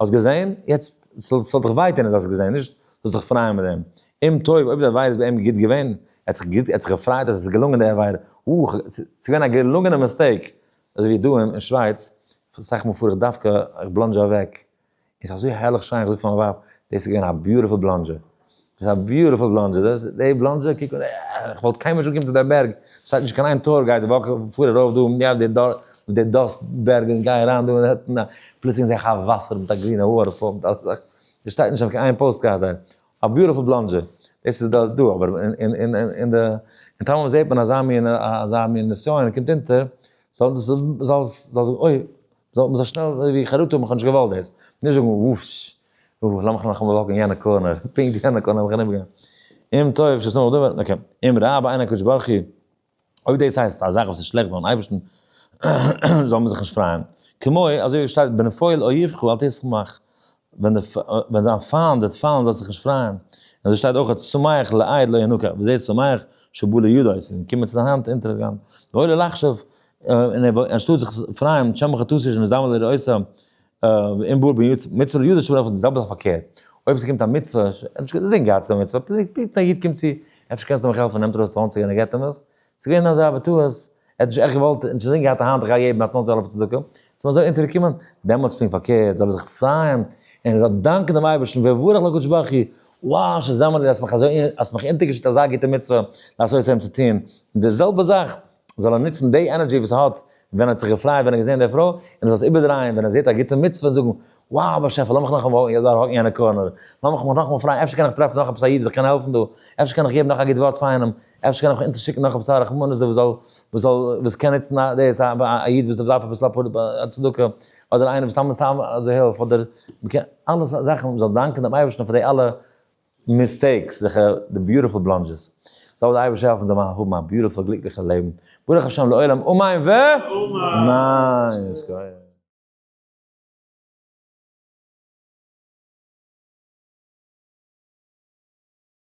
האסט געזען, יעצט ס'זאל דיך וויי טון אז האסט געזען, נישט זאלסט דיך פרייען מיט דעם. אם טוב, אויב די עבירה איז ביי אים גוט געווען, ער האט זיך גוט, ער האט זיך געפרייט אז עס איז געלונגען די עבירה, אה, ס'איז געווען א געלונגענע mistake, אזוי ווי דא אין שווייץ, אסאך מאל פאר איך דווקא, איך בלאנדזשע אוועק, און ס'איז אזוי הערליך שיין, איך זאג פאר מיין ווייב, דאס איז געווען א beautiful בלאנדזשע, דאס איז א beautiful בלאנדזשע, דאס, די בלאנדזשע, קוק אן, איך וואלט קיינמאל נישט אנגעקומען צו די בערג, ס'שטייט נישט קיין איין tour guide, walk, פאר ארויף דא, יא, די דארט, די dust בערג און גיי אריין דא און דארט, און פלוצלינג זע איך א וואסער מיט א גרינע waterfall מיט אלע זאכן, עס שטייט נישט אויף קיין איין postcard דארט, א beautiful בלאנדזשע, דאס איז דא, אבער אין אין די, אין תלמוד זעט מען אזא מין, אזא מין נסיון קומט אונטער, זאל זאל זאל זאגן אוי, זאל מען זיך שנעל אזוי ווי חרטה האבן איך האב נישט געוואלט דאס, נישט זאגן אופס, אוי לאמיך נאכאמאל walk ן יענע corner, פונקט יענע corner האב איך אריבערגעגאנגען. אם טוב ששמח בדבר, okay, אם רע בעיני הקדוש ברוך הוא, אויב דאס הייסט א זאך וואס איז שלעכט ביים אייבערשטן, זאל מען זיך נישט פרייען. כמו, אזוי ווי שטייט בנפול אויבך אל תשמח, ווען דיין פיינט וועט פאלן זאלסט זיך נישט פרייען. און אזוי שטייט אויך שמח לאיד לא ינוקא, וזה שמח שבא לידו, עס איז געקומען צו זיין האנט אונטערגאנג. והוא לחשוב, און ער אנשטאט זיך פרייען, שמא חטאתי שנזדמן לי לראותה, ואם בא מצוה לידו שבא די זעלבע זאך פארקערט, אויב ס'קומט א מצוה, נישט געזען געהאט צו א מצוה, פונקט א איד קומט צו, אפשר קענסטו מיך העלפן, נעמט ארויס צוואנציג און ער געבט אים עס, ס'איז געווען אזא בטעות, ער האט נישט עכט געוואלט, נישט אינזין געהאט היינט איך גיי געבן א צוואנציג דאלער פאר צדקה, ס'איז אים אזוי אונטערגעקומען, דעמאלטס פונקט פארקערט, זאל ער זיך פרייען, און ער זאל דאנקען דעם אייבערשטן, ויברך לקדוש ברוך הוא, wow שזימן לי האסט מיך אזוי, האסט מיך אונטערגעשיקט אזא גוטע מצוה, לעשות אים צו טון, און די זעלבע זאך, זאל ער נוצן די energy וואס ער האט ווען ער האט זיך געפרייט ווען ער האט געזען די פרוי, און ער זאל עס איבערדרייען ווען ער זעט א גוטע מצוה און זאגן, wow באשעפער לאמיך נאכאמאל walk ן דארט האקן יענע corner, לאמיך מיך נאכאמאל פרייען, אפשר קען איך טרעפן נאך עפעס א איד וואס איך קען העלפן דא, אפשר קען איך געבן נאך א גוט ווארט פאר איינעם, אפשר קען איך אונטערשיקן נאך עפעס א רחמנות דא וואס זאל וואס זאל וואס קען נוצן א דאס א איד וואס דארף אביסל א צדקה, אדער איינער וואס סתם סתם אזוי הילף, אדער מ'קען אלע זאכן, מ'זאל דאנקען דעם אייבערשטן פאר די אלע mistakes, זיכער די beautiful בלאנדזשעס. זאל דער אייבערשטער העלפן זאל מען האבן א beautiful גליקליכע לעבן, ברוך השם לעולם אמן ואמן.